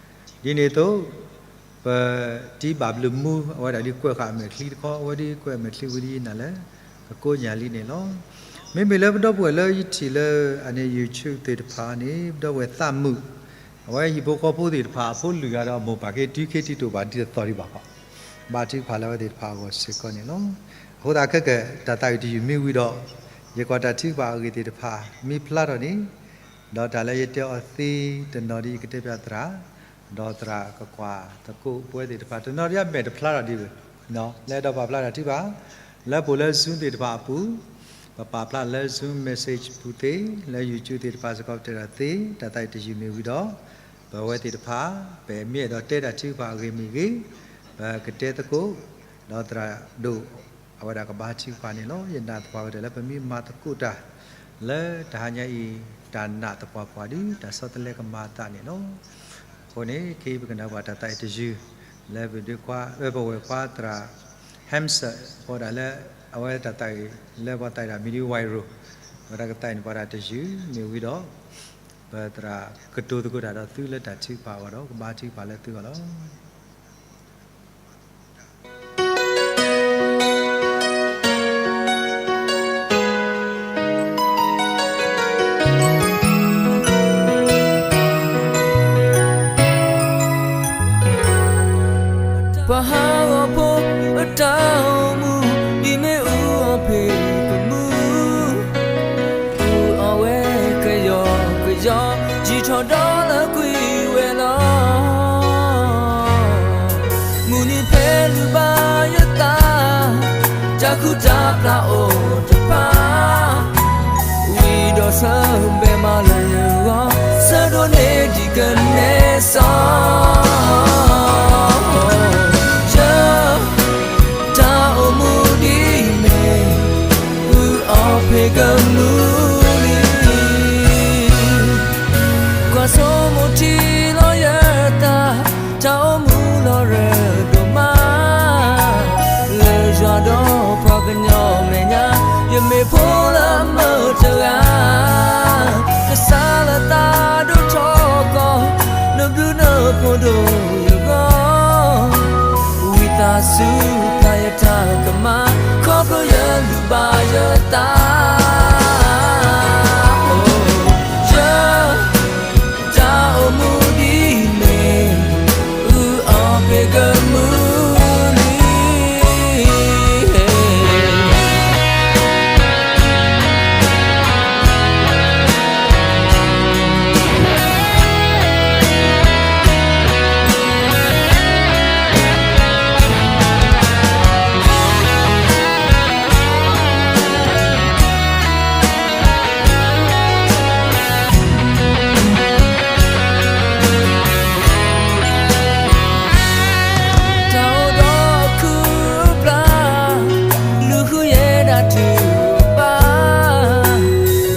ဒ်န့ၣ်အသိး ပတံၤဘၣ်ဘျုးမူ အဝဲဒၣ်ဒ်ကွဲးဃာ်အမဲာ်ချံတခီ အဝဲဒ်ကွဲးအမဲာ်ချံဝံၤဒ်ယနာ်လၢ ကကိးညါလံန့ၣ်လီၤ. မ့မ့ၢ်လၢပဒီပုၢ်ဝဲၢ်လၢယထံၣ်လၢအန့ၣ် YouTube သ့ၣ်တဖၣ်န့ၣ် ပဒီပုၢ်ဝဲၢ်သးမုာ် အဝဲဟံၣ်ဖိဃီဖိသ့ၣ်တဖၣ် အဖိလုၢ်ဂၤဒီးအမိၢ်ပၢ်က့ တုၤခဲတုၤတအိၣ်ဘၣ်ဒ်သိးဒံးဘၣ်ဃီ ဘါထုကဖၣ်လၢအဝဲသ့ၣ်တဖၣ်အဂီၢ်စ့ၢ်ကီးန့ၣ်လီၤ. အဃိသတးခဲကနံၣ် တၢ်သးအုးတယုၢ်မ့ၢ်ဝံၤဒီး ယကွၢ်တၢ်ထုကဖၣ်အဂ့ၢ်သ့ၣ်တဖၣ် မ့ၢ်ဖျါထီၣ်န့ၣ် ဒီးတၢ်လၢယတဲအီၤသ့တနီၤဒ်ယကတဲပၠးသရၣ်, ဒီးသရၣ်ကကွၢ်သကိးပဝဲသ့ၣ်တဖၣ် တနီၤဒ်အမဲာ်တဖျါထီၣ်ဒံးဘၣ်, လၢအဲၣ်ဒိးပာ်ဖျါတၢ်ထုကဖၣ် လၢပအိၣ်လၢ Zoom သ့ၣ်တဖၣ်အပူၤ ပပာ်ဖျါလၢ Zoom message ပူၤသ့, လၢ YouTube သ့ၣ်တဖၣ်စ့ၢ်ကီး ပတဲဒၣ်သ့, တၢ်သးအုးတယုၢ်မ့ၢ်ဝံၤဒီး ပဝဲသ့ၣ်တဖၣ် ပမ့ၢ်အဲၣ်ဒိးတဲတၢ်ထုကဖၣ်အဂ့ၢ်မ့ၢ်ဂ့ၤ, ပကတဲသကိး, ဒီးသရၣ်ဒိၣ် အဝဲဒၣ်ကဘါထုကဖၣ်န့ၣ်လီၤ. ယနာ်သပှၢ်ကတၢၢ်လၢပမ့ၢ်မၤသကိးတၢ် လၢတဟါညါအံၤ တၢ်နာ်သပှၢ်ပှၢ်ဒီး တၢ်ဆီတလဲကမၤအသးန့ၣ်လီၤ. အဃိန့ၣ် ခဲအံၤပကနၣ်ဘၣ်တၢ်သးအုးတယုၢ် လၢပဒုးခွါ ပဝဲၢ်ခွါသရၣ် Hamson အဃိဒၣ်လၢ အဝဲတၢ်သးအုးလၢပှၤသးအုးဒၣ် မံၤဒ်ဝဲၤရိၤ အဝဲဒၣ်ကသးအုးန့ၢ်ပှၤတၢ်တယုၢ် မ့ၢ်ဝံၤဒီး ပသရၣ်ကတိၤသကိးတၢ်ဒီးသုလၢတၢ်ထုကဖၣ်အဂီၢ်ဒီး ကဘါထုကဖၣ်လၢသုဂီၢ်လီၤ. ပှၤဟးဂီၤဖိအတၢ်အိၣ်မူ ဒ်မ့ၣ်အူအီၣ်ဖ့ၣ် ဃုတၢ်ပျၢ်အိၣ်တဖၣ်, ဝံၤဒီးဆၢဘဲမးလၢယဂီၢ်, ဆၢဒိးန့ၢ်ဒံးကနဲစီ, ယ တၢ်အိၣ်မူဒ်အံၤမ့ၢ် အုၣ်အီၣ်ဖ့ကမူလံ. ကွၢ်ဆိကမိၣ်ထံလီၤယသး, တၢ်အိၣ်မူလီၤရၢဒိၣ်မး, လၢယွၤဒီးပှၤကညီမဲာ်ညါ, ယမ့ၢ်ဖိလၢအမုာ်တဂၤ, ကစၢ်လၢသးဒိၣ်ထီၣ်ကီၢ်, နဘျုးနဖှိၣ်ဒိၣ်ယဂီၢ်, ဝံသးစူၤပျၢ်ယတၢ်ကမၣ်, ခီဖျိယလုၢ်ဘၣ်ယသး ယ တၢ်အိၣ်မူဒ်အံၤမ့ၢ် အုၣ်အီၣ်ဖ့ကမူလံ. တၢ်အိၣ်ဒီးခုပျၢ်, လူၤဃုယဲဒၣ်ထုကဖၣ်,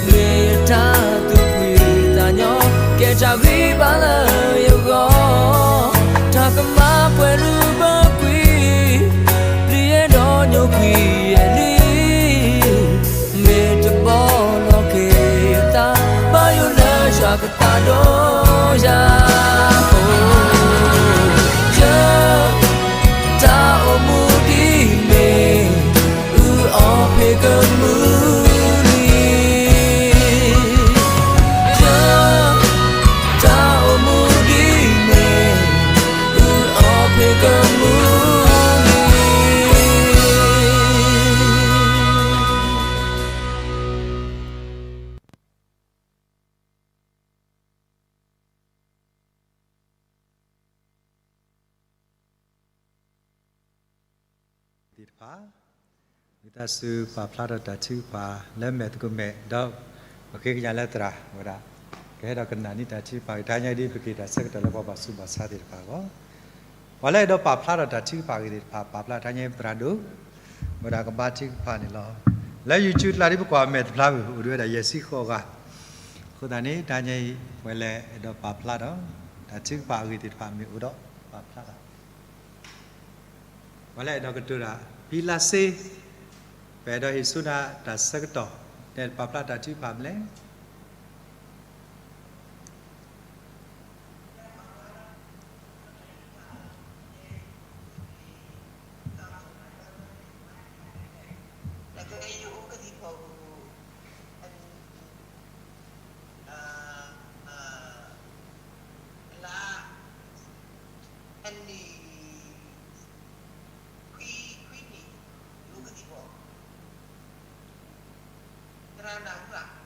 မ့ၢ်တၢ်သူၣ်ဖှံသးညီ, ကဲတၢ်ဂံၢ်ဘါလၢယဂီၢ်, တၢ်ကမၣ်ပှဲၤဒုးဘၢကွံာ်, ပျံၤယဲဒီးညိကွံာ်ယဲလံ. မ့ၢ်တဘီလီၤက့ၤယသး, ဘၣ်ယိၣ်လၢယွၤကသးဒိၣ်ယၤ, ယ တၢ်အိၣ်မူဒ်အံၤမ့ၢ် အုၣ်အီၣ်ဖ့ကမူလံ. ယ တၢ်အိၣ်မူဒ်အံၤမ့ၢ် အုၣ်အီၣ်ဖ့ကမူလံ. သ့ၣ်တဖၣ်, ဝံသးစူၤပာ်ဖျါထီၣ်တၢ်ထုကဖၣ်လၢမဲာ်သကိးမဲာ်, ဒီးပဃ့ကညးလၢသရၣ်ဝဲဒၣ် ကဟဲဒီးကနၣ်န့ၢ်တၢ်ထုကဖၣ်ကထါညါဒ် ပက့ၤတၢ်ဆၢကတီၢ်လၢပှၤဘၣ်ဆူးဘၣ်ဆါသ့ၣ်တဖၣ်အဂီၢ်, ပှၤလၢအဲၣ်ဒိးပာ်ဖျါထီၣ်တၢ်ထုကဖၣ်အဂ့ၢ်သ့ၣ်တဖၣ် ပာ်ဖျါထါညါသရၣ်ဒိၣ် ဝဲဒၣ်ကဘါထုကဖၣ်န့ၣ်လီၤ. လၢ YouTube ကျါဒ်ပကွၢ်မဲာ်တဖျါဝံၤ အိၣ်ဒံးဝဲဒၣ်ယဲၢ်ဆံဃိးဂၤ, အဃိသတးန့ၣ် တၢ်ညါအံၤ ပှၤလၢအဲၣ်ဒိးပာ်ဖျါထီၣ် တၢ်ထုကဖၣ်အဂ့ၢ်သ့ၣ်တဖၣ်မ့ၢ်အိၣ်ဒီးပာ်ဖျါထီၣ် ပှၤလၢအဲၣ်ဒိးကတိၤတၢ် ဖံလါစ့, ပအဲၣ်ဒိးဟ့ၣ်ဆူနၤတၢ်ဆၢကတီၢ်, နပာ်ဖျါတၢ်ထုကဖၣ်မနုၤလဲၣ်.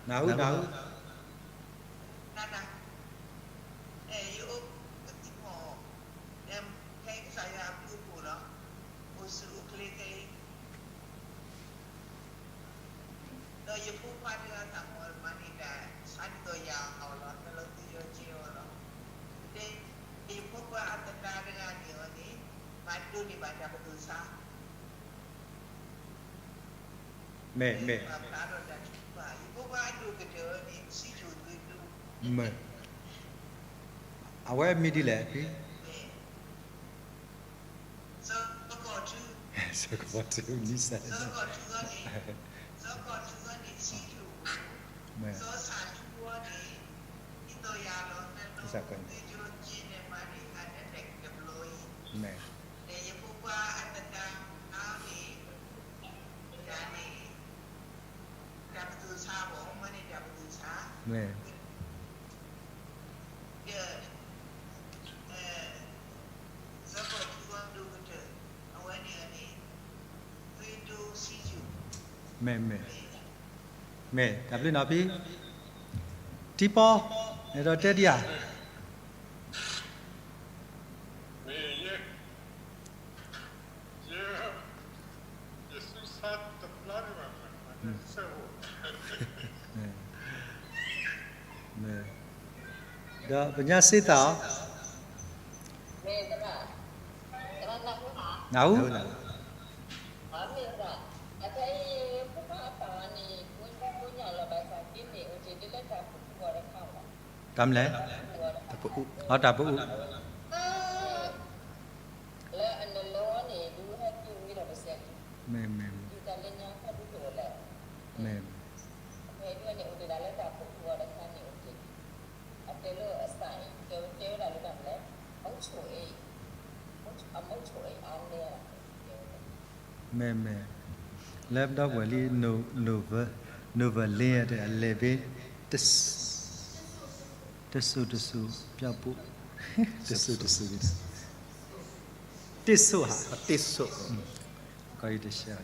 နၢ်ဟူ, နၢ်ဟူ, နၢ်ဟူ, နၢ်ဟူ, ယအိၣ်ကသံၣ်ဖီၣ်, ဖဲကစၢ်ယွၤအဘျုးအဖှိၣ်လီၤ, အိၣ်ဆူၣ်အိၣ်ချ့ခဲအံၤ ဒီးယဖိခွါတဂၤသးမီၤမၤန့ၢ်တၢ် ဆါဒ်သိးယၤအီၤလီၤ, တၢ်လီၤသူယီၤက့ၤအီၤလီၤ. ယဖိခွါအသဒါတဂၤန့ၣ်အီၤန့ၣ် မၤဒိးန့ၢ်ဘၣ်တၢ်ပဒိၣ်ဆါ, မ့ၢ်, မ့ၢ်, ယဖိခွါအဒိၣ်ကတၢၢ်န့ၣ် ဆံးယိၣ်ဂ့ၤဒိၣ်, မ့ၢ်, အဝဲမံၤဒ်လဲၣ်ဖံ ဆၢကတီၢ်, ဆၢကတီၢ်, ဆၢကတီၢ်န့ၣ်, ဆၢကတီၢ်န့ၣ် ဆံးယိၣ်, စီၤဆၣ်ထူအီၤန့ၣ် ဒ်သိးယၤလီၤ, တၢ်လီၤသူယီၤက့ၤန့ၣ် မၤန့ၢ်အတၢ်တဘျီအံၤ, ဒီးယဖိခွါအသဒါအီၤန့ၣ် ယၤန့ၣ် တၢ်ပဒိၣ်ဆါဘၣ်, မၤန့ၢ်တၢ်ပဒိၣ်ဆါ, ဒီး ဆၢကတီၢ်ဒိၣ်ကတၢၢ် အဝဲန့ၣ်န့ၣ် ဂ့ၤဒိၣ်ဆံးယိၣ်, မ့ၢ်, မ့ၢ်, မ့ၢ်, တၢ်ဘျုးနီၤဖံ, ထံပီ, အဲၣ်ဒိးတဲဒံးဧါ. မ့ၢ်ယဲ, ယဲ, ယသူၣ်ဆါ ဒီးပညါစ့သးအီၤ, နၢ်ဟူ, တၢ်မလဲၣ်, တၢ်ပအူ, မ့ၢ်, မ့ၢ်, မ့ၢ်, မ့ၢ်, မ့ၢ်, လၢပဒီပုၢ်ဝဲၢ်လံ Nova, Nova လ့ အလဲၤဘ့ၣ် တစိၢ်တစိၢ်ပျီပူၤ, တစိၢ်တစိၢ်, တ့ၢ်စိၣ်ဧါ, တ့ၢ်စိၣ်, ကီးယတဆဲး,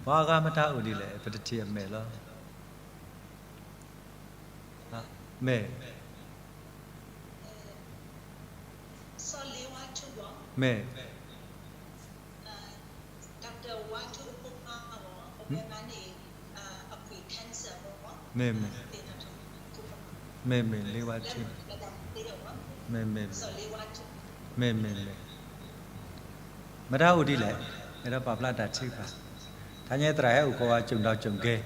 ပှၤဂၤမတၤအိၣ်ဒ်လဲၣ် ပတထံၣ်အမဲာ်လီၤ, မဲာ်, မဲာ် မ့ၢ်မ့ၢ်, မ့ၢ်မ့ၢ် လ့ဝါထူ, မ့ၢ်မ့ၢ်, မ့ၢ်မ့ၢ်, မတၤအိၣ်ဒ်လဲၣ်, အဲၣ်ဒိးပာ်ဖျါတၢ်ထုကဖၣ်, တၢ်ညါသရၣ်ဟဲအိၣ်ဃီဝဲ ကၠိၣ်ဒီကၠိၣ်ကဲ,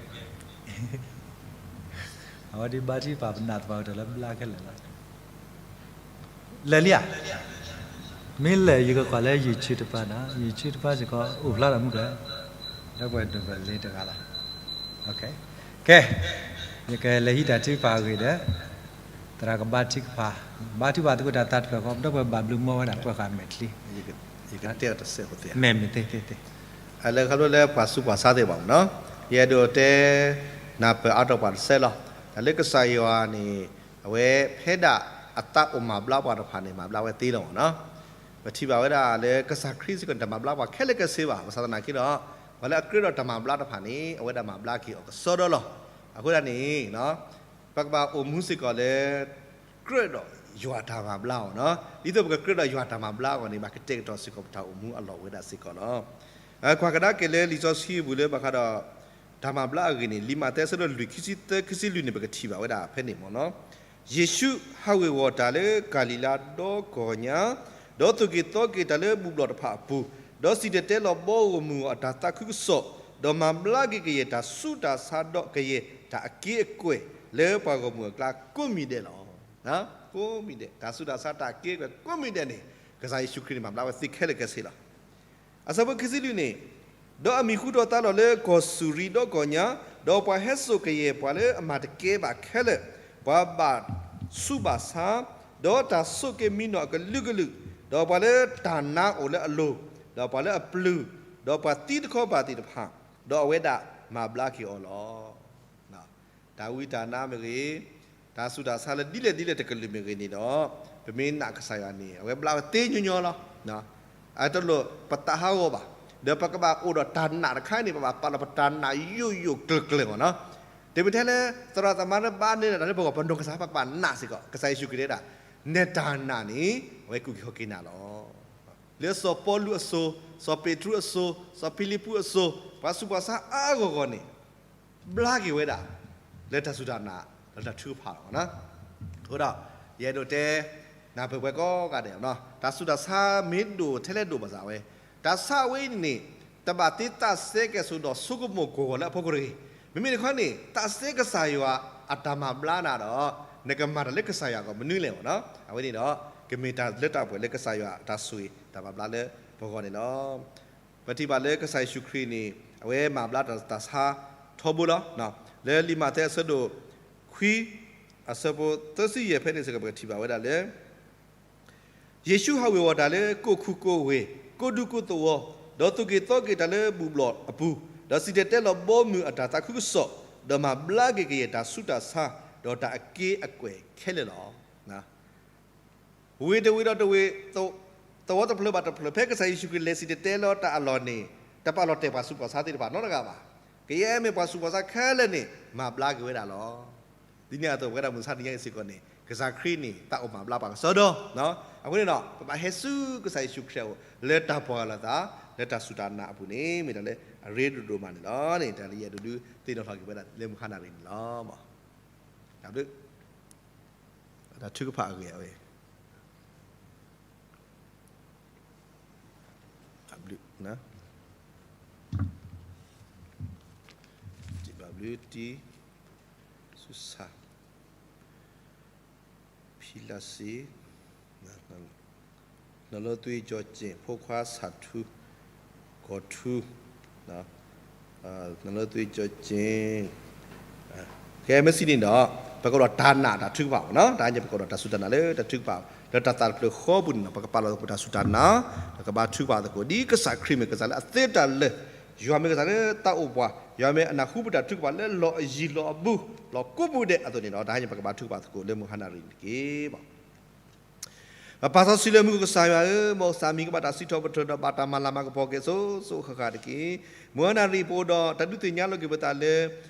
အဝဲဒ်ဘါထုကဖၣ် ပနာ်သပှၢ်ကတၢၢ်လၢဘျါခဲလၢာ်လီၤ. လဲၤလံဧါ, မ့ၢ်လဲၤ ယကကွၢ်လၢ YouTube တပၤနီၤ, YouTube တပၤစ့ၢ်ကီး အိၣ်ဖျါထီၣ်မုၢ်က, ဒီပုၢ်ဝဲၢ် Nova လ့ တဂၤလီၤ. ကဲ, ယကလဲၤဟံးတၢ်ထုကဖၣ်အဂ့ၢ်ဒီး သရၣ်ကဘါထုကဖၣ်, ဘါထုကဖၣ်သကိးတၢ်သးတဖျၢၣ်ဃီ ဒီပုၢ်ဝဲၢ်ဘၣ်ဘျုးမီဝဲဒၣ် ပှၤဃာ်မဲာ်ချံ, ယကတဲအီၤတစဲးဖိသ့ၣ်, မ့ၢ်မ့ၢ်သ့သ့သ့, လၢခီဖျိလၢပှၤဆူးပှၤဆါသ့ၣ်တဖၣ်မ့ၢ်နီၤ, ယအဲၣ်ဒိးတဲ နၢ်ပၢၢ်အါထီၣ်ပှၤတစဲးလီၤ. တၢ်လၢကစၢ်ယွၤန့ၣ် အဝဲဖဲဒၣ်အသးအိၣ်မၤဘျါပှၤတဖၣ်န့ၣ် မၤဘျါဝဲသ့လီၤမ့ၢ်နီၤ. ပထံၣ်ဘၣ်ဝဲဒၣ်လၢကစၢ်ခရံာ်စ့ၢ်ကီးန့ၣ် တမၤဘျါပှၤခဲလၢာ်ကဆ့ဘၣ်. ဘၣ်ဆၣ်သနာ်က့ဒီး ပှၤလၢအကြၢးဒီးတၢ်မၤဘျါတဖၣ်န့ၣ် အဝဲဒၣ်မၤဘျါက့ၤအီၤကစီဒီလီၤ. အဃိသတးန့ၣ် ပကဘၣ်အိၣ်မူစ့ၢ်ကီးလၢ ကြၢးဒီးယွၤတၢ်မၤဘျါအီၤနီၤ. ဒ်သိးပကကြၢးဒီးယွၤတၢ်မၤဘျါအဂီၢ်န့ၣ် ဘၣ်ကတဲာ်ကတီၤစ့ၢ်ကီးပတၢ်အိၣ်မူအလီၢ်ဝဲဒၣ်စ့ၢ်ကီးလီၤ. ကွၢ်ကဒါက့ၤလၢလံာ်စီဆှံအပူၤလၢဘၣ်ဃးဒီး တၢ်မၤဘျါအဂ့ၢ်န့ၣ် လံာ်မးသဲအဆၢဒိၣ်လွံၢ် ခံဆံသၢ ခံဆံလွံၢ်န့ၣ် ပကထံၣ်ဘၣ်ဝဲဒၣ်ဖဲန့ၣ်မ့ၢ်နီၤ. ယ့ၣ်ၡူးဟးဝ့ၤဝီၤတၢ်လၢကၤလံၤလါဒီကီၢ်ညါ, ဒီးသူၣ်က့ၣ်သီက့ၤတၢ်လၢဘူၣ်ဘျီၣ်တဖၣ်အပူၤ, ဒီးစံၣ်တဲၤတဲလီၤဘီဂီၢ်မုၢ်ဂီၢ်အတၢ်သးခုကစီၣ်, ဒီးမၤဘျါက့ၤကယဲၢ်တၢ်ဆူးတၢ်ဆါဒီးကယဲၢ်တၢ်အက့အကွဲၢ်လၢပှၤဂီၢ်မုၢ်အကျါကိးမံၤဒဲးလီၤ. ကိးမံၤဒဲး, တၢ်ဆူးတၢ်ဆါတၢ်အက့အကွဲၢ်ကိးမံၤဒဲးန့ၣ် ကစၢ်ယ့ၣ်ၡူးခရံာ်န့ၣ်မၤဘျါဝဲသ့ခဲလၢာ်ခဲဆ့လီၤ. အဆၢဖိခံဆံလွံၢ်န့ၣ်, ဒီးအမံၤဟူထီၣ်သါလီၤလၢကီၢ်စူၤရံဒီကီၢ်ညါ, ဒီးပှၤဟဲစိာ်ကယဲၢ်ပှၤလၢအမၤတကဲဘၣ်ခဲလၢာ်, ပှၤဘၣ်ဆူးဘၣ်ဆါ, ဒီးတၢ်ဆိးက့ၤမံနီၣ်အကလုာ်ကလုာ်, ဒီးပှၤလၢတၢ်နါအိၣ်လၢအလိၤ, ဒီးပှၤလၢအပျုၤ, ဒီးပှၤသံတခီဘၣ်သ့ၣ်တဖၣ်, ဒီးအဝဲဒၣ်မၤဘျါက့ၤအီၤလီၤ. တၢ်ဝံတၢ်နါမ့ၢ်ဂ့ၤ, တၢ်ဆူးတၢ်ဆါလၢဒ်လဲၣ်ဒ်လဲၣ်တကလုာ်မ့ၢ်ဂ့ၤန့ၣ်ဒီး, ပမ့ၢ်နာ်ကစၢ်ယွၤန့ၣ် အဝဲဘျါဝဲသ့ညီညီလီၤ. အတလိၣ်ပသးဟးဂီၤဘၣ်. ဒီးပကဘၣ်အိၣ်ဒီးတၢ်နာ်တခါန့ၣ် ပဘၣ်ပာ်လီၤပတၢ်နာ်ယိာ်ယိာ်ကျၢၤကျၢၤမ့ၢ်နီၤ. တမ့ၢ်ထဲလၢ သရၣ်သမါလၢဘါန့ၢ်တၢ်လၢပဂီၢ် ပနီၢ်ကစၢ် ပကဘၣ်နာ်စ့ၢ်ကီး. ကစၢ်ယ့ၣ်ၡူးခရံာ်တဲဒၣ်, နတၢ်နာ်န့ၣ် အဝဲကူၣ်က့ၤခီၣ်က့ၤနၤလီၤ. လၢစီၤပီလူးအစိၤ, စီၤပ့းတရူးအစိၤ, စီၤဖံလံးပူးအစိၤ, ပှၤဆူးပှၤဆါအါအါဂီၢ်ဂီၢ်န့ၣ် ဘျါက့ၤဝဲဒၣ် လၢတၢ်စူၢ်တၢ်နာ် လၢတၢ်ထုကဖၣ်လီၤ. အဃိဒီး ယအဲၣ်ဒိးတဲ နၢ်ပၢၢ်ပှၤကိးဂၤဒဲး, တၢ်ဆူးတၢ်ဆါမ့ၢ်ဒိၣ်ထဲလဲၣ်ဒိၣ်ဘၣ်ဆၣ်ဝဲ, တၢ်ဆါဝဲအံၤန့ၣ် တဘၣ်သ့သးစဲကဲၣ်ဆိးဒီးဆိကမိၣ်ကွီၢ်လၢအဖီခိၣ်တဂ့ၤ. မ့မ့ၢ်တခီန့ၣ် သးစဲကစၢ်ယွၤအတၢ်မၤဘျါနၤဒီး နကမၤတၢ်လၢကစၢ်ယွၤအဂီၢ်မနုၤလဲၣ်မ့ၢ်နီၤ. အဝဲန့ၣ်ဒီး ကမ့ၢ်တၢ်လၢတၢ်ပှဲၤလၢကစၢ်ယွၤအတၢ်ဆိၣ်ဂ့ၤတၢ်မၤဘျါလၢပဂီၢ်န့ၣ်လီၤ. ပထံၣ်ဘၣ်လၢကစၢ်ယ့ၣ်ၡူးခရံာ်န့ၣ် အဝဲမၤဘျါတၢ်ဆါထီဘိလီၤ. လၢလံာ်မးသဲအဆၢဒိၣ်ခွံ အဆၢဖိသၢဆံယဲၢ်ဖဲန့ၣ်စ့ၢ်ကီး ပကထံၣ်ဘၣ်ဝဲဒၣ်လၢ ယ့ၣ်ၡူးဟးဝ့ၤဝီၤတၢ်လၢကိၣ်ခူကိၣ်ဝ့ၢ် ကိၣ်ဒူကိၣ်သဝီ, ဒီးသူၣ်က့ၣ်သီက့ၤတၢ်လၢဘူၣ်ဘျီၣ်အပူၤ, ဒီးစံၣ်တဲၤတဲလီၤဘီမုၢ်အတၢ်သးခုကစီၣ်, ဒီးမၤဘျါက့ၤကယဲၢ်တၢ်ဆူးတၢ်ဆါ, ဒီးတၢ်အက့အကွဲၢ်ခဲလၢာ်လီၤ. ဝ့ၢ်တဝ့ၢ်ဒီးတဝ့ၢ်, သဝီတဖျၢၣ်ဘၣ်တဖျၢၣ် ဖဲကစၢ်ယ့ၣ်ၡူးခရံာ်လဲၤစံၣ်တဲၤတဲလီၤတၢ်အလီၢ်န့ၣ် တပာ်လီၤတဲာ်ပှၤဆူးပှၤဆါသ့ၣ်တဖၣ်နီတဂၤဘၣ်. ကယဲၢ်မ့ၢ်ပှၤဆူးပှၤဆါခဲလၢာ်န့ၣ် မၤဘျါက့ၤဝဲဒၣ်လီၤ. ဒ်န့ၣ်အသိး ပဝဲဒၣ်မုၢ်ဆါတနံၤညါအံၤစ့ၢ်ကီးန့ၣ် ကစၢ်ခရံာ်န့ၣ် သးအိၣ်မၤဘျါပှၤကစီဒီ, အဃိန့ၣ်ဒီး ပဘၣ်ဟဲဆူကစၢ်ယ့ၣ်ၡူးခရံာ်အအိၣ် လၢတၢ်ပီၢ်ယၢ်လီၤသး လၢတၢ်စူၢ်တၢ်နာ်အပူၤန့ၣ် မ့ၢ်တၢ်လၢအရ့ဒိၣ်ဒိၣ်မးန့ၣ်လီၤ. န့ၣ် တၢ်လၢယအဲၣ်ဒိးဒုးသ့ၣ်နီၣ်ထီၣ်က့ၤဝဲဒၣ်လၢမုၢ်ဟါနၤရံၣ်န့ၣ်လီၤ. တၢ်ဘျုး တၢ်ထုကဖၣ်အဂ့ၢ်အဝဲ ဘျုး တံဘၣ်ဘျုးတံ ဆူဆါ ဖံလၢ်စ့ နီၢ်လီသွံကၠီက့ၣ် ဖိခွါဆၣ်ထူ ကီၢ်ထူ နီၢ်လီသွံကၠီက့ၣ် ကဲ မ့ၢ်စံးန့ၣ်ဒီး ပကအိၣ်ဒီးတၢ်နာ်တၢ်ထုကဖၣ် တဟါညါ ပကအိၣ်ဒီးတၢ်စူၢ်တၢ်နာ်လၢတၢ်ထုကဖၣ် လၢတၢ်သးတဖျၢၣ်ဃီပူၤန့ၣ်လီၤ. ပကပာ်လီၤသကိးတၢ်စူၢ်တၢ်နာ် ဒီးကဘါထုကဖၣ်သကိး ဒ်ကစၢ်ခရံာ်မ့ၢ်ကစၢ်လၢအသ့တၢ်လၢာ်, ယွၤမ့ၢ်ကစၢ်လၢတၢ်အိၣ်ပှၤ, ယွၤမ့ၢ်အနၢ်ဟူပတၢ်ထုကဖၣ်လၢလီၢ်အယံၤလီၢ်အဘူး လီၢ်ကိးပူၤဒဲးအသိးန့ၣ်လီၤ. တဟါညါ ပကဘါထုကဖၣ်သကိးလၢမုၢ်ဟါနၣ်ရံၣ်န့ၣ်တက့ၢ်. ပပာ်စီဆှံလၢမူခိၣ်ကစၢ်ယွၤဧၢ, မ်ကစၢ်မံၤကဘၣ်တၢ်စံးထီၣ်ပတြၢၤဒီးဘၣ်တၢ်မၤလၤမၤကပီၤက့ၤအစိၤစိၤအဃၣ်ဃၣ်တက့ၢ်. မုၢ်ဟါနၣ်ရံၣ် ပအိၣ်ဒီးတၢ်ဒုးသ့ၣ်ညါလိာ်က့ၤပသးလၢ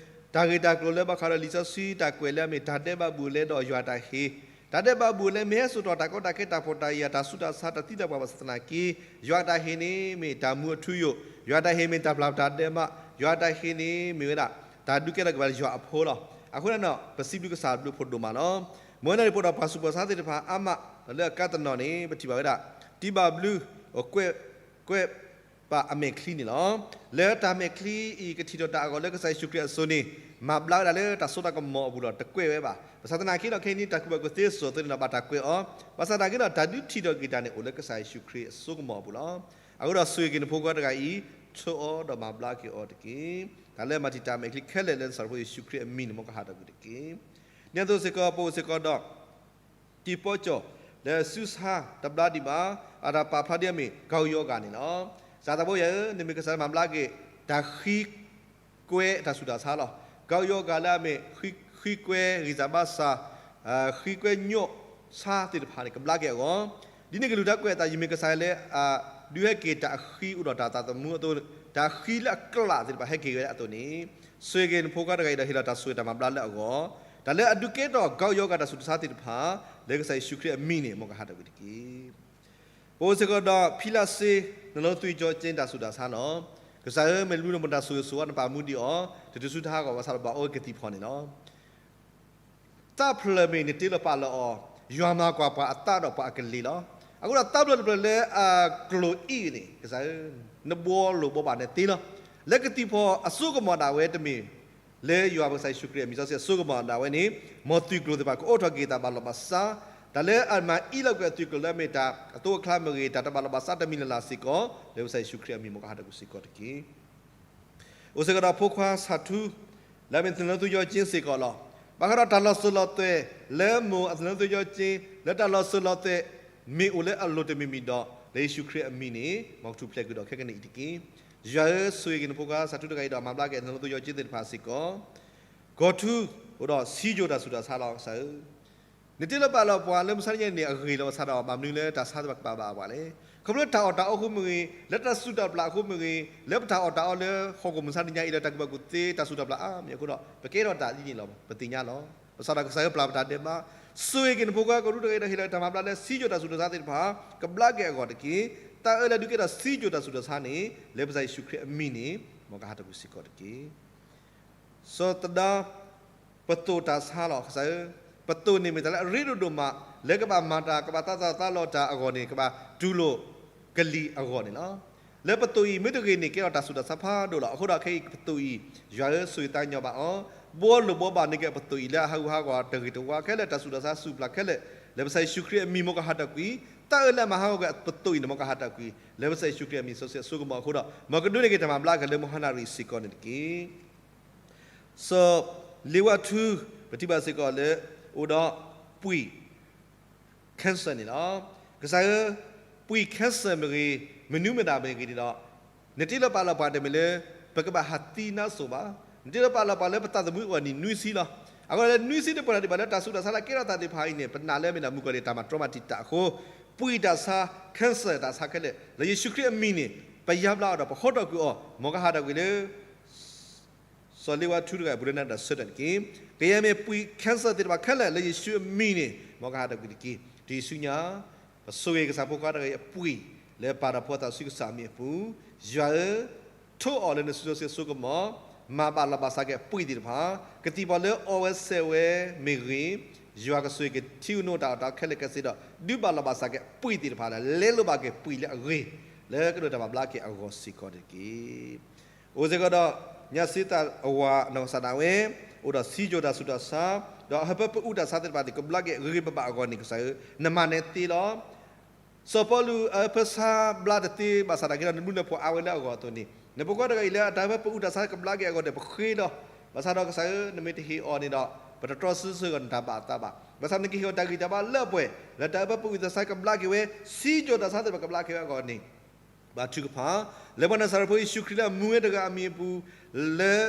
တၢ်ဂ့ၢ်တၢ်ကျိၤလၢဘၣ်ဃးဒီးလံာ်စီဆှံတၢ်ကွဲးလၢအမ့ၢ်တၢ်ဒဲးဘးဘူၣ်လၢဒီးယွၤအတၢ်ဟ့, တၢ်ဒဲးဘးဘူၣ်လၢမ့ၢ်ဟဲစိာ်ထီၣ်တၢ်ကီတၢ်ခဲတၢ်ဖှီၣ်တၢ်ယာ်တၢ်ဆူးတၢ်ဆါတၢ်သံတၢ်ပှၢ်ဘၣ်ဆၣ်သနာ်က့ ယွၤအတၢ်ဟ့န့ၣ်မ့ၢ်တၢ်မူအထူအယိာ်, ယွၤအတၢ်ဟ့မ့ၢ်တၢ်ပျၢ်တၢ်ဒဲးဘး, ယွၤအတၢ်ဟ့န့ၣ်မ့ၢ်ဝဲဒၣ် တၢ်ဒုးကဲထီၣ်က့ၤဘၣ်လၢယွၤအဖိလီၤ. အဃိန့ၣ် ပစံးဘျုးကစၢ်ဘျုးဖှိၣ်ဒိၣ်မးလီၤ. မုၢ်ဟါနၣ်ရံၣ် ပအိၣ်ဒီးပှၤဆူးပှၤဆါသ့ၣ်တဖၣ်အါမး ဒီးလၢအကါတနီၤန့ၣ် ပထံၣ်ဘၣ်ဝဲဒၣ် တံဘၣ်ဘျုး အိၣ်ကွဲး ကွဲးပာ်အမဲာ်ချံန့ၣ်လီၤ. လၢတၢ်မဲာ်ချံအံၤ ကထံၣ်ထီၣ်တၢ်အဂီၢ်လၢကစၢ်ယ့ၣ်ၡူးခရံာ်အစိၤန့ၣ် မၤဘျါဝဲဒၣ်လၢတၢ်စိတၢ်ကမီၤအပူၤလီၤ, တကွဲးဝဲဘၣ်. ဘၣ်ဆၣ်သနာ်က့ဒီး ခဲအံၤန့ၣ် တၢ်ကူၣ်ဘၣ်ကူၣ်သ့စိၤအသိးန့ၣ်ဒီး ဘၣ်တၢ်ကွဲးအီၤ, ဘၣ်ဆၣ်သနာ်က့ဒီး တၢ်ဒုးထံၣ်ထီၣ်က့ၤတၢ်န့ၣ် အိၣ်လၢကစၢ်ယ့ၣ်ၡူးခရံာ်အစိကမီၤအပူၤလီၤ. အဃိဒီးဆိၣ်ဂ့ၤက့ၤနဖိခွါတဂၤအံၤ ထိၣ်အီၤဒီးမၤဘျါက့ၤအီၤတက့ၢ်. တၢ်လၢမၤတံာ်တာ်မဲာ်ချံခဲလၢာ်လၢနစၢ်ဖိယ့ၣ်ၡူးခရံာ်အမံၤန့ၣ် မ်ကဟးထီၣ်ကွံာ်တက့ၢ်. ဒ်န့ၣ်အသိးစ့ၢ်ကီး ပအိၣ်စ့ၢ်ကီးဒီး တံၤပီကၠီၣ် လၢစုဆါတဘျါဒံးဘၣ်, အတၢ်ပာ်ဖျါဒ်အမ့ၢ် ကီယီဂၤန့ၣ်လီၤ. ကစၢ်သးဘိယွၤဧၢ, နမ့ၢ်ကစၢ်လၢမၤဘျါက့ၤ တၢ်ဃံကွဲတၢ်ဆူးတၢ်ဆါလီၤ. ကီယီဂၤလၢအမ့ၢ် ဃံကွဲဂံၢ်စၢ်ဘါစၢ်, ဃံကွဲညိၣ်ဆါသ့ၣ်တဖၣ်န့ၣ် ကဘျါက့ၤအဂီၢ်, ဒ်န့ၣ်ကလုၢ်တၢ်ကွဲးအသး ယမ့ၢ်ကစၢ်လၢ ဒုးဟဲက့ၤတၢ်အဃံအိၣ်ဒီးတၢ်သးသမူအသိး, တၢ်ဃံလၢအကျးသ့ၣ်တဖၣ်ဟဲက့ၤဝဲဒၣ်အသိးန့ၣ်, ဆိၣ်ဂ့ၤက့ၤနဖိခွါတဂၤအံၤဒီးဟ့ၣ်လီၤတၢ်ဆိၣ်ဂ့ၤတၢ်မၤဘျါလၢအဂီၢ်, တၢ်လၢအဒုးကဲထီၣ်ကီယီဂၤတၢ်ဆူးတၢ်ဆါသ့ၣ်တဖၣ် လၢကစၢ်ယ့ၣ်ၡူးခရံာ်အမံၤန့ၣ် မ်ကဟးထီၣ်ကွံာ်တက့ၢ်. ပအိၣ်စ့ၢ်ကီးဒီးဖံလၢ်စ့ နီၢ်လီသွံကၠီက့ၣ် တၢ်ဆူးတၢ်ဆါလီၤ. ကစၢ်ဧၢ, မ့ၢ်လူၤနမၤတၢ်ဆိၣ်ဂ့ၤဆိၣ်ဝါ နပာ်မူဒံးအီၤ တတုၤဆူတဟးဂီၤဘၣ်ဆၣ်ဒီးဘၣ်အိၣ်ကသံၣ်ဖီၣ်န့ၣ်လီၤ. သၣ်ဖျၢၣ်မ့ၢ်နတ့လီၤပာ်လီၤအီၤ, ယွၤမၤကွၢ်ပှၤအသၣ်ဒီးပှၤအကလံၤလီၤ. အဃိဒီးသၣ်ဖျၢၣ်တဖျၢၣ်လၢအကျိၤအံၤန့ၣ် ကစၢ်ဧၢ, နဘှီလိာ်ဘှီဘၣ်နသ့လီၤ. လၢကသံၣ်ဖီၣ်အစိကမီၤဒၣ်ဝဲတမ့ၢ် လၢယွၤပကစၢ်ယ့ၣ်ၡူးခရံာ်အမံၤစီဆှံအစိကမီၤဒၣ်ဝဲန့ၣ်, မ်သုးကျိၤသ့ၣ်တဖၣ်ကအိးထီၣ်က့ၤတၢ်ဘၣ်လီၢ်ဘၣ်စး, တၢ်လၢအမၤအံးလိာ်ကွံာ်အသုးကျိၤလၢအမ့ၢ်တၢ်အသိအချါမ့ၢ်ဂ့ၤ, တၢ်တဘၣ်လီၢ်ဘၣ်စးတမံၤလၢ်လၢ်စ့ၢ်ကီး, လၢပကစၢ်ယ့ၣ်ၡူးခရံာ်အမံၤ မ်ကဟးထီၣ်ကွံာ်စ့ၢ်ကီးတက့ၢ်. အိၣ်စ့ၢ်ကီးဒီးဖိခွါဆၣ်ထူ လၢအမ့ၢ်နီၢ်လီသွံကၠီက့ၣ်စ့ၢ်ကီးလီၤ. ဘၣ်ဃးဒီးတၢ်လီၤစိၤလီၤသွဲၣ် လၢမိၢ်အနီၢ်လီသွံကၠီက့ၣ် လၢတၢ်လီၤစိၤလီၤသွဲၣ် မ့ၢ်အိၣ်လၢအလိၤတမံၤမံၤဒီး လၢယ့ၣ်ၡူးခရံာ်အမံၤန့ၣ် မ်ကထူၣ်ဖျဲးကွံာ်ဒီးခဲကနံၣ်အံၤတက့ၢ်. ယွၤဧၢ, ဆိၣ်ဂ့ၤက့ၤနဖိခွါဆၣ်ထူတဂၤအံၤဒီး မၤဘျါက့ၤနီၢ်လီသွံကၠီက့ၣ်သ့ၣ်တဖၣ်စ့ၢ်ကီး, ကီၢ်ထူ အိၣ်ဒီးဆံးကိၤတၢ်ဆူးတၢ်ဆါလီၤ. ကစၢ်ဧၢ, နတ့လီၤပာ်လီၤပှၤလၢမုၢ်ဆါတနံၤညါန့ၣ် အဂ့ၤလီၤ. ဘၣ်ဆၣ်ဒီး ဘၣ်မနုၤလၢတၢ်ဆါသ့ၣ်တဖၣ်ကဘၣ်ဘၣ်ပှၤလဲၣ်. ခီဖျိလၢတၢ်အီၣ်တၢ်အီအဃိမ့ၢ်ဂ့ၤ, လၢတၢ်စူၢ်တၢ်ပျၢ်အဃိမ့ၢ်ဂ့ၤ, လၢပတၢ်အီၣ်တၢ်အီလၢဟီၣ်ခိၣ်မုၢ်ဆါတနံၤညါအံၤလၢတၢ်ကူၣ်ဘၣ်ကူၣ်သ့တၢ်စူၢ်တၢ်ပျၢ်အါမံၤအဃိဒီး ပကဲထီၣ်တၢ်ဒ်န့ၣ်လီၤ. ပသ့ၣ်ညါလီၤ. ဘၣ်ဆၣ်ဒီးကစၢ်ဧၢ ပျၢ်ပတၢ်ဒဲးဘး, ဆိၣ်ဂ့ၤက့ၤနဖိခွါကီၢ်ထူတဂၤအံၤဒီး ဟ့ၣ်လီၤတၢ်မၤဘျါလၢဆံးကိၤတၢ်ဆူးတၢ်ဆါသ့ၣ်တဖၣ် ကဘျါက့ၤအဂီၢ်တက့ၢ်. သၣ်အၢလၢဒုးကဲထီၣ်ဆံးကိၤတၢ်ဆူးတၢ်ဆါန့ၣ် လၢပကစၢ်ယ့ၣ်ၡူးခရံာ်အမံၤန့ၣ် မ်ကဟးထီၣ်ကွံာ်စ့ၢ်ကီးတက့ၢ်. စီၤသဒါ ပသိၣ်တၢ်ဆါလီၤ. ကစၢ်ဧၢ, ပသိၣ်န့ၣ်မ့ၢ်တၢ်လၢအရ့ဒိၣ်ဒိၣ်မး လၢကဘၣ်မၤတၢ် ကဘၣ်သးသးလီၤတၢ်အဂီၢ်န့ၣ် ကဘၣ်တူၢ်လိာ်ကလံၤအဂီၢ်န့ၣ်လီၤ. လၢပသိၣ်အံၤမ့ၢ်တဂ့ၤန့ၣ် ကဲထီၣ်တၢ်ဆူးတၢ်ဆါဖးဒိၣ်လီၤ. အဃိဒီးခဲအံၤပသိၣ်အံၤ ယွၤဧၢ ဆိၣ်ဂ့ၤသးကညီၤဘၣ်အီၤ, ဘှီလိာ်ဘှီဘၣ်န့ၢ်က့ၤပသိၣ်အံၤ လၢအဟးဂူာ်ဟးဂီၤတဂ့ၤတဝါခဲလၢာ် တၢ်ဆူးတၢ်ဆါဆူၣ်ပျၢ်ခဲလၢာ် လၢပကစၢ်ယ့ၣ်ၡူးခရံာ်အမံၤ မ်ကဟးထီၣ်ကွံာ်, သၣ်အၢလၢအမၤဟးဂီၤက့ၤပသိၣ်အံၤန့ၣ် မ်ကဟးထီၣ်ကွံာ် လၢပကစၢ်ယ့ၣ်ၡူးခရံာ်အမံၤစီဆှံအစိကမီၤအဃိဒီး မ်ကဒိးန့ၢ်က့ၤတၢ်မၤဘျါက့ၤလၢမုၢ်ဟါနၣ်ရံၣ်စ့ၢ်ကီးန့ၣ်တက့ၢ်. စီၤလ့ဝါထူ ပထံၣ်ဘၣ်စ့ၢ်ကီးလၢ အိၣ်ဒီးပှံၢ် cancer န့ၣ်လီၤ. ကစၢ်ဧၢ, ပှံၢ် cancer မ့ၢ်ဂ့ၤ, မနုၤမတၤမ့ၢ်ဂ့ၤန့ၣ်ဒီး နတ့လီၤပာ်လီၤပှၤတမ့ၢ်လၢ ပကဘၣ်ဟးသံနါစိၤဘၣ်. နတ့လီၤပာ်လီၤပှၤလၢပသးသမူအဂီၢ်န့ၣ်နွံဆံလီၤ. အဃိဒီးလၢနွံဆံတပှဲၤလီၤဒံးဘၣ်လၢ တၢ်ဆူးတၢ်ဆါလၢကဲထီၣ်သးသ့ၣ်တဖၣ်အံၤန့ၣ် ပနာ်လၢမ့ၢ်ဒၣ်မုၣ်ကီၢ်လံၤတၢ်မၤတြီမၤတံာ်တာ်အဃိ, ပှံၢ်တၢ်ဆါ cancer တၢ်ဆါခဲလၢာ် လၢယ့ၣ်ၡူးခရံာ်အမံၤန့ၣ် ပယါဘျါအီၤဒီးပဟီထီၣ်ကွံာ်အီၤ မ်ကဟးထီၣ်ကွံာ်လၢ စီၤလ့ဝါထူတဂၤအပူၤလၢနၤဒီးဆၢထၢၣ်တက့ၢ်. ကယဲၢ်မ့ၢ်ပှံၢ် cancer သ့ၣ်တဖၣ်ခဲလၢာ်လၢယ့ၣ်ၡူးအမံၤန့ၣ် မ်ကဟးထီၣ်ကွံာ်တက့ၢ်. တုၤဆူညါ ပဆိၣ်ဂ့ၤကစၢ်ဖိခွါတဂၤအံၤအပှံၢ် လၢပၢ်ဒီးဖိသၣ်ဆူကစၢ်မံၤအပူၤ, ယွၤဧၢ, ထိၣ်အီၤလၢနစုစီဆှံအစိကမီၤ, မၤဘၣ်လီၤဘၣ်စးက့ၤအပှံၢ်သ့ၣ်တဖၣ်, ကသံၣ်ဖီၣ်လၢအီဝဲဆဲးဝဲမ့ၢ်ဂ့ၤ, ယွၤကဆိၣ်ဂ့ၤက့ၤထံဧိၤနိဧိၤတၢ်အီၣ်တၢ်အီခဲလၢာ်ခဲဆ့ဒီး ဒုးဘၣ်လီၤဘၣ်စးက့ၤအပှ့ၤသ့ၣ်တဖၣ်ဒီး လဲလိာ်ဘၣ်က့ၤပှ့ၤလၢအဂ့ၤ လၢကဒိးတၢ်မၤဘျါက့ၤအဂီၢ်စ့ၢ်ကီးန့ၣ်တက့ၢ်. အိၣ်စ့ၢ်ကီးဒီး ညါစ့သးအဝၤနီၢ်ကစၢ်ဒၣ်ဝဲ အိၣ်ဒီးစံယိၤတၢ်ဆူးတၢ်ဆါ ဒီးအဟၢဖၢပအူတၢ်ဆါသ့ၣ်တဖၣ်န့ၣ် ကဘျါက့ၤဂ့ၤဂ့ၤဘၣ်ဘၣ်အဂီၢ်န့ၣ် ကစၢ်ဧၢ နမၤနၢၤသ့လီၤ. စီၤပီလူးအဟၢဖၢဆါဘျါတသ့ဘၣ်ဆၣ်သနာ်က့ဒီး နဘျုးနဖှိၣ်အါဝဲလၢအဂီၢ်အသိးန့ၣ် နဖိခွါတဂၤအံၤလၢအတၢ်ဟၢဖၢပအူတၢ်ဆါကဘျါက့ၤအဂီၢ်န့ၣ် ပဃ့လီၤ. ဘၣ်ဆၣ်ဒီးကစၢ်ဧၢ နမ့ၢ်တဟ့ၣ်အီၤန့ၣ်ဒီး ပတတြီဆၢဆၢဂီၤနတၢ်ဘၣ်အသးဘၣ်. ဘၣ်ဆၣ်နကဟ့ၣ်အီၤတၢ်ဂံၢ်တၢ်ဘါလၢအပှဲၤ လၢတၢ်ဟၢဖၢပအူတၢ်ဆါကဘျါက့ၤဝဲ စံယိၤတၢ်ဆါသ့ၣ်တဖၣ်ကဘျါက့ၤဝဲအဂီၢ်န့ၣ် ဘါထုကဖၣ် လၢပှၤနၤစၤရ့းဖိယ့ၣ်ၡူးခရံာ်လၢအမူဝဲတဂၤအမံၤအပူၤ လၢ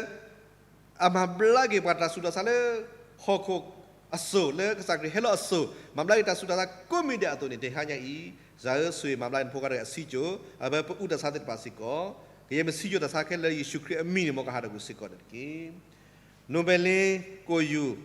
အမၤဘျါက့ၤပှၤတၢ်ဆူးတၢ်ဆါလၢ ဟီၣ်ခိၣ်အစိၤ လၢကစၢ်ခရံာ်ဟဲလီၤအစိၤ မၤဘျါက့ၤတၢ်ဆူးတၢ်ဆါကိးမံၤဒဲးအသိးန့ၣ် တဟါညါအံၤ ကစၢ်ဧၢဆိၣ်ဂ့ၤမၤဘျါနဖိခွါတဂၤအံၤ စံယိၤ အဟၢဖၢပအူတၢ်ဆါသ့ၣ်တဖၣ်စ့ၢ်ကီး ကယဲၢ်မ့ၢ်စံယိၤတၢ်ဆါခဲလၢာ်လၢယ့ၣ်ၡူးခရံာ်အမံၤန့ၣ် မ်ကဟးထီၣ်ကွံာ်စ့ၢ်ကီးန့ၣ်တက့ၢ်. နိၣ်ဝဲးလ့ကိၣ်ယူၢ်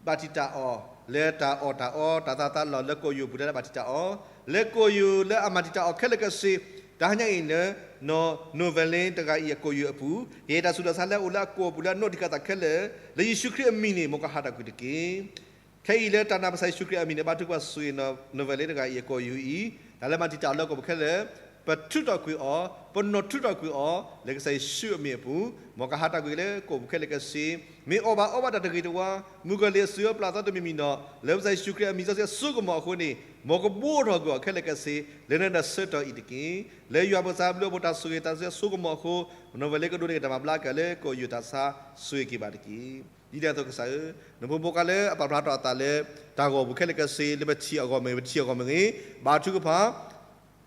ဘၣ်တံာ်တာ်အီၤ လၢတၢ်အီၣ်တၢ်အီ တၢ်သးသးလီၢ်လၢကိၣ်ယူၢ်အပူၤလၢဘၣ်တံာ်တာ်အီၤ လၢကိၣ်ယူၢ်လၢအမၤတံာ်တာ်အီၤခဲလၢာ်ခဲဆ့ တဟါညါအံၤလၢ နိၣ်ဝဲးလ့တဂၤအံၤအကိၣ်ယူၢ်အပူၤ ကယဲၢ်တၢ်ဆူးတၢ်ဆါလၢအအိၣ်လၢအကိာ်အပူၤလၢအနိးဒံးကသးခဲလၢာ် လၢယ့ၣ်ၡူးခရံာ်အမံၤန့ၣ် မ်ကဟးထီၣ်ကွံာ်တက့ၢ်. ခဲအံၤလၢတၢ်နာ်ပကစၢ်ယ့ၣ်ၡူးခရံာ်အမံၤန့ၣ် ဘါထုကဖၣ်ဆိၣ်ဂ့ၤ နိၣ်ဝဲးလ့တဂၤအံၤအကိၣ်ယူၢ်အံၤ တၢ်လၢမၤတံာ်တာ်အီၤလၢအကိာ်ပူၤခဲလၢာ် ပထုးထီၣ်ကွံာ်အီၤ ပနီၣ်ထုးထီၣ်ကွံာ်အီၤ လၢကစၢ်ယ့ၣ်ၡူးအမံၤအပူၤ မ်ကဟးထီၣ်ကွံာ်လၢကိာ်ပူၤခဲလၢာ်ခဲဆ့ မ့ၢ်အီၣ်ဘၣ်အီဘၣ်တၢ်တဂ့ၤတဝါ မုၣ်ကီၤလံၢ်အစုအပျၢ်အသီတမံၤမံၤဒီး လၢပကစၢ်ယ့ၣ်ၡူးခရံာ်အမံၤစီဆှံအစိကမီၤအဃိန့ၣ် မ်ကဘှီထီၣ်ကွံာ်အီၤခဲလၢာ်ခဲဆ့ လၢနဒၢးဆၢကတီၢ်အံၤတက့ၢ်. လၢယွၤပကစၢ်အဘျုးအဖှိၣ်တၢ်ဆိၣ်ဂ့ၤတၢ်စံးစိကမီၤအဃိ နိၣ်ဝဲးလ့ကဒိးန့ၢ်က့ၤတၢ်မၤဘျါက့ၤလၢကိာ်ယူၢ်တၢ်ဆါ ဆိၣ်ဂ့ၤက့ၤဘၣ်တက့ၢ်. ဒ်န့ၣ်အသိးကစၢ်ဧၢ နဖိမုၣ်ဖိခွါလၢအပာ်ဖျါထီၣ်အသးလၢ တၢ်ဂီၤပူၤခဲလၢာ်ခဲဆ့ လၢပထံၣ်အဂီၢ်မ့ၢ်ဂ့ၤ ပထံၣ်အဂီၢ်မ့ၢ်ဂ့ၤ ဘါထုကဖၣ်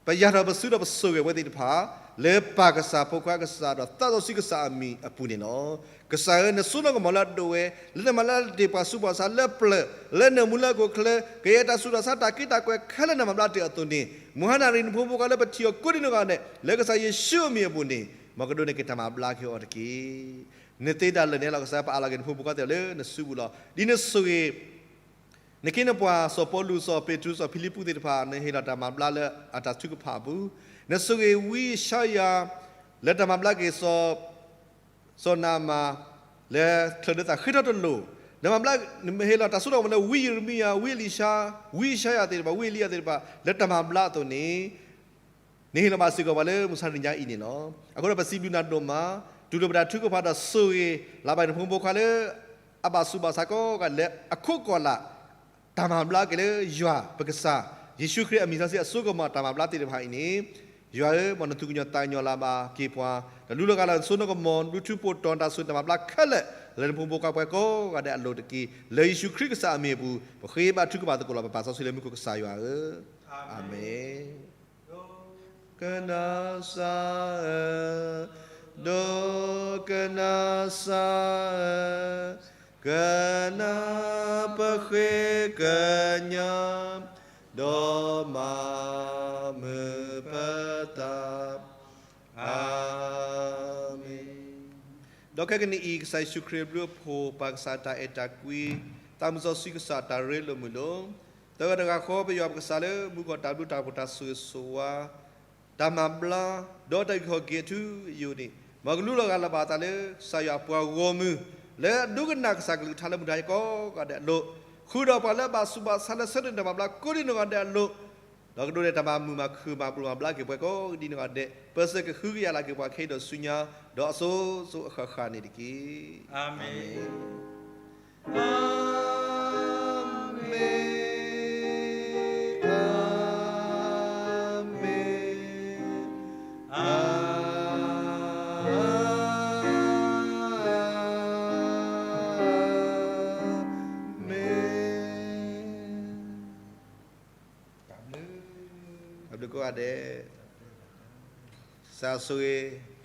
ပယၢ်ထီၣ်ပစုဒီးပဆိၣ်ဂ့ၤဝဲသ့ၣ်တဖၣ် လၢပၢ်ကစၢ် ဖိခွါကစၢ် ဒီးသးစီဆှံကစၢ်အမံၤအပူၤန့ၣ်လီၤ. ကစၢ်ဧၢ နစိနကမီၤလၢအဒိၣ်ဝဲ လၢနမၤလၢတၢ်တ့ၢ်ပှၤဆူးပှၤဆါလၢပျၢၤ လၢနမူလၢအခိၣ်ချၢ ကယဲၢ်တၢ်ဆူးတၢ်ဆါတၢ်က့တၢ်ကွဲးခဲလၢာ်နမၤဘျါတ့ၢ်အသိးန့ၣ် မုၢ်ဟါနၣ်ရံၣ်နဖိမုၣ်ဖိခွါလၢပထံၣ်အီၤကိးဒံနီၢ်ဂၤဒဲး လၢကစၢ်ယ့ၣ်ၡူးအမံၤအပူၤန့ၣ် မ်ကဒိးန့ၢ်က့ၤတၢ်မၤဘျါက့ၤအီၤတက့ၢ်. နသ့တၢ်လၢာ်န့ၣ်လီၤ ကစၢ် ပအးလီၤက့ၤနဖိမုၣ်ဖိခွါသ့ၣ်လၢနစုပူၤလီၤ. ဒ်နဆိၣ်ဂ့ၤ နခ့နပှၤ စီၤပီလူး စီၤပ့းတရူး စီၤဖံလံးပူးသ့ၣ်တဖၣ် နဟ့ၣ်လီၤတၢ်မၤဘျါလၢအတၢ်ထုကဖၣ်အပူၤ, နဆိၣ်ဂ့ၤဝံယၡါယၤ လၢတၢ်မၤဘျါက့ၤ စီၤနၤမၣ် လၢချၢၣ်လၢသးဃ့ထီၣ်တလိၣ်, နမၤဘျါ နဟ့ၣ်လီၤတၢ်စိတၢ်ကမီၤလၢဝံယံးရမံယၤ ဝံအ့လံၡါ ဝံယၡါယၤသ့ၣ်တဖၣ် ဝံအ့လံယၤသ့ၣ်တဖၣ် လၢတၢ်မၤဘျါအသိးန့ၣ် နဟ့ၣ်လီၤဘၣ်စ့ၢ်ကီးပှၤလၢမုၢ်ဆါတနံၤညါအံၤန့ၣ်လီၤ. အဃိဒီးပစံးဘျုးနၤဒိၣ်မး, တုၤလၢပတၢ်ထုကဖၣ်ဒီးဆိၣ်ဂ့ၤလၢ်ဘၣ်နဖိမုၣ်ဖိခွါလၢ အဘၣ်ဆူးဘၣ်ဆါကိးဂၤဒဲးလၢအခိးကီၢ်လာ် တၢ်မၤဘျါက့ၤလၢယွၤပကစၢ် ယ့ၣ်ၡူးခရံာ်အမံၤစီဆှံအစိကမီၤတၢ်မၤဘျါသ့ၣ်တဖၣ်အံၤန့ၣ်, ယွၤဧၢ မ်နသုကညီၤသးကညီၤလၢ်ဘၣ်က့ၤပှၤ, ဒီးလူလီၤဂာ်လီၤနစိနကမီၤ ဒုးထူးပိာ်တီၤတၢ်ဆိၣ်တၢ်မၤဘျါခဲလၢာ် လၢနဖိမုၣ်ဖိခွါပှၤကိးဂၤဒဲးအလိၤတက့ၢ်. လၢယ့ၣ်ၡူးခရံာ်ကစၢ်အမံၤအပူၤ ပဃ့ဘါထုကဖၣ်သကိးလီၤပပၢ်စီဆှံလၢမူခိၣ်ကစၢ်ယွၤဧၢ, အၤမ့ၣ်. ကနၣ်စၢ်ဧၢ, ဒိကနၣ်စၢ်ဧၢ, ကနၣ်ပဃ့ကညး, ဒီးမၤမုာ်ပသး, အၤမ့ၣ်. ဒီးခဲကနံၣ်အံၤ ကစၢ်ယ့ၣ်ၡူးခရံာ်အဘျုးအဖှိၣ် ပၢ်ကစၢ်တၢ်အဲၣ်တၢ်ကွံ, သးမုၢ်စီဆှံကစၢ်တၢ်ရ့လိာ်မုာ်လိာ်, သၢဂၤတဂၤဃီ ပယွၤပကစၢ်လၢမူကီၢ်တၢ်ဘျုးတၢ်ဖှိၣ်တၢ်ဆိၣ်ဂ့ၤဆိၣ်ဝါ တၢ်မၤဘျါ, ဒီးတၢ်အုၣ်က့ၤခီၣ်က့ၤအထူအယိာ်န့ၣ်, မ်ကလူလီၤဂာ်လၢ်ဘၣ်အသးလၢ ကစၢ်ယွၤအပှၤဂီၢ်မုၢ်, လၢအဒိကနၣ်ကစၢ်ကလုၢ်ကထါလၢမုၢ်တဟါအံၤကိးဂၤဒဲးအလိၤ, ဃုာ်ဒီးပှၤလၢအဘၣ်ဆူးဘၣ်ဆါလၢဆၢထၢၣ်တၢ်မၤဘျါကိးဒံနီၢ်ဂၤဒဲးအလိၤ, ဒီးကဒိးန့ၢ်တၢ်မၤမုာ်မၤခုၣ်မၤဘျုးမၤဘျါက့ၤပှၤကိးဒံနီၢ်ဂၤဒဲး, ပစၢၤကဟုကယာ်လၢ်က့ၤပှၤခဲအံၤဒီးဆူညါ, ဒီးအစိၤစိၤအဃၣ်ဃၣ်န့ၣ်တက့ၢ်. အၤမ့ၣ်. အၤမ့ၣ်, အၤမ့ၣ်, အၤမ့ၣ်. တၢ်ဘျုးကိးဂၤဒဲး, ကစၢ်ဆိၣ်ဂ့ၤ